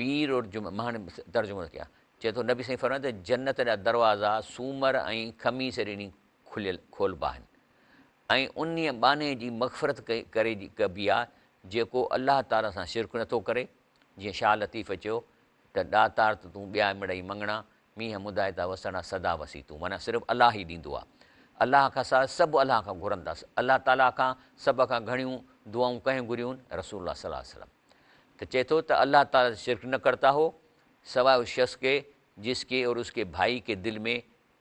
پير اور جمعه مان هاڻي ترجمو ٿو ڪيان چئي ٿو نبي سائين فرمايو ته جنت جا دروازا سومر ۽ خميس ڏينهن کليل کولبا آهن. ۽ انهيء ٻانهي جي مغفرت ڪري ڪبي آهي جيڪو الله تعاليٰ سان شرڪ نٿو ڪري، جيئن شاهه لطيف چيو ته ڏاتار ته تون ٻيا مڙئي مڱڻا، مينهن مدائتا وسڻا سدا وسي تون معنيٰ صرف الله ئي ڏيندو آهي. الله کان سواء سڀ الله کان گهرن ٿا. الله تعاليٰ کان سڀ کان گهڻيون دعائون ڪنهن گهريون؟ رسول الله صلي الله عليه وسلم ته چئي ٿو ته الله تعاليٰ سي شرڪ نه ڪرتا هو سواء اس شخص ڪي جس ڪي اور اس ڪي ڀائي ڪي دل ۾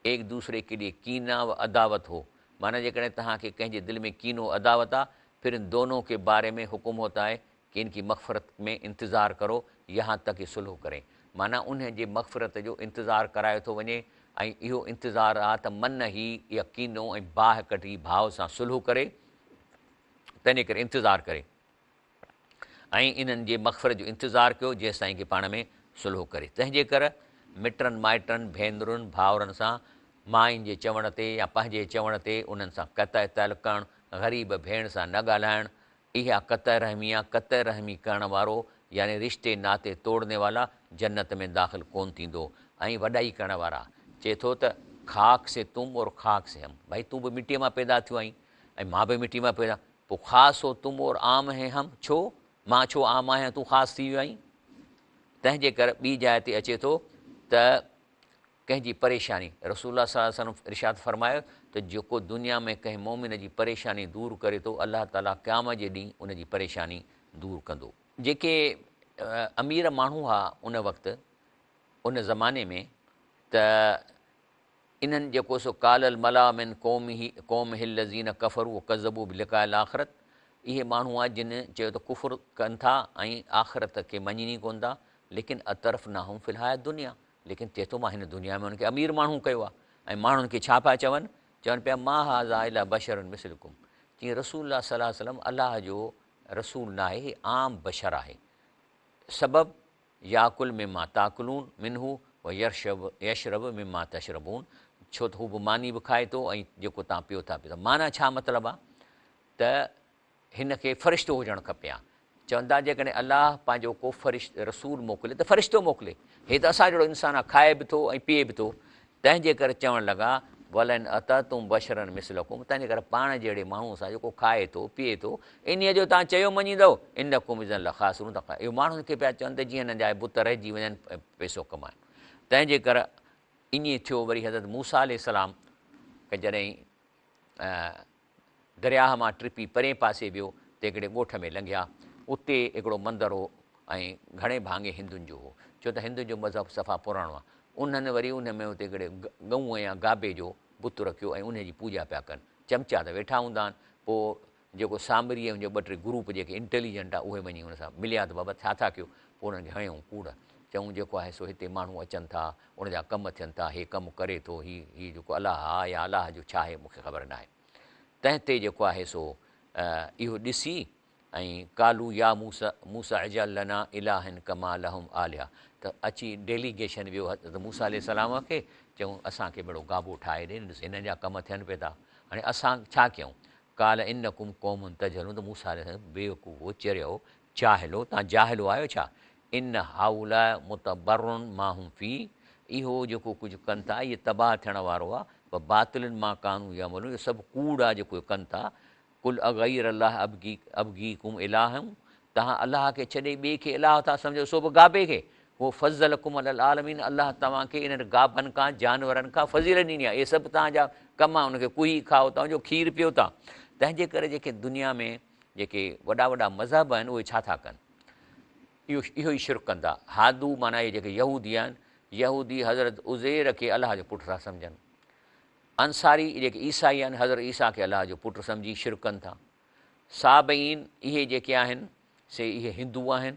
ايڪ دوسري ڪي ليي ڪينه و عداوت هو معنيٰ جيڪڏهن توهان کي ڪنهن جي دل ۾ ڪينو عداوت آ پھر ان دونون ڪي باري ۾ حڪم هوتا هي ڪي ان ڪي مغفرت ۾ انتظار ڪرو يهان تڪ هي صلح ڪرين معنيٰ انهن جي مغفرت جو انتظار ڪرايو ٿو وڃي ۽ اهو انتظار آ ته من هي اها ڪينو ۽ باهه ڪڍي ڀاء سان صلح ڪري تنهنجي ڪري انتظار ڪري. ۽ انهن جي مغفرت جو انتظار ڪيو جيستائين ڪي پاڻ ۾ صلح ڪري. تنهنجي ڪر مٽن مائٽن، ڀينرن، ڀائرن سان مائين جي چوڻ تي يا پنهنجي چوڻ تي انهن سان قطع تعلق ڪرڻ، غريب ڀيڻ سان نه ڳالهائڻ، اها قطع رحمي آ، قطع رحمي ڪرڻ وارو يعني رشتي ناتي توڙني والا جنت ۾ داخل ڪونه ٿيندو ۽ وڏائي ڪرڻ وارا چئي ٿو ته خاڪ سي تم اور خاڪ سي هم ڀائي تون به مٽيء مان پيدا ٿيو آهين ۽ مان به مٽيء مان پيدا پوء خاص هو تم اور عام هين هم، ڇو؟ مان ڇو عام آهيان تون خاص ٿي ويو آهين؟ تنهن جي ڪر ٻي جاء تي اچي ٿو ته ڪنهن جي پريشاني، رسول الله صلي الله عليه وسلم ارشاد فرمايو ته جيڪو دنيا ۾ ڪنهن مؤمن جي پريشاني دور ڪري ٿو الله تعاليٰ قيامت جي ڏينهن ان جي پريشاني دور ڪندو. جيڪي امير ماڻهو هئا ان وقت ان زماني ۾ ته انهن جيڪو سو قال الملأ من قومه قومه الذين ڪفروا وڪذبوا بلقاء الاخرة اهي ماڻهو آهن جن چيو ته ڪفر ڪن ٿا ۽ آخرت کي مڃين ئي ڪونه ٿا ليڪن اترفناهم في الحياة الدنيا ليڪن چئي ٿو مان هن دنيا ۾ انهن کي امير ماڻهو ڪيو آهي ۽ ماڻهن کي ڇا پيا چون چون پيا ما هذا الا بشر مثلڪم چي رسول الله صلي الله عليه وسلم الله جو رسول ناهي هي عام بشر آهي سبب ياڪل مما تاڪلون منه ويشرب مما تشربون ڇو ته هو به ماني به کائي ٿو ۽ جيڪو توهان پيو ٿا پيو ٿا معنيٰ ڇا مطلب آ ته هن کي فرشتو هجڻ کپي ها چون ٿا جيڪڏهن الله پنهنجو ڪو فرشت رسول موڪلي ته فرشتو موڪلي هي ته اسان جهڙو انسان آ کائي به ٿو ۽ پيئي به ٿو تنهن جي ڪري چوڻ لڳا، ولئن اتعتم بشرا مثلڪم، تنهن جي ڪري پاڻ جهڙي ماڻهوء سان جيڪو کائي ٿو، پيئي ٿو، انهيء جو توهان چيو مڃيندؤ، انڪم اذا لخاسرون ته اهو ماڻهن کي پيا چون ته جيئن هنن جا اهي بت رهجي وڃن ۽ پئسو ڪمائن. تنهن جي ڪري ائين ٿيو وري حضرت موسيٰ عليه السلام کي جڏهن درياهه مان ٽپي پرئين پاسي ويو ته هڪڙي ڳوٺ ۾ لنگهيا. اتي هڪڙو مندر هو ۽ گهڻي ڀاڱي هندن جو هو. ڇو ته هندن جو مذهب صفا پراڻو آهي. انهن وري ان ۾ اتي هڪڙي ڳئون يا گابي جو بت رکيو ۽ انهي جي پوڄا پيا ڪن. چمچا ته ويٺا هوندا آهن. پوء جيڪو سامري ۽ ان جو ٻه ٽي گروپ جيڪي انٽيليجنٽ آهي اهي وڃي ان سان مليا ته بابا ڇا ٿا ڪيو؟ پوء انهن کي هنيائون ڪوڙ. چيائون جيڪو آهي سو هتي ماڻهو اچن ٿا، ان جا ڪم ٿين ٿا، هي ڪم ڪري ٿو، هي هي جيڪو الله آهي يا الله جو ڇا آهي مون کي خبر ناهي. تنهن تي جيڪو آهي سو اهو ڏسي ۽ قالوا يا موسيٰ موسيٰ اجعل لنا الها ڪما لهم آلهه ته اچي ڊيليگيشن ويو حضرت موسيٰ عليه السلام کي چيائون اسان کي به اهڙو گابو ٺاهي ڏي ڏس هنن جا ڪم ٿين پئي ٿا هاڻي اسان ڇا ڪيون قال انڪم قوم تجهلون ته موسيٰ عليه السلام بيوقوفو چريو جاهلو توهان جاهلو آهيو ڇا ان هؤلاء متبر ما هم فيه اهو جيڪو ڪجهه ڪن ٿا اهي تباهه ٿيڻ وارو آهي وباطل ما ڪانوا يعملون اهو سڀ ڪوڙ آهي جيڪو اهي ڪن ٿا قل اغير الله ابغي ابغيڪم الها توهان الله کي ڇڏي ٻئي کي اله ٿا سمجهو سو به گابي کي هو فضلڪم علي العالمين الله توهان کي انهن گابن کان جانورن کان فضيلت ڏني آهي اهي سڀ توهان جا ڪم آهن ان کي ڪهي کائو ٿا جو کير پيو ٿا تنهن جي ڪري جيڪي دنيا ۾ جيڪي وڏا وڏا مذهب آهن اهي ڇا ٿا ڪن اهو اهو ئي شرڪ ڪن ٿا. هادو معنيٰ اهي جيڪي يهودي آهن، يهودي حضرت عزير کي الله جو پٽ ٿا سمجهن. انصاري جيڪي عيسائي آهن، حضرت عيسيٰ کي الله جو پٽ سمجهي شرڪ ڪن ٿا. صابئين اهي جيڪي آهن، سي اهي هندو آهن،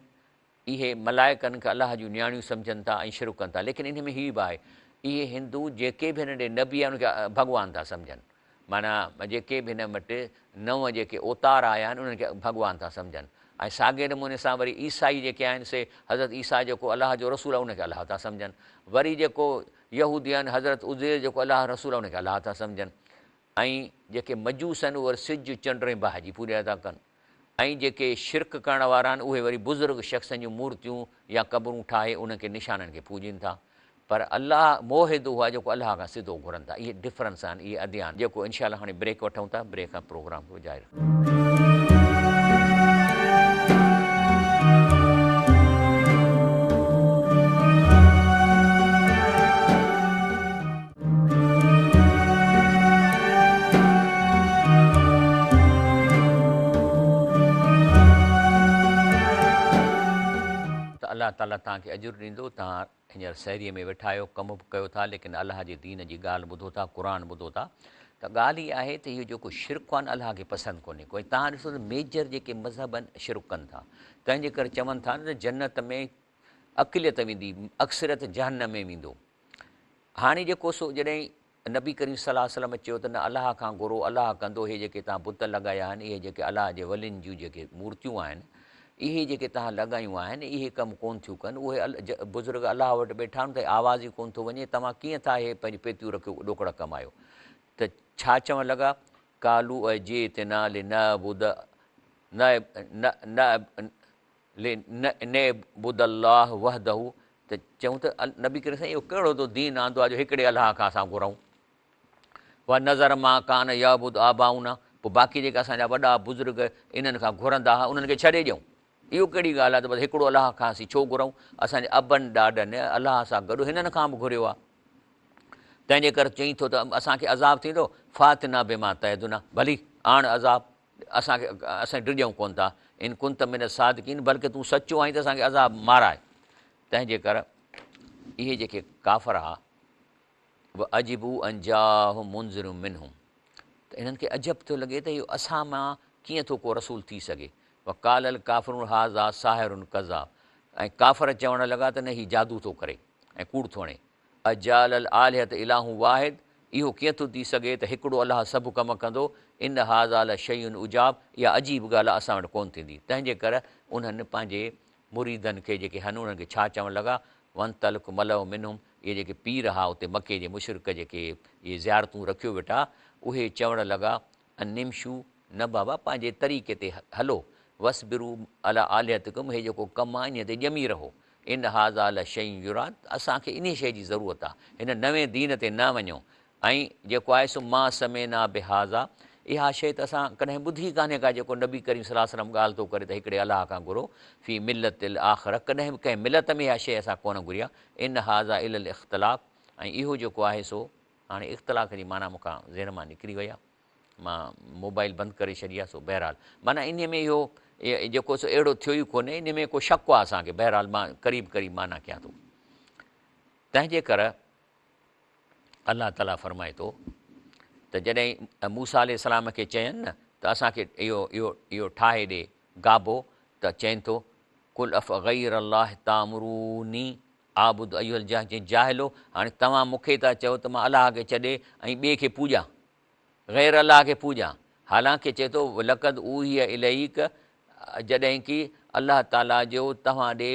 اهي ملائڪن کي الله جون نياڻيون سمجهن ٿا ۽ شرڪ ڪن ٿا. ليڪن انهي ۾ هي به آهي، اهي هندو جيڪي به هنن ڏي نبي آهن، ان کي ڀڳوان ٿا سمجهن. معنيٰ جيڪي به هن وٽ نون جيڪي اوتار آيا آهن انهن کي ڀڳوان ٿا سمجهن ۽ ساڳئي نموني سان وري عيسائي جيڪي آهن سي حضرت عيسيٰ جيڪو الله جو رسول آهي ان کي الله ٿا سمجهن وري جيڪو يهودي آهن حضرت عزير جيڪو الله رسول آهي ان کي الله ٿا سمجهن ۽ جيڪي مجوس آهن اهي وري سج چنڊ ۽ باهه جي پوڄا ٿا ڪن ۽ جيڪي شرڪ ڪرڻ وارا آهن اهي وري بزرگ شخصن جون مورتيون يا قبرون ٺاهي انهن کي نشانن کي پوڄين ٿا. پر الله موحد اهو آهي جيڪو الله کان سڌو گهرن ٿا اهي ڊفرنس آهن اهي اديان جيڪو انشاء الله هاڻي بريڪ وٺون ٿا بريڪ کان پروگرام کي جاري ته الله تعالي توهان کي اجر ڏيندو توهان هينئر سحريء ۾ ويٺا آهيو ڪم به ڪيو ٿا ليڪن الله جي دين جي ڳالهه ٻڌو ٿا قرآن ٻڌو ٿا ته ڳالهه هي آهي ته اهو جيڪو شرڪ آهي نه الله کي پسند ڪونهي ڪو ۽ توهان ڏسو ته ميجر جيڪي مذهب آهن شرڪ ڪن ٿا تنهن جي ڪري چون ٿا نه ته جنت ۾ اقليت ويندي اڪثريت جهنم ۾ ويندو هاڻي جيڪو سو جڏهن نبي ڪريم صلي الله عليه وسلم چيو ته نه الله کان گهرو الله ڪندو اهي جيڪي توهان بت لڳايا آهن اهي جيڪي الله جي ولين جون جيڪي مورتيون آهن اهي جيڪي توهان لڳايون آهن اهي ڪم ڪون ٿيون ڪن اهي بزرگ الله وٽ ويٺا آهن ته آواز ئي ڪون ٿو وڃي توهان ڪيئن ٿا اهي پنهنجي پيتيون رکيو ڏوڪڙا ڪمايو ته ڇا چوڻ لڳا قالو اجئتنا لنعبد لنعبد الله وحده ته چئون ته نبي ڪريم سائين اهو ڪهڙو تو دين آندو آهي جو هڪڙي الله کان اسان گهرون ونذر ما ڪان يعبد آباؤنا پوء باقي جيڪي اسان جا وڏا بزرگ انهن کان گهرندا هئا انهن کي ڇڏي ڏيون اهو ڪهڙي ڳالهه آهي ته بس هڪڙو الله کان اسين ڇو گهرون اسان جي ابن ڏاڏن الله سان گڏ هنن کان به گهريو آهي تنهن جي ڪري چئين ٿو ته اسان کي عذاب ٿيندو فاتنا بما تعدنا ڀلي آڻ عذاب اسان کي اسان ڊڄون ڪونه ٿا، ان ڪنت من الصادقين بلڪه تون سچو آهين ته اسان کي عذاب ماراء. تنهن جي ڪر اهي جيڪي ڪافر ها، وعجبوا ان جاءهم منذر منهم ته انهن کي عجب ٿيو لڳي ته اهو اسان مان ڪيئن ٿو ڪو رسول ٿي سگهي. وقال الڪافرون هذا ساحر ڪذاب ۽ ڪافر چوڻ لڳا ته نه هي جادو ٿو ڪري ۽ ڪوڙ ٿو هڻي. اجعل الالهة اله واحد، اهو ڪيئن ٿو ٿي سگهي ته هڪڙو الله سڀ ڪم ڪندو، ان هذا لشيء عجاب، اها عجيب ڳالهه آهي اسان وٽ ڪونه ٿيندي. تنهن جي ڪر انهن پنهنجي مريدن کي جيڪي هن انهن کي ڇا چوڻ لڳا، وانطلق ملأ منهم، اهي جيڪي پير ها اتي مڪي جي مشرڪ جيڪي اهي زيارتون رکيو ويٺا اهي چوڻ لڳا، ان امشوا، نه بابا پنهنجي طريقي تي هلو، واصبروا علي آلهتڪم، هي جيڪو ڪم آهي انهيء تي ڄمي رهو، ان هذا لشيء يراد، اسان کي انهيء شيء جي ضرورت آهي، هن نوين دين تي نه وڃو ۽ جيڪو آهي سو ما سمعنا بهذا، اها شيء ته اسان ڪڏهن ٻڌي ڪانهي ڪا جيڪو نبي ڪريم صلي الله عليه وسلم ڳالهه ٿو ڪري ته هڪڙي الله کان گهرو، في ملت الاخرة، ڪڏهن به ڪنهن ملت ۾ اها شيء اسان ڪونه گهري آهي، ان هذا الا الاختلاق، ۽ اهو جيڪو آهي سو هاڻي اختلاق جي معنيٰ مون کان ذهن مان نڪري وئي آهي. مان موبائل بند ڪري ڇڏي آهي سو بهرحال معنيٰ انهي ۾ اهو جيڪو سو اهڙو ٿيو ئي ڪونهي انهي ۾ ڪو شڪ آهي اسان کي بهرحال مان قريب قريب معنيٰ ڪيان ٿو تنهن جي ڪر الله تعاليٰ فرمائي ٿو ته جڏهن موسيٰ عليه السلام کي چين نه ته اسان کي اهو اهو اهو ٺاهي ڏي گابو ته چين ٿو قل افغير الله تامروني اعبد ايها الجاهل چين جاهلو هاڻي توهان مون کي ٿا چئو ته مان الله کي ڇڏي ۽ ٻئي کي پوڄان غير الله کي پوڄان، حالانڪه چئي ٿو لقد اوحي اليک جڏهن ڪي الله تعالي جو توهان ڏي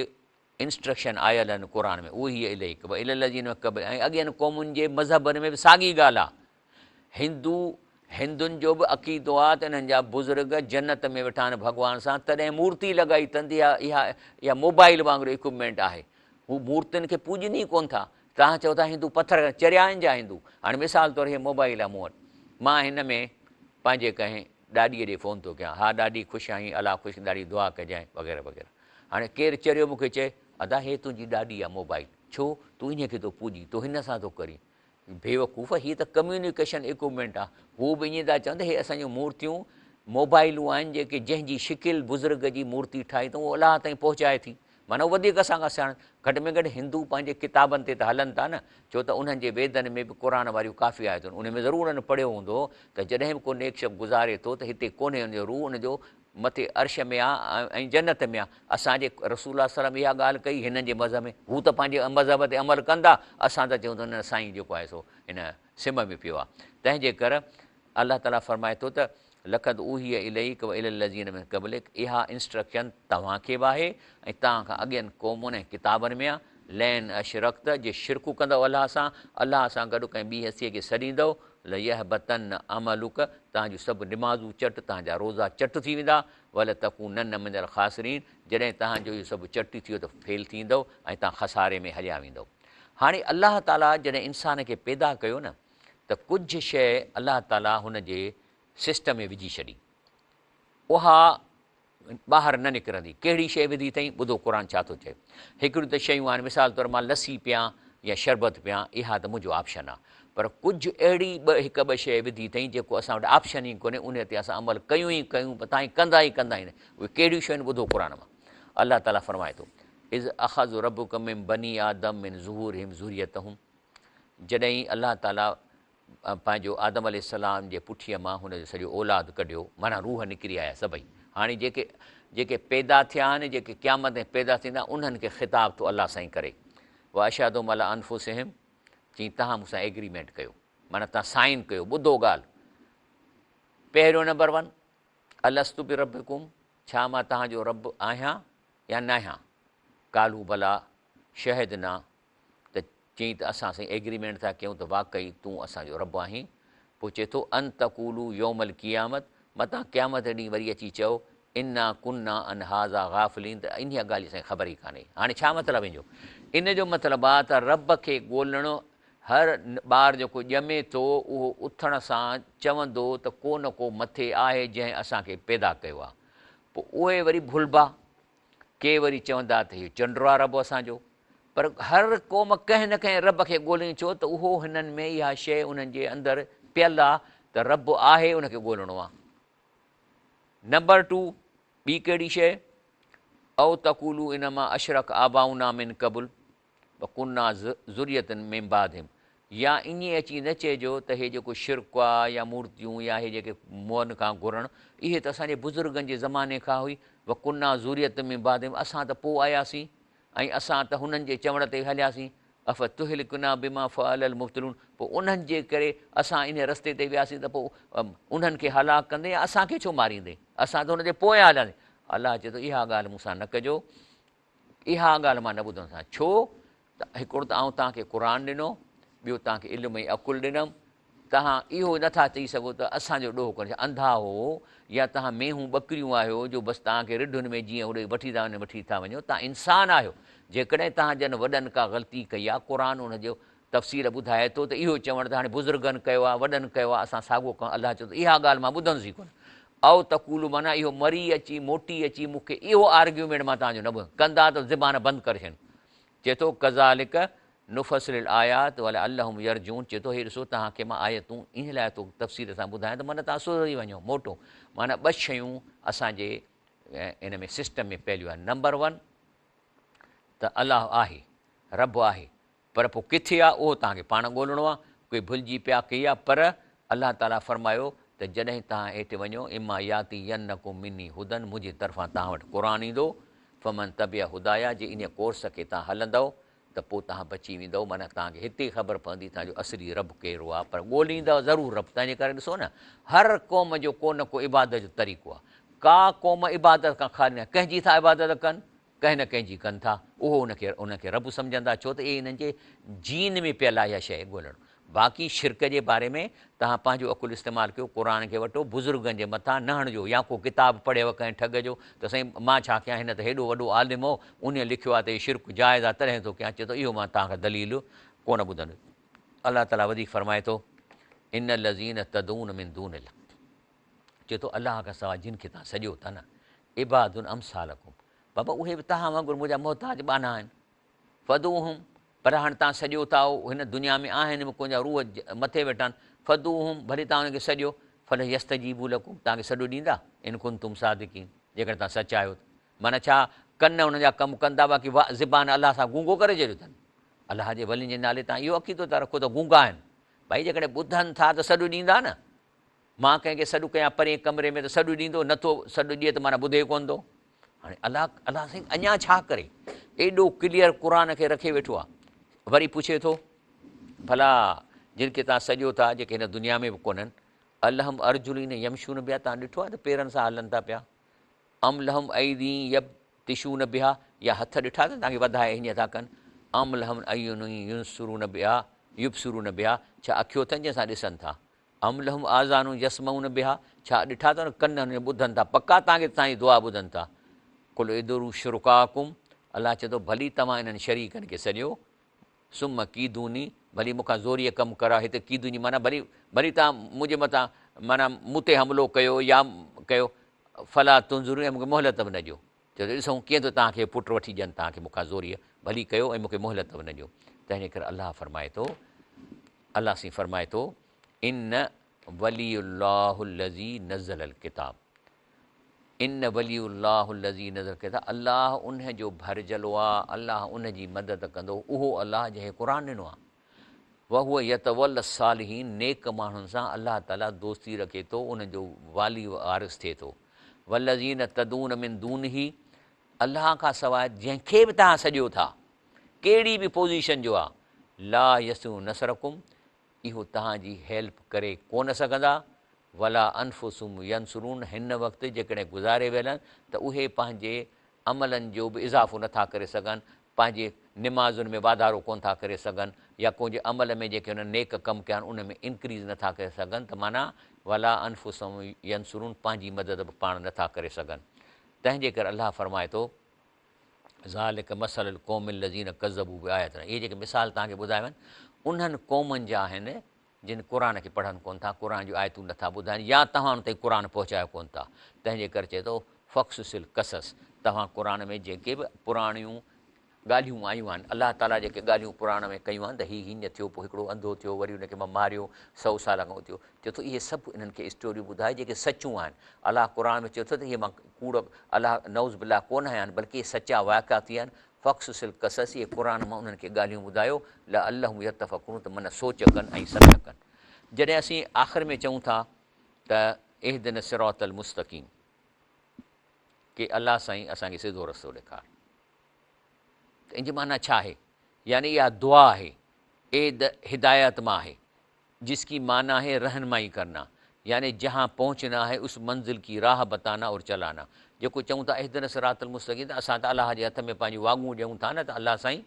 انسٽرڪشن آيل آهن قرآن ۾ اوحي اليک و الي الذين من قبلک ۽ اڳين قومن جي مذهبن ۾ به ساڳي ڳالهه آهي. هندو هندن جو به عقيدو آهي ته انهن جا بزرگ جنت ۾ ويٺا آهن ڀڳوان سان تڏهن مورتي لڳائي اٿن ته اها اها موبائل وانگر اڪوپمينٽ آهي هو مورتين کي پوڄن ئي ڪونه ٿا توهان چئو ٿا هندو پٿر چريا آهن جا هندو هاڻي مثال طور هي موبائل آهي مون وٽ مان هن ۾ پنهنجي ڪنهن ڏاڏيء ڏي فون ٿو ڪيان ها ڏاڏي خوش آهين الله خوش ڏاڏي دعا ڪجانء وغيره وغيره هاڻي ڪير چريو مون کي چئي ادا هي تنهنجي ڏاڏي آهي موبائل ڇو تون انهيء کي ٿو پوڄين تون هن سان ٿو ڪرين بيوقوف هي ته ڪميونيڪيشن اڪوپمينٽ آهي هو به ائين ٿا چون ته هي اسان جون مورتيون موبائلون آهن جيڪي جنهن جي شڪل بزرگ جي مورتي ٺاهي اٿئون اهو الله تائين پهچائي ٿي معنيٰ هو وڌيڪ اسان کان سياڻا، گهٽ ۾ گهٽ هندو پنهنجي ڪتابن تي ته هلن ٿا نه، ڇو ته انهن جي ويدن ۾ به قرآن واريون ڪافي آيتون آهن، انهن ۾ ضرور انهن پڙهيو هوندو ته جڏهن به ڪو نيڪ شخص گذاري ٿو ته هتي ڪونهي ان جو روح ان جو مٿي عرش ۾ آ ۽ جنت ۾ آ، اسان جي رسول الله صلي الله عليه وسلم اها ڳالهه ڪئي هنن جي مذهب ۾ هو ته پنهنجي مذهب تي عمل ڪندا، اسان ته چئون ته نه سائين جيڪو آهي سو هن سم ۾ پيو آ، تنهن جي ڪر الله تعاليٰ فرمائي ٿو ته لقد اوحي اليک والي الذين من قبلک اها انسٽرڪشن توهان کي به آهي ۽ توهان کان اڳين قومن ۽ ڪتابن ۾ آهي، لئن اشرڪت جي شرڪ ڪندؤ الله سان، الله سان گڏ ڪنهن ٻي هستيء کي سڏيندؤ، ليحبطن عملک توهان جون سڀ نمازون چٽ، توهان جا روزا چٽ ٿي ويندا، ولتڪونن من الخاسرين جڏهن توهان جو اهو سڀ چٽ ٿي ويو ته فيل ٿيندؤ ۽ توهان خساري ۾ هليا ويندؤ. هاڻي الله تعاليٰ جڏهن انسان کي پيدا ڪيو نه ته ڪجهه شيء الله تعاليٰ هن جي سسٽم ۾ وجهي ڇڏي. اها ٻاهر نه نڪرندي. ڪهڙي شيء وڌي اٿئي؟ ٻڌو قرآن ڇا ٿو چئي. هڪڙيون ته شيون آهن مثال طور مان لسي پيان يا شربت پيان اها ته منهنجو آپشن آهي پر ڪجهه اهڙي ٻه هڪ ٻه شيء وڌي اٿئي جيڪو اسان وٽ آپشن ئي ڪونهي انهي تي اسان عمل ڪيون ئي ڪيون پتا ۽ ڪندا ئي ڪندا آهيون اهي ڪهڙيون شيون آهن ٻڌو قرآن مان الله تعالي فرمائي ٿو اذ اخذ ربک من بني آدم من ظهورهم ذريتهم جڏهن الله تعالي پنهنجو آدم عليه السلام جي پٺيء مان هن جو سڄو اولاد ڪڍيو، معنيٰ روح نڪري آيا سڀئي. هاڻي جيڪي جيڪي پيدا ٿيا آهن، جيڪي قيامت تائين پيدا ٿيندا، انهن کي خطاب ٿو الله سائين ڪري. واشهدهم علي انفسهم، چئين توهان مون سان ايگريمينٽ ڪيو، معنيٰ توهان سائن ڪيو، ٻڌو ڳالهه. پهريون نمبر ون، الست بربڪم، ڇا مان توهان جو رب آهيان يا ناهيان؟ قالوا بليٰ شهدنا، ته چيائين ته اسان سائين ايگريمينٽ ٿا ڪيون ته واقعي تون اسان جو رب آهين. پوء چئي ٿو ان تقولوا يوم القيامت متان قيامت ڏينهن وري اچي چئو انا ڪنا عن هذا غافلين ته انهيء ڳالهه جي اسان کي خبر ئي ڪانهي. هاڻي ڇا مطلب ان جو؟ ان جو مطلب آهي ته رب کي ڳولڻ هر ٻار جيڪو ڄمي ٿو اهو اٿڻ سان چوندو ته ڪو نه ڪو مٿي آهي جنهن اسان کي پيدا ڪيو آهي. پوء اهي وري ڀلبا. ڪي وري چوندا ته هي چنڊ آ رب اسان جو. پر هر قوم ڪنهن نه ڪنهن رب کي ڳولين ڇو ته اهو هنن ۾ اها شيء انهن جي اندر پيل آ ته رب آهي ان کي ڳولڻو آ. نمبر ٽو ٻي ڪهڙي شيء؟ او تقولو انما اشرڪ آباؤنا من قبل وڪنا ذرية من بعدهم يا ائين اچي نه چئجو ته هي جيڪو شرڪ آ يا مورتيون يا هي جيڪي مئن کان گهرڻ اهي ته اسان جي بزرگن جي زماني کان هئي وڪنا ذرية من بعدهم اسان ته پوء آياسين ۽ اسان ته هنن جي چوڻ تي هلياسين افتهلڪنا بما فعل المبطلون پوء انهن جي ڪري اسان انهي رستي تي وياسين ته پوء انهن کي هلاڪ ڪندين يا اسان کي ڇو ماريندين اسان ته هن جي پويان هلياسين الله چئي ٿو اها ڳالهه مون سان نه ڪجو اها ڳالهه مان نه ٻڌندوسان، ڇو ته هڪڙو ته آئون توهان کي قرآن ڏنو، ٻيو توهان کي علم ۽ عقل ڏنم، توهان اهو نه ٿا چئي سگهو ته اسان جو ڏوهه ڪونهي، ڇا انڌا هو يا توهان مينهون ٻڪريون آهيو جو بس توهان کي رڍن ۾ جيئن هوڏي وٺي ٿا وڃن وٺي ٿا وڃو، توهان انسان آهيو، جيڪڏهن توهان جن وڏن ڪا غلطي ڪئي آهي، قرآن ان جو تفصيل ٻڌائي ٿو ته اهو چوڻ ته هاڻي بزرگن ڪيو آهي، وڏن ڪيو آهي، اسان ساڳو ڪيون، الله چوي ٿو اها ڳالهه مان ٻڌندس ئي ڪونه. او تقولوا معنيٰ اهو مري اچي موٽي اچي مون کي اهو آرگيومينٽ مان توهان جو نه ٻڌندس، ڪندا ته زبان بند ڪري ڇڏين. چئي ٿو ڪذالڪ نفصل الايات ولعلهم يرجعون چئي ٿو هي ڏسو توهان کي مان آيتون انهي لاء ٿو تفصيل سان ٻڌايان ته من توهان سڌري وڃو موٽو معنيٰ ٻه شيون اسان جي ان ۾ سسٽم ۾ پيليون آهن نمبر ون ته الله آهي رب آهي پر پوء ڪٿي آ اهو توهان کي پاڻ ڳولڻو آ، ڪي ڀلجي پيا ڪي آ، پر الله تعاليٰ فرمايو ته جڏهن توهان هيٺ وڃو اما ياتينڪم مني هدًا منهنجي طرفان توهان وٽ قرآن ايندو فمن تبع هدايا جي انهيء ڪورس کي توهان هلندؤ ته پوء توهان بچي ويندؤ معنيٰ توهان کي هتي خبر پوندي توهان جو اصلي رب ڪير آ پر ڳوليندؤ ضرور رب تنهنجي ڪري ڏسو نه هر قوم جو ڪو نه ڪو عبادت جو طريقو آ ڪا قوم عبادت کان خالي ناهي ڪنهن جي ٿا عبادت ڪن ڪنهن نه ڪنهن جي ڪن ٿا، اهو ان کي انهن کي رب سمجهن ٿا، ڇو ته اهي انهن جي جين ۾ پيل آهي اها شيء ڳولڻ. باقي شرڪ جي باري ۾ توهان پنهنجو عقل استعمال ڪيو، قرآن کي وٺو، بزرگن جي مٿان نه هڻجو يا ڪو ڪتاب پڙهيو ڪنهن ٺڳ جو ته سائين مان ڇا ڪيان هن ته هيڏو وڏو عالم هو انهيء لکيو آهي ته هي شرڪ جائز آهي تڏهن ٿو ڪيان، چئي ٿو اهو مان توهان کان دليل ڪونه ٻڌندس. الله تعاليٰ وڌيڪ فرمائي ٿو، ان الذين تدعون من دون الله چئي ٿو الله کان سواء جن کي توهان سڏيو ٿا نه عباد امثالڪم بابا اهي به توهان وانگر منهنجا محتاج ٻانها آهن فدعوهم پر هاڻي توهان سڏيو ٿا هن دنيا ۾ آهن به ڪونه جا روح مٿي ويٺا آهن فدعوهم ڀلي توهان انهن کي سڏيو فليستجيبوا لڪم توهان کي سڏ ڏيندا ان ڪنتم صادقين جيڪڏهن توهان سچ آهيو ته معنيٰ ڇا ڪن انهن جا ڪم ڪن ٿا باقي زبان الله سان گونگو ڪري ڇڏيو اٿن الله جي ولين جي نالي تان اهو عقيدو ٿا رکو ته گونگا آهن ڀائي جيڪڏهن ٻڌن ٿا ته سڏ ڏيندا نه مان ڪنهن کي سڏ ڪيان پرئين ڪمري ۾ ته سڏ ڏيندو، نه ٿو سڏ ڏئي ته معنيٰ ٻڌي ڪونه ٿو. هاڻي الله الله سائين اڃا ڇا ڪري؟ ايڏو ڪليئر قرآن کي رکي ويٺو آ. وري پڇي ٿو، ڀلا جن کي توهان سڏيو ٿا جيڪي هن دنيا ۾ به ڪونهن، الهم ارجلين يمشون بها توهان ڏٺو آ ته پيرن سان هلن ٿا پيا؟ ام لهم ايدي يبطشون بها يا هٿ ڏٺا اٿن توهان کي وڌائي هيئن ٿا ڪن؟ ام لهم اعين ينصرون بها يبصرون بها ڇا اکيون اٿن جنهن سان ڏسن ٿا؟ ام لهم آذان يسمعون بها ڇا ڏٺا اٿن ڪن هن جا ٻڌن ٿا پڪا توهان کي توهان جي دعا ٻڌن ٿا قل ادعوا شرڪاءڪم الله چئي ٿو ڀلي توهان انهن شريڪن کي سڏيو ثم ڪيدوني، ڀلي مون کان زوريء ڪم ڪرايو، هتي ڪيدوني معنيٰ ڀلي ڀلي توهان منهنجي مٿان معنيٰ مون تي حملو ڪيو يا ڪيو، فلا تنظرون ۽ مون کي مهلت به نه ڏيو. چيو ته ڏسون ڪيئن ٿو توهان کي پٽ وٺي ڏين توهان کي مون کان زوريء ڀلي ڪيو ۽ مون کي مهلت به نه ڏيو. تنهنجي ڪري الله فرمائي ٿو، الله سائين فرمائي ٿو، ان ولي الله الذي نزل الڪتاب. ان ولي الله الذي نزل الڪتاب الله ان جو ڀرجهلو آ، الله ان جي مدد ڪندو، اهو الله جنهن قرآن ڏنو آ. وهو يتولي الصالحين نيڪ ماڻهن سان الله تعالي دوستي رکي ٿو، انهن جو والي وارث ٿئي ٿو. والذين تدعون من دونه الله کان سواء جنهن کي به توهان سڏيو ٿا، ڪهڙي به پوزيشن جو آ، لا يستطيعون نصرڪم اهو توهان جي هيلپ ڪري ڪونه سگهندا، ولا انفسهم ينصرون هن وقت جيڪڏهن گذاري ويل آهن ته اهي پنهنجي عملن جو به اضافو نٿا ڪري سگهن، پنهنجي نمازن ۾ واڌارو ڪونه ٿا ڪري سگهن يا ڪنهنجي عمل ۾ جيڪي انهن نيڪ ڪم ڪيا آهن ان ۾ انڪريز نٿا ڪري سگهن ته معنيٰ ولا انفسهم ينصرون پنهنجي مدد به پاڻ نٿا ڪري سگهن تنهن جي ڪري الله فرمائي ٿو. ذلک مثل القوم الذين ڪذبوا بآياتنا اهي جيڪي مثال توهان کي ٻڌايا ويا آهن انهن قومن جا آهن جن قرآن کي پڙهن ڪونه ٿا قرآن جون آيتون نٿا ٻڌائن يا توهان ان تائين قرآن پهچايو ڪونه ٿا تنهن جي ڪري چئي ٿو فاقصص القصص توهان قرآن ۾ جيڪي به پراڻيون ڳالهيون آيون آهن الله تعاليٰ جيڪي ڳالهيون قرآن ۾ ڪيون آهن ته هي هيئن ٿيو پوء هڪڙو انڌو ٿيو وري ان کي مان ماريو سئو سال کان ٿيو چئي ٿو اهي سڀ انهن کي اسٽوريون ٻڌائي جيڪي سچون آهن الله قرآن ۾ چئي ٿو ته اهي مان ڪوڙ الله نعوذ بالله ڪونه آيا آهن بلڪه اهي سچا واقعا ٿي آهن فاقصص القصص اهي قرآن مان انهن کي ڳالهيون ٻڌايو لعلهم يتفڪرون ته من سوچ ڪن ۽ سمجهه ڪن جڏهن اسين آخر ۾ چئون ٿا ته اهدنا الصراط المستقيم ڪي الله سائين اسان کي سڌو رستو ڏيکار ته ان جي معنيٰ ڇا آهي يعني اها دعا آهي اهد هدايت مان آهي جس ڪي معنيٰ هي رهنمائي ڪرنا يعني جهان پهچنا هي اس منزل ڪي راهه بتانا اور چلانا جيڪو چئون ٿا اهدنا الصراط المستقيم ته اسان ته الله جي هٿ ۾ پنهنجون واڳون ڏيون ٿا نه ته الله سائين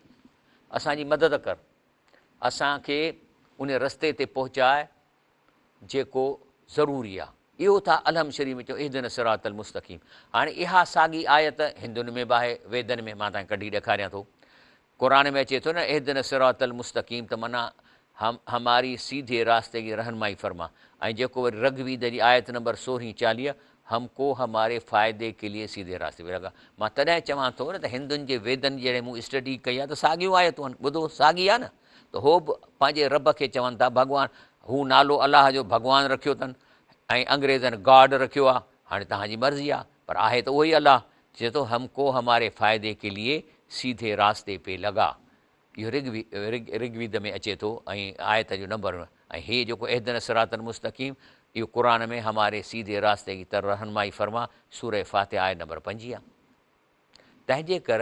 اسان جي مدد ڪر اسان کي ان رستي تي پهچاء جيڪو ضروري آ اهو ٿا الحم شريف ۾ چئون اهدنا الصراط المستقيم هاڻي اها ساڳي آيت هندن ۾ به آهي ويدن ۾ مان توهان کي ڪڍي ڏيکاريان ٿو قرآن ۾ اچي ٿو نه اهدنا الصراط المستقيم ته معنيٰ هماري سيڌي راستي جي رهنمائي فرما ۽ جيڪو وري رگ ويد جي آيت نمبر سورهين 40 هم ڪو هماري فائدي ڪي ليي سيڌي راستي پي لگا مان تڏهن چوان ٿو نه ته هندن جي ويدن جي جڏهن مون اسٽڊي ڪئي آهي ته ساڳيون آيتون آهن ٻڌو ساڳي آهي نه ته هو به پنهنجي رب کي چون ٿا ڀڳوان هو نالو الله جو ڀڳوان رکيو اٿن ۽ انگريزن گاڊ رکيو آهي هاڻي توهان جي مرضي آهي پر آهي ته اهو ئي الله چئي ٿو هم ڪو هماري فائدي ڪي ليي سيڌي راستي پي لگا اهو رگ ويد ۾ اچي ٿو ۽ آيت جو نمبر ۽ هي جيڪو اهدنا الصراط المستقيم اهو قرآن ۾ هماري سيڌي راستي ڪي طرف رهنمائي فرما سوره فاتحه آيت نمبر 25 تنهن جي ڪر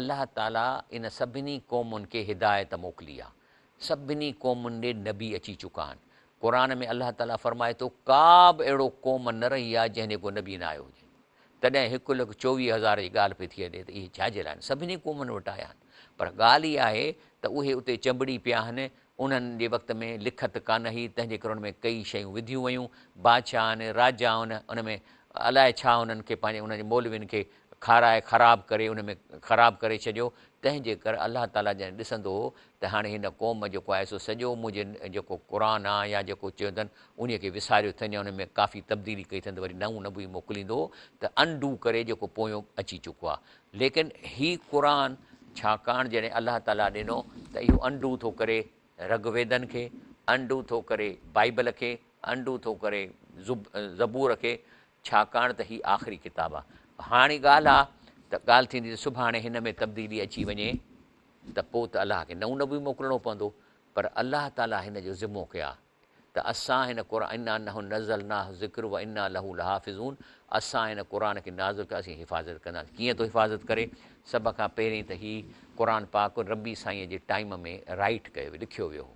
الله تعالي ان سڀني قومن کي هدايت موڪلي آ سڀني قومن ڏي نبي اچي چڪا آهن قرآن ۾ الله تعالي فرمائي ٿو ڪا به اهڙو قوم نه رهي آ جنهن ڏي ڪو نبي نه آيو هجي تڏهن 1,24,000 جي ڳالهه پئي ٿي هلي ته اهي ڇا جي لاء آهن؟ سڀني قومن وٽ آيا آهن. پر ڳالهه اها آهي ته اهي اتي چنبڙي پيا آهن. انهن جي وقت ۾ لکت ڪانه هئي، تنهن جي ڪري ان ۾ ڪيئي شيون وڌيون ويون. بادشاهن، راجائن ان ۾ الائي ڇا انهن کي پنهنجي انهن جي مولوين کي کارائي خراب ڪري ان ۾ خراب ڪري ڇڏيو. تنهن جي ڪري الله تعاليٰ جڏهن ڏسندو هو ته هاڻي هن قوم جيڪو آهي سو سڄو منهنجي جيڪو قرآن آهي يا جيڪو چيو اٿن انهيء کي وساريو اٿن يا ان ۾ ڪافي تبديلي ڪئي اٿن ته وري نئون نبي موڪليندو هو ته انڊو ڪري جيڪو پويون اچي چڪو آهي. ليڪن هي قرآن ڇاڪاڻ جڏهن الله تعاليٰ ڏنو ته اهو انڊو ٿو ڪري رگ ويدن کي، انڊو ٿو ڪري بائيبل کي، انڊو ٿو ڪري زبور کي، ڇاڪاڻ ته هي آخري ڪتاب آهي. هاڻي ڳالهه آ ته ڳالهه ٿيندي ته سڀاڻي هن ۾ تبديلي اچي وڃي ته پوء ته الله کي نئون نبي موڪلڻو پوندو پر الله تعاليٰ هن جو ذمو ڪيو آهي. ته اسان هن قرآن انا نحن نزلناه الذڪر وانا له لحافظون اسان هن قرآن کي نازل ڪيو اسين حفاظت ڪنداسين ڪيئن ٿو حفاظت ڪري سڀ کان پهرين ته هي قرآن پاڪ ربي سائين جي ٽائيم ۾ رائيٽ ڪيو ويو لکيو ويو هو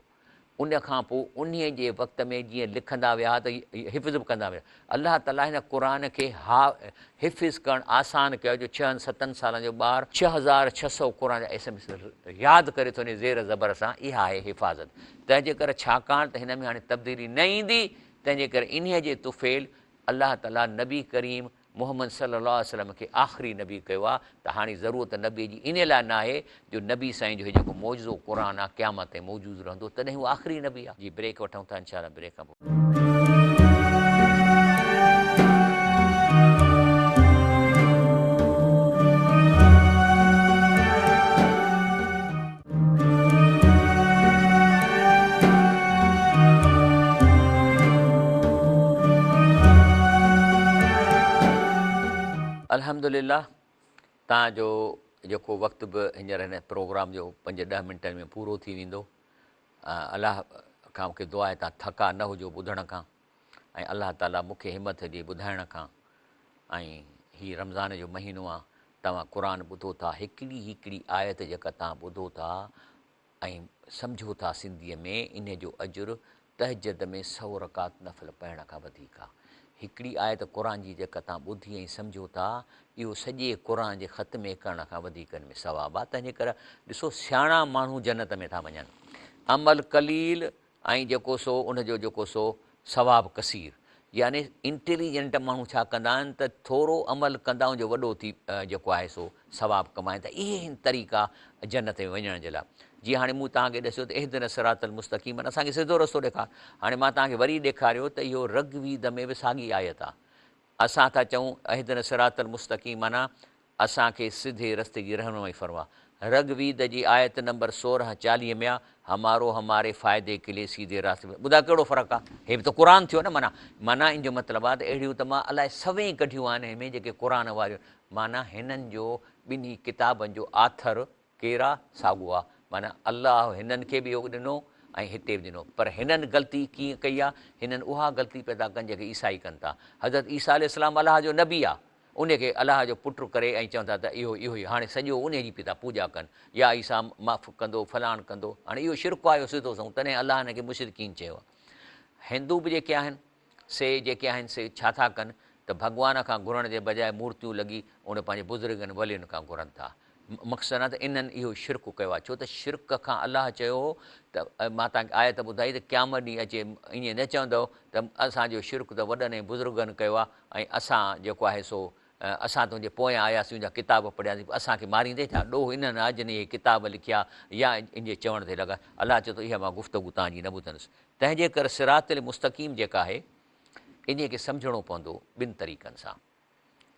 ان کان پوء انهي جي وقت ۾ جيئن لکندا ويا ته حفظ به ڪندا ويا الله تعالي هن قرآن کي حفظ ڪرڻ آسان ڪيو جو ڇهن ستن سالن جو ٻار 6600 قرآن جا اسم ياد ڪري ٿو وڃي زير زبر سان اها آهي حفاظت تنهن جي ڪري ڇاڪاڻ ته هن ۾ هاڻي تبديلي نه ايندي تنهن جي ڪري انهيء جي طفيل الله تعالي نبي ڪريم محمد صلي الله عليه وسلم کي آخري نبي ڪيو آ ته هاڻي ضرورت نبي جي انهي لاء ناهي جو نبي سائين جو هي جيڪو معجزو قرآن آ قيامت تائين موجود رهندو تڏهن هو آخري نبي آ. جي بريڪ وٺون ٿا انشاء الله بريڪ کان پوء. الحمدلله تان جو جيڪو وقت به هينئر هن پروگرام جو پنج ڏهه منٽن ۾ پورو ٿي ويندو. الله کان مونکي دعا آهي تان ٿڪا نه هجو ٻڌڻ کان ۽ الله تعالي مونکي همٿ ڏي ٻڌائڻ کان ۽ هي رمضان جو مهينو آ توهان قرآن ٻڌو ٿا هڪڙي هڪڙي آيت جيڪا توهان ٻڌو ٿا ۽ سمجهو ٿا سنڌيء ۾ انهي جو اجر تهجد ۾ سئو رڪعت نفل پڙهڻ کان وڌيڪ آ. هڪڙي آيت قرآن جي جيڪا توهان ٻڌي ۽ سمجهو ٿا اهو سڄي قرآن جي ختمي ڪرڻ کان وڌيڪ ان ۾ ثواب آ. تنهنجي ڪري ڏسو سياڻا ماڻهو جنت ۾ ٿا وڃن. عمل قليل ۽ جيڪو سو ان جو جيڪو سو ثواب ڪثير يعني انٽيليجنٽ ماڻهو ڇا ڪندا آهن ته ٿورو عمل ڪندا ان جو وڏو ٿي جيڪو آهي سو ثواب ڪمائين ٿا اهي آهن طريقا جنت ۾ وڃڻ جي لاء جيئن هاڻي مون توهان کي ڏسيو ته اهدنا الصراط المستقيم معنيٰ اسان کي سڌو رستو ڏيکار هاڻي مان توهان کي وري ڏيکاريو ته اهو رگ ويد ۾ به ساڳي آيت آهي اسان ٿا چئون اهدنا الصراط المستقيم معنيٰ اسان کي سڌي رستي جي رهنمائي فرما. رگ ويد جي آيت نمبر 16 40 ۾ آ، همارو هماري فائدي ڪي ليي سيڌي راستي پر ٻڌاء ڪهڙو فرق آ؟ هي به ته قرآن ٿيو نه معنيٰ معنيٰ ان جو مطلب آ ته اهڙيون ته مان الائي سوين ڪڍيون آهن هن ۾ جيڪي قرآن واريون معنيٰ هنن جو ٻنهي ڪتابن جو آٿر ڪير آ؟ ساڳو آ معنيٰ الله هنن کي به اهو ڏنو ۽ هتي به ڏنو پر هنن غلطي ڪيئن ڪئي آ؟ هنن اها غلطي پيدا ڪن جيڪي عيسائي ڪن ٿا. حضرت عيسيٰ عليه السلام الله جو نبي آ انهي کي الله جو پٽ ڪري ۽ چون ٿا ته اهو اهو ئي هاڻي سڄو انهي جي پئي ٿا پوڄا ڪن يا عيسيٰ معاف ڪندو فلاڻ ڪندو هاڻي اهو شرڪ آهي سڌو سنئون تڏهن الله هن کي مشرڪين چيو آهي هندو به جيڪي آهن سي جيڪي آهن سي ڇا ٿا ڪن ته ڀڳوان کان گهرڻ جي بجاء مورتيون لڳي ان پنهنجي بزرگن ولين کان گهرن ٿا مقصد آهي ته انهن اهو شرڪ ڪيو آهي ڇو ته شرڪ کان الله چيو هو ته مان توهان کي آيت ٻڌائي ته قيامت ڏينهن اچي ائين نه چوندؤ ته اسان جو شرڪ ته وڏن ۽ بزرگن ڪيو آهي ۽ اسان جيڪو آهي سو اسان تنهنجي پويان آياسين تنهنجا ڪتاب پڙهياسين پوء اسان کي ماريندين ڇا؟ ڏوهه انهن آهي جن اهي ڪتاب لکيا يا ان جي چوڻ تي لڳا. الله چئي ٿو اها مان گفتگو توهان جي نه ٻڌندس. تنهن جي ڪري صراط المستقيم جيڪا آهي انهيء کي سمجهڻو پوندو ٻن طريقن سان.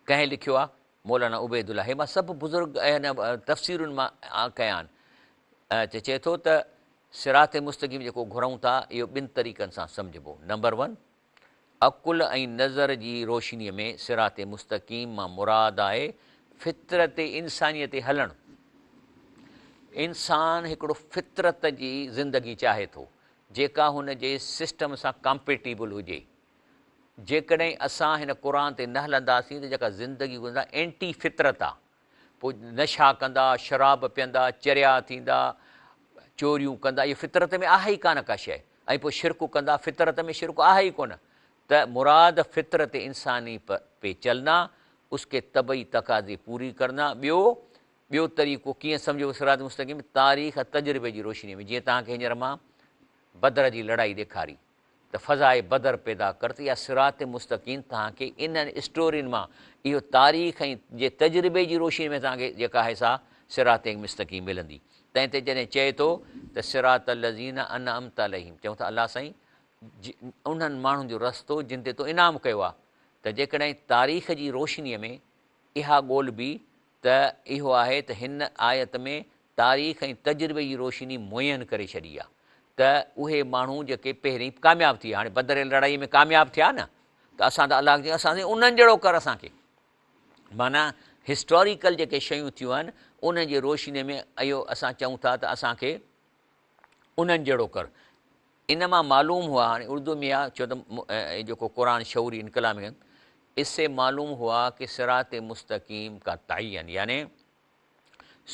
ڪنهن لکيو آهي؟ مولانا عبيدالله هي مان سڀ بزرگ هن تفسيرن مان ڪيا آهن ته چئي ٿو ته صراط مستقيم جيڪو گهرون ٿا اهو ٻن طريقن سان سمجهبو. نمبر ون عقل ۽ نظر جي روشنيء ۾ صراط مستقيم مان مراد آهي فطرت انسانيء تي هلڻ. انسان هڪڙو فطرت جي زندگي چاهي ٿو، جيڪا هن جي سسٽم سان ڪامپيٽيبل هجي. جيڪڏهن اسان هن قرآن تي نه هلنداسين ته جيڪا زندگي گذاريندا اينٽي فطرت آ. پوء نشا ڪندا، شراب پيئندا، چريا ٿيندا، چوريون ڪندا، اهو فطرت ۾ آهي ئي ڪانه ڪا شيء ۽ پوء شرڪ ڪندا، فطرت ۾ شرڪ آهي ئي ڪونه ته مراد فطرت انساني پي چلنا، اس ڪي طبعي تقاضي پوري ڪرنا، ٻيو ٻيو طريقو ڪيئن سمجهبو صراط مستقيم تاريخ تجربي جي روشني ۾ جيئن توهان کي هينئر مان بدر جي لڙائي ڏيکاري. ته فضاء بدر پيدا ڪر ته اها صراط مستقيم توهان کي انهن اسٽورين مان اهو تاريخ ۽ جي تجربي جي روشني ۾ توهان کي جيڪا آهي سا صراط مستقيم ملندي. تنهن تي جڏهن چئي ٿو ته صراط الذين انعمت عليهم چئون ٿا الله سائين انهن ماڻهن جو رستو جن تي تو انعام ڪيو آهي ته جيڪڏهن تاريخ جي روشني ۾ اها ڳولبي ته اهو آهي ته هن آيت ۾ تاريخ ۽ تجربي جي روشني معين ڪري ڇڏي آ ته اهي ماڻهو جيڪي پهرين ڪامياب ٿي ويا هاڻي بدر جي لڙائي ۾ ڪامياب ٿيا نه ته اسان ته الله کي چيو اسان سائين انهن جهڙو ڪر اسان کي معنيٰ هسٽاريڪل جيڪي شيون ٿيون آهن انهن جي روشني ۾ اهو اسان چئون ٿا ته اسان کي انهن جهڙو ڪر ان مان معلوم هئا هاڻي اردو ۾ آ ڇو ته جيڪو قرآن شعوري انقلاب اس سي معلوم هئا ڪي صراط مستقيم کا تعين يعني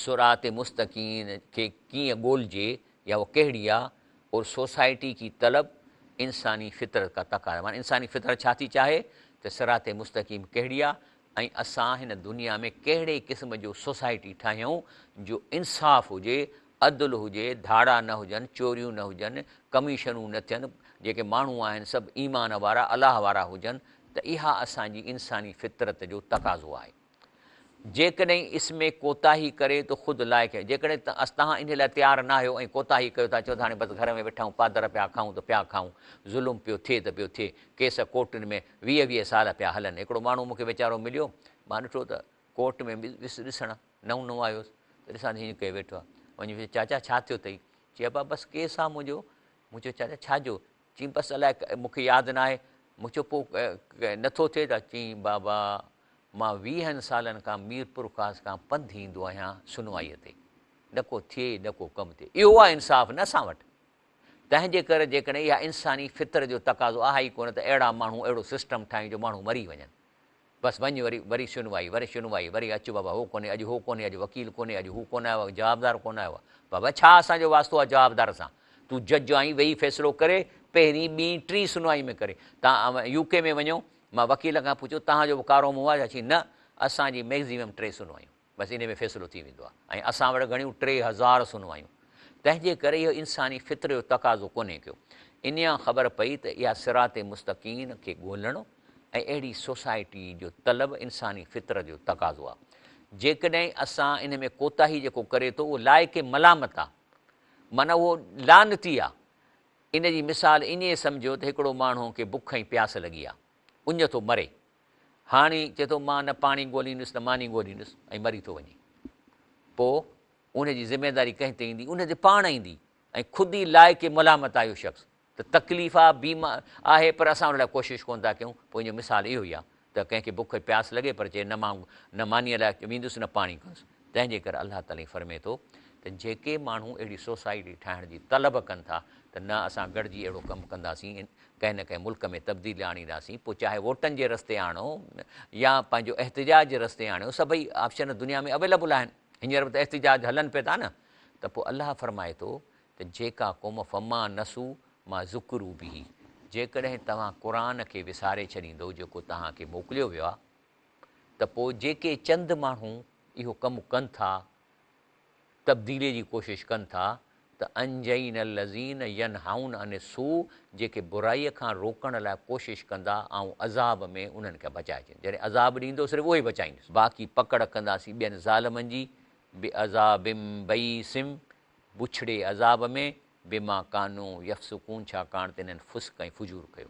صراط مستقيم کي ڪيئن ڳولجي يا اها ڪهڙي آ اور سوسائٽي ڪي طلب انساني فطرت کا تقاضا معنيٰ انساني فطرت ڇا ٿي چاهي ته صراط مستقيم ڪهڙي آ ۽ اسان هن دنيا ۾ ڪهڙي قسم جو سوسائٽي ٺاهيون جو انصاف هجي عدل هجي ڌاڙا نه هجن چوريون نه هجن ڪميشنون نه ٿين جيڪي ماڻهو آهن سڀ ايمان وارا الله وارا هجن ته اها اسان جي انساني فطرت جو تقاضو آهي. جيڪڏهن اس ۾ ڪوتاهي ڪري ته خود لائق جيڪڏهن توهان انهي لاء تيار ناهيو ۽ ڪوتاهي ڪيو ٿا چئو ته هاڻي بس گهر ۾ ويٺا آهيون پادر پيا کائون ته پيا کائون ظلم پيو ٿئي ته پيو ٿئي ڪيس ڪورٽن ۾ ويهه ويهه سال پيا هلن هڪڙو ماڻهو مون کي ويچارو مليو مان ڏٺو ته ڪورٽ ۾ ويس ڏسڻ نئون نئون آيو هوس ته ڏسان ته هيئن ڪيو ويٺو آهي وڃي پڇيو چاچا ڇا ٿيو اٿئي چي ابا بس ڪيس آ منهنجو مون چيو چاچا ڇا جو چيائين بس الائي مون کي ياد ناهي. مون چيو پوء نٿو ٿئي ته؟ چيائين بابا مان ويهن سالن کان ميرپورخاص کان پنڌ ايندو آهيان سنوائيء تي. نه ڪو ٿئي نه ڪو ڪم ٿئي. اهو آهي انصاف نه اسان وٽ. تنهن جي ڪري جيڪڏهن اها انساني فطر جو تقاضو آهي ئي ڪونه ته اهڙا ماڻهو اهڙو سسٽم ٺاهيون جو ماڻهو مري وڃن. بس وڃ وري وري شنوائي وري شنوائي وري اچ بابا هو ڪونهي اڄ هو ڪونهي اڄ وڪيل ڪونهي اڄ هو ڪونه آيو آهي جوابدار ڪونه آيو آهي بابا ڇا اسان جو واسطو آهي جوابدار سان تون جج آهين ويهي فيصلو ڪري پهرين ٻي ٽين شنوائي ۾ ڪري تان يو ڪي ۾ وڃو مان وڪيل کان پڇيو تهان جو به ڪارو منهن آهي ڇا چي نه اسان جي ميگزيمم ٽي شنوايون بس انهي ۾ فيصلو ٿي ويندو آهي ۽ اسان وٽ گهڻيون 3000 سنوايون تنهن جي ڪري اهو انساني فطر جو تقاضو ڪونهي ڪيو. انهيان خبر پئي ته اها صراط مستقيم کي ڳولڻ ۽ اهڙي سوسائٽي جو طلب انساني فطر جو تقاضو آهي. جيڪڏهن اسان ان ۾ ڪوتاهي جيڪو ڪري ٿو اهو لائق ملامت آهي معنيٰ اهو لعنتي آهي. ان جي مثال ائين سمجهو ته هڪڙو ماڻهو کي بک ۽ پياس لڳي آهي اڃ ٿو مري هاڻي چئي ٿو مان نه پاڻي ڳوليندس نه ماني ڳوليندس ۽ مري ٿو وڃي. پوء ان جي ذميداري ڪنهن تي ايندي؟ ان تي پاڻ ايندي ۽ خود ئي لائق ملامت آهي اهو شخص ته تڪليف آ بيمار آهي پر اسان ان لاء ڪوشش ڪونه ٿا ڪيون. پوء ان جو مثال اهو ئي آ ته ڪنهن کي بک ۽ پياس لڳي پر چئي نه مان نه مانيء لاء ويندس نه پاڻي ڪندس. تنهن جي ڪري الله تعالي فرمائي ٿو ته جيڪي ماڻهو اهڙي سوسائٽي ٺاهڻ جي طلب ڪن ٿا ته نه اسان گڏجي اهڙو ڪم ڪنداسين ڪنهن نه ڪنهن ملڪ ۾ تبديلي آڻينداسين پوء چاهي ووٽن جي رستي آڻو يا پنهنجو احتجاج جي رستي آڻيو سڀئي آپشن دنيا ۾ اويليبل آهن هينئر به ته احتجاج هلن پيا ٿا نه ته پوء الله فرمائي ٿو ته جيڪا قوم فما نسو ما ذڪروا به جيڪڏهن توهان قرآن کي وساري ڇڏيندو جيڪو توهان کي موڪليو ويو آهي ته پوء جيڪي چند ماڻهو اهو ڪم ڪن ٿا تبديلي جي ڪوشش ڪن ٿا ته انجينا الذين ينهون عن السوء جيڪي برائي کان روڪڻ لاء ڪوشش ڪندا آئون عذاب ۾ انهن کي بچائي ڇڏيندس جڏهن عذاب ڏيندو صرف اهي بچائيندس باقي پڪڙ ڪنداسين ٻين ظالمن جي بعذاب بئيس بڇڙي عذاب ۾ بما ڪانوا يفسقون ڇاڪاڻ ته انهن فسق ۽ فجور ڪيو.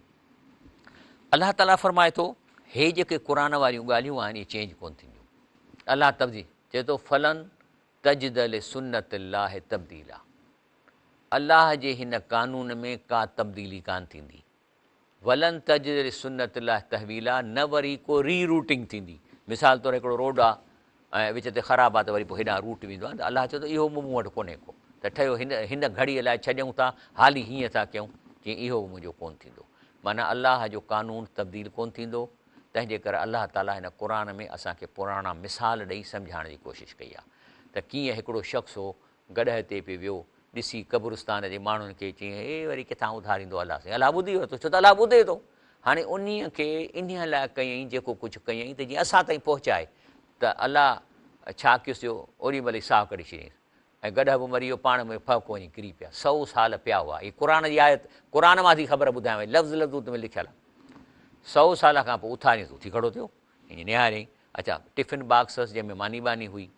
الله تعاليٰ فرمائي ٿو هي جيڪي قرآن واريون ڳالهيون آهن اهي چينج ڪونه ٿينديون الله تبديل چئي ٿو فلن تجد لسنت الله تبديلا الله جي هن قانون ۾ ڪا تبديلي ڪانه ٿيندي ولن تجد لسنت الله تحويلا نه وري ڪو ري روٽنگ ٿيندي مثال طور هڪڙو روڊ آ ۽ وچ تي خراب آ ته وري پوء هيڏانهن روٽ ويندو آ ته الله چئي ٿو اهو به مون وٽ ڪونهي ڪو ته ٺهيو هن هن گهڙيء لاء ڇڏيون ٿا حالي هيئن ٿا ڪيون چيائين اهو به منهنجو ڪونه ٿيندو معنيٰ الله جو قانون تبديل ڪونه ٿيندو تنهن جي ڪري الله تعاليٰ هن قرآن ۾ اسان کي پراڻا مثال ڏئي سمجهائڻ جي ڪوشش ڪئي آهي ته ڪيئن هڪڙو شخص هو گڏهه تي پئي ويو ڏسي قبرستان جي ماڻهن کي چيائين هي وري ڪٿان اٿاريندو الله سائين الله ٻڌي ورتو ڇو ته الله ٻڌي ٿو هاڻي انهيء کي انهيء لاء ڪيائين جيڪو ڪجهه ڪيائين ته جيئن اسان تائين پهچائي ته الله ڇا ڪيس جو اوڏي مهل ئي ساهه ڪڍي ڇڏيائينس ۽ گڏهه به مري ويو، پاڻ ۾ ڦهڪو وڃي ڪري پيا. سئو سال پيا هئا. هي قرآن جي آيت، قرآن مان ٿي خبر ٻڌايان وئي، لفظ لفظ ات ۾ لکيل آهي. سئو سال کان پوء اٿاريائينس، اٿي کڙو ٿيو، ائين نهاريائين. اڇا، ٽفن باڪس هئس، جنهن ۾ ماني ٻاني هئي،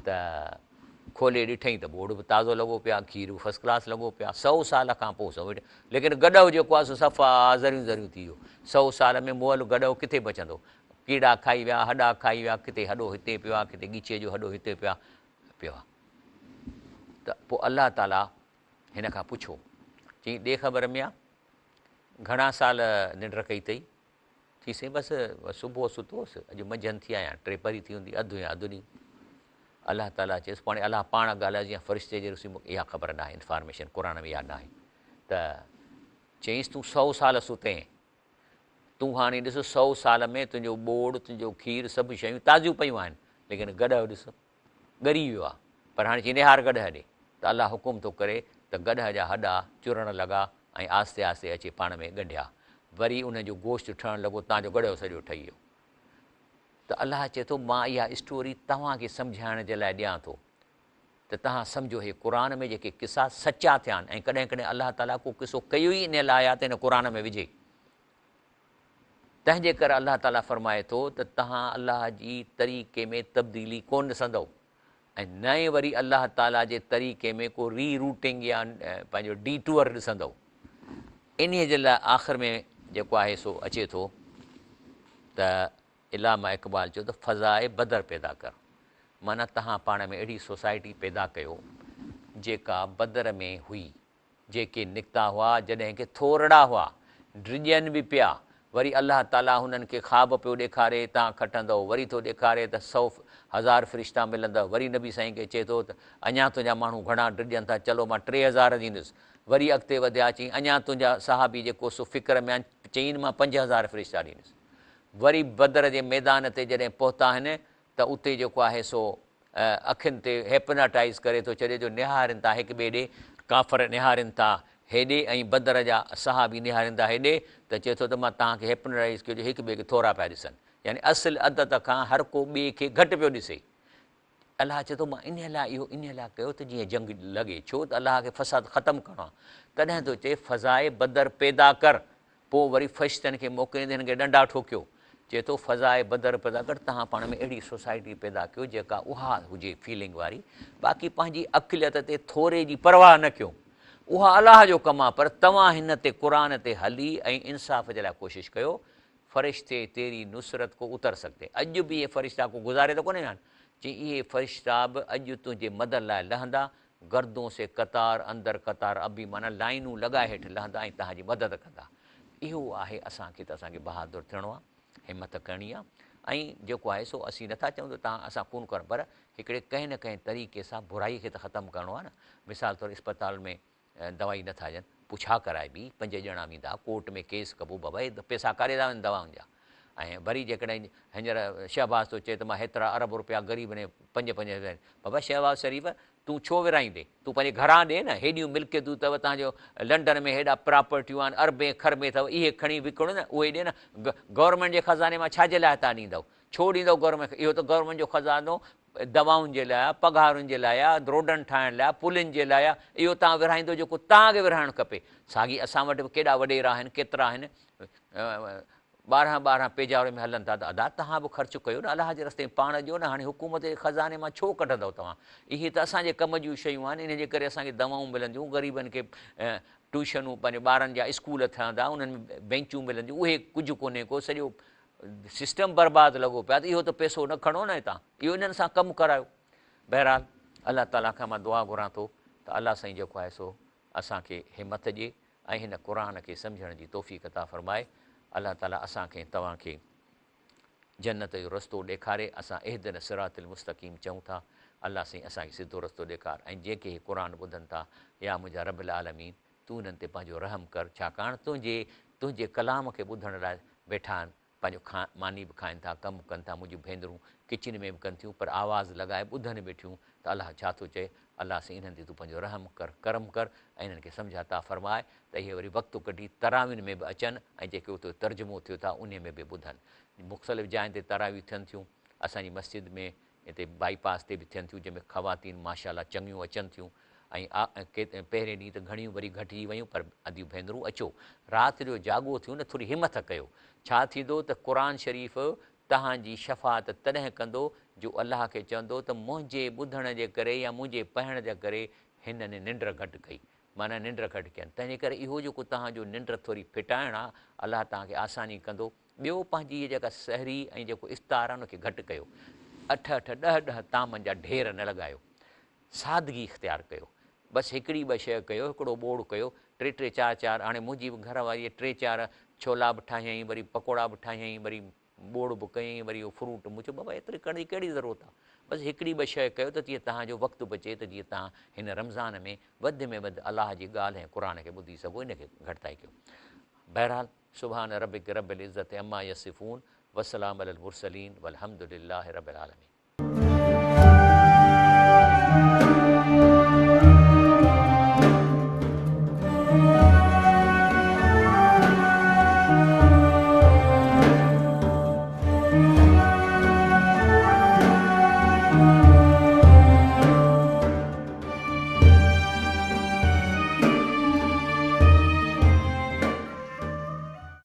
ته کولي ڏٺائين ته ٻوڙ به تازو لڳو پيو آهي، کير به فرسٽ ڪلاس لڳو پيو آهي. سئو سال کان پوء سو ليڪن گڏهه جيڪو آهي سو صفا ذريون ذريون ٿي ويو. سئو سال ۾ مئل گڏهه ڪٿي بچندو؟ ڪيڙا کائي ويا، هڏا کائي ويا، ڪٿي هڏو هتي پيو آهي، ڪٿي ڳچيء جو هڏو هتي پيو آهي. پيو آهي ته پوء الله تعاليٰ هن کان پڇيو، چيائين، ڏي خبر ميان، گهڻا سال ننڊ ڪئي اٿئي؟ چيائين، سائين بس صبح ستو هوس، اڄ منجهند ٿي آهيان، ٽي پري ٿي هوندي، اڌ يا اڌ ڏينهن. الله تعاليٰ چيس، پوء هاڻي الله پاڻ ڳالهايس يا فرشتي جي رسي، مون کي اها خبر ناهي، انفارميشن قرآن ۾ اها ناهي ته چيائينس، تون سئو سال ستين، تون هاڻي ڏس سئو سال ۾ تنهنجو ٻوڙ، تنهنجو کير سڀ شيون تازيون پيون آهن، ليڪن گڏهه ڏس ڳري ويو آهي. پر هاڻي چئي نهار گڏهه ڏي ته الله حڪم ٿو ڪري ته گڏهه جا هڏا چرڻ لڳا ۽ آهستي آهستي اچي پاڻ ۾ ڳنڍيا. وري انهن جو گوشت ٺهڻ لڳو تان جو گڏهه سڄو ٺهي ويو. ته الله چئي ٿو مان اها اسٽوري توهان کي سمجهائڻ جي لاء ڏيان ٿو ته توهان سمجهو هي قرآن ۾ جيڪي قصا سچا ٿيا آهن ۽ ڪڏهن ڪڏهن الله تعاليٰ ڪو قصو ڪيو ئي ان لاء آهي ته هن قرآن ۾ وجهي. تنهن جي ڪري الله تعاليٰ فرمائي ٿو ته توهان الله جي طريقي ۾ تبديلي ڪونه ڏسندؤ ۽ نه ئي وري الله تعاليٰ جي طريقي ۾ ڪو ري روٽنگ يا پنهنجو ڊي ٽوئر ڏسندؤ. انهيء جي لاء آخر ۾ جيڪو آهي سو اچي ٿو ته علامه اقبال چيو ته فضاء بدر پيدا ڪر معنيٰ توهان پاڻ ۾ اهڙي سوسائٽي پيدا ڪيو جيڪا بدر ۾ هئي جيڪي نڪتا هئا جڏهن ڪي ٿورڙا هئا، ڊڄن به پيا، وري الله تعاليٰ هنن کي خواب پيو ڏيکاري توهان کٽندؤ، وري ٿو ڏيکاري ته سؤ هزار فرشتا ملندؤ، وري نبي سائين کي چئي ٿو ته اڃا تنهنجا ماڻهو گهڻا ڊڄن ٿا چلو مان 3000 ڏيندس، وري اڳتي وڌيا چئين اڃا تنهنجا صحابي جيڪو سو فڪر ۾ آهن چئين مان 5000 فرشتا ڏيندس، وري بدر جي ميدان تي جڏهن پهتا آهن ته اتي جيڪو آهي سو اکين تي هيپناٽائيز ڪري ٿو ڇڏي جو نهارين ٿا هڪ ٻئي ڏي، ڪافر نهارين ٿا هيڏي ۽ بدر جا صحابي نهارين ٿا هيڏي ته چئي ٿو ته مان توهان کي هيپناٽائيز ڪيو جو هڪ ٻئي کي ٿورا پيا ڏسن يعني اصل عدد کان هر ڪو ٻئي کي گهٽ پيو ڏسي. الله چئي ٿو مان انهيء لاء اهو انهيء لاء ڪيو ته جيئن جنگ لڳي ڇو ته الله کي فساد ختم ڪرڻو آهي تڏهن ٿو چئي فضاء بدر پيدا ڪر پوء وري فرشتن کي موڪليندي هنن کي ڏنڊا ٺوڪيو. چئي ٿو فضاء بدر پيدا ڪر توهان پاڻ ۾ اهڙي سوسائٽي پيدا ڪيو جيڪا اها هجي فيلنگ واري باقي پنهنجي اقليت تي ٿوري جي پرواهه نه ڪيو اها الله جو ڪم آهي پر توهان هن تي قرآن تي هلي ۽ انصاف جي لاء ڪوشش ڪيو فرشتي تيري نصرت ڪو اتر سگهتي اڄ به اهي فرشتا ڪو گذاري ته ڪونه ويا آهن چي اهي فرشتا به اڄ تنهنجي مدد لاء لهندا گردون سي قطار اندر قطار ابي معنيٰ لائينون لڳائي هيٺ لهندا ۽ توهان جي مدد ڪندا. اهو آهي اسان کي ته اسان کي بهادر ٿيڻو آهي، همٿ ڪرڻي آهي ۽ جيڪو آهي سو اسين نٿا چئون ته توهان اسان خون ڪرڻ پر هڪڙي ڪنهن نه ڪنهن طريقي سان برائي کي ته ختم ڪرڻو آهي نه. مثال طور اسپتال ۾ دوائي نٿا ڏين پڇا ڪرائبي، پنج ڄڻا ويندا ڪورٽ ۾ ڪيس ڪبو بابا هي پئسا ڪاڏي ٿا وڃن دوائن جا ۽ وري جيڪڏهن هينئر شهباز ٿو چئي ته مان هيترا ارب روپيا غريبن کي پنج پنج بابا شهباز شريف تون ڇو ورهائيندين؟ تون پنهنجي گهران ڏي نه، هيڏيون ملڪيتون اٿو، توهان جو لنڊن ۾ هيڏا پراپرٽيون آهن، اربين کربين اٿو، اهي کڻي وڪڻو نه، اهي ڏي نه، گورنمينٽ جي خزاني مان ڇا جي لاء توهان ڏيندؤ؟ ڇو ڏيندؤ گورنمينٽ کي؟ اهو ته گورنمينٽ جو خزانو دوائن جي لاء آهي، پگهارن جي لاء آهي، روڊن ٺاهڻ لاء آهي، پلن جي لاء آهي، اهو توهان ورهائيندؤ جيڪو توهان کي ورهائڻ کپي. ساڳي اسان وٽ به ڪيڏا وڏيرا آهن، ڪيترا آهن، ٻارهن ٻارهن پيجارو ۾ هلن ٿا ته ادا توهان به خرچ ڪيو نه الله جي رستي ۾ پاڻ ڏيو نه هاڻي حڪومت جي خزاني مان ڇو ڪڍندؤ توهان اهي ته اسان جي ڪم جون شيون آهن انهن جي ڪري اسان کي دوائون ملنديون غريبن کي ٽيوشنون پنهنجي ٻارن جا اسڪول ٺهندا انهن ۾ بينچون ملنديون اهي ڪجهه ڪونهي ڪو سڄو سسٽم برباد لڳو پيو آهي ته اهو ته پئسو نه کڻو نه هتان اهو انهن سان ڪم ڪرايو بهرحال الله تعاليٰ کان مان دعا گهران ٿو ته الله سائين جيڪو آهي سو اسان کي همت ڏي ۽ هن قرآن کي سمجهڻ جي توفيق عطا فرمائي. الله تعالي اسان کي ۽ توهان کي جنت جو رستو ڏيکاري. اسان اهدنا الصراط المستقيم چئون ٿا. الله سائين اسان کي سڌو رستو ڏيکار ۽ جيڪي هي قرآن ٻڌن ٿا يا منهنجا رب العالمين تون انهن تي پنهنجو رحم ڪر ڇاڪاڻ تنهنجي تنهنجي ڪلام کي ٻڌڻ لاء ويٺا آهن. پنهنجو کان ماني به کائن ٿا، ڪم ڪن ٿا، منهنجون ڀينرون ڪچن ۾ به ڪن ٿيون پر آواز لڳائي ٻڌن ويٺيون ته الله ڇا ٿو چئي، الله سائين انهن تي تون پنهنجو رحم ڪر، ڪرم ڪر ۽ انهن کي سمجهه عطا فرماء ته اهي وري وقت ڪڍي تراوين ۾ به اچن ۽ جيڪي اتي ترجمو ٿيو ٿا انهي ۾ به ٻڌن. مختلف جاين تي تراويح ٿين ٿيون، اسان جي مسجد ۾ هتي بائي پاس تي به ٿين ٿيون جنهن ۾ خواتين ماشاء الله چڱيون اچن ٿيون ۽ پهرين ڏينهن ته گهڻيون وري گهٽجي ويون پر اديون ڀينرون اچو رات جو جاڳو ٿيون نه ٿوري همٿ ڪيو ڇا ٿيندو ته قرآن شريف توهان جي شفاعت تڏهن ڪندو جو الله کي چوندو ته منهنجي ٻڌڻ جي ڪري يا منهنجي پڙهڻ جي ڪري هنن ننڊ گهٽ ڪئي معنيٰ ننڊ گهٽ ڪين تنهنجي ڪري اهو جيڪو توهان جو ننڊ ٿوري ڦٽائڻ آ الله توهان کي آساني ڪندو ٻيو پنهنجي هيء جيڪا سحري ۽ جيڪو افطار آهي ان کي گهٽ ڪيو. اٺ اٺ ڏهه ڏهه طعامن جا ڍير نه لڳايو. سادگي اختيار ڪيو. بس هڪڙي ٻه شيء ڪيو، هڪڙو ٻوڙ ڪيو، ٽي ٽي چار چار، هاڻي منهنجي به گهر واريء ٽي چار ڇولا به ٺاهيائين، وري پڪوڙا به ٺاهيائين، وري ٻوڙ به ڪيائين، وري اهو فروٽ. مون چيو بابا ايتري ڪرڻ جي ڪهڙي ضرورت آهي. بس هڪڙي ٻه شيء ڪيو ته جيئن توهان جو وقت بچي ته جيئن توهان هن رمضان ۾ وڌ ۾ وڌ الله جي ڳالهه ۽ قرآن کي ٻڌي سگهو، ان کي گهٽتائي ڪيو. بهرحال. سبحان ربک رب العزة عما يصفون وسلام علي المرسلين والحمد لله رب العالمين.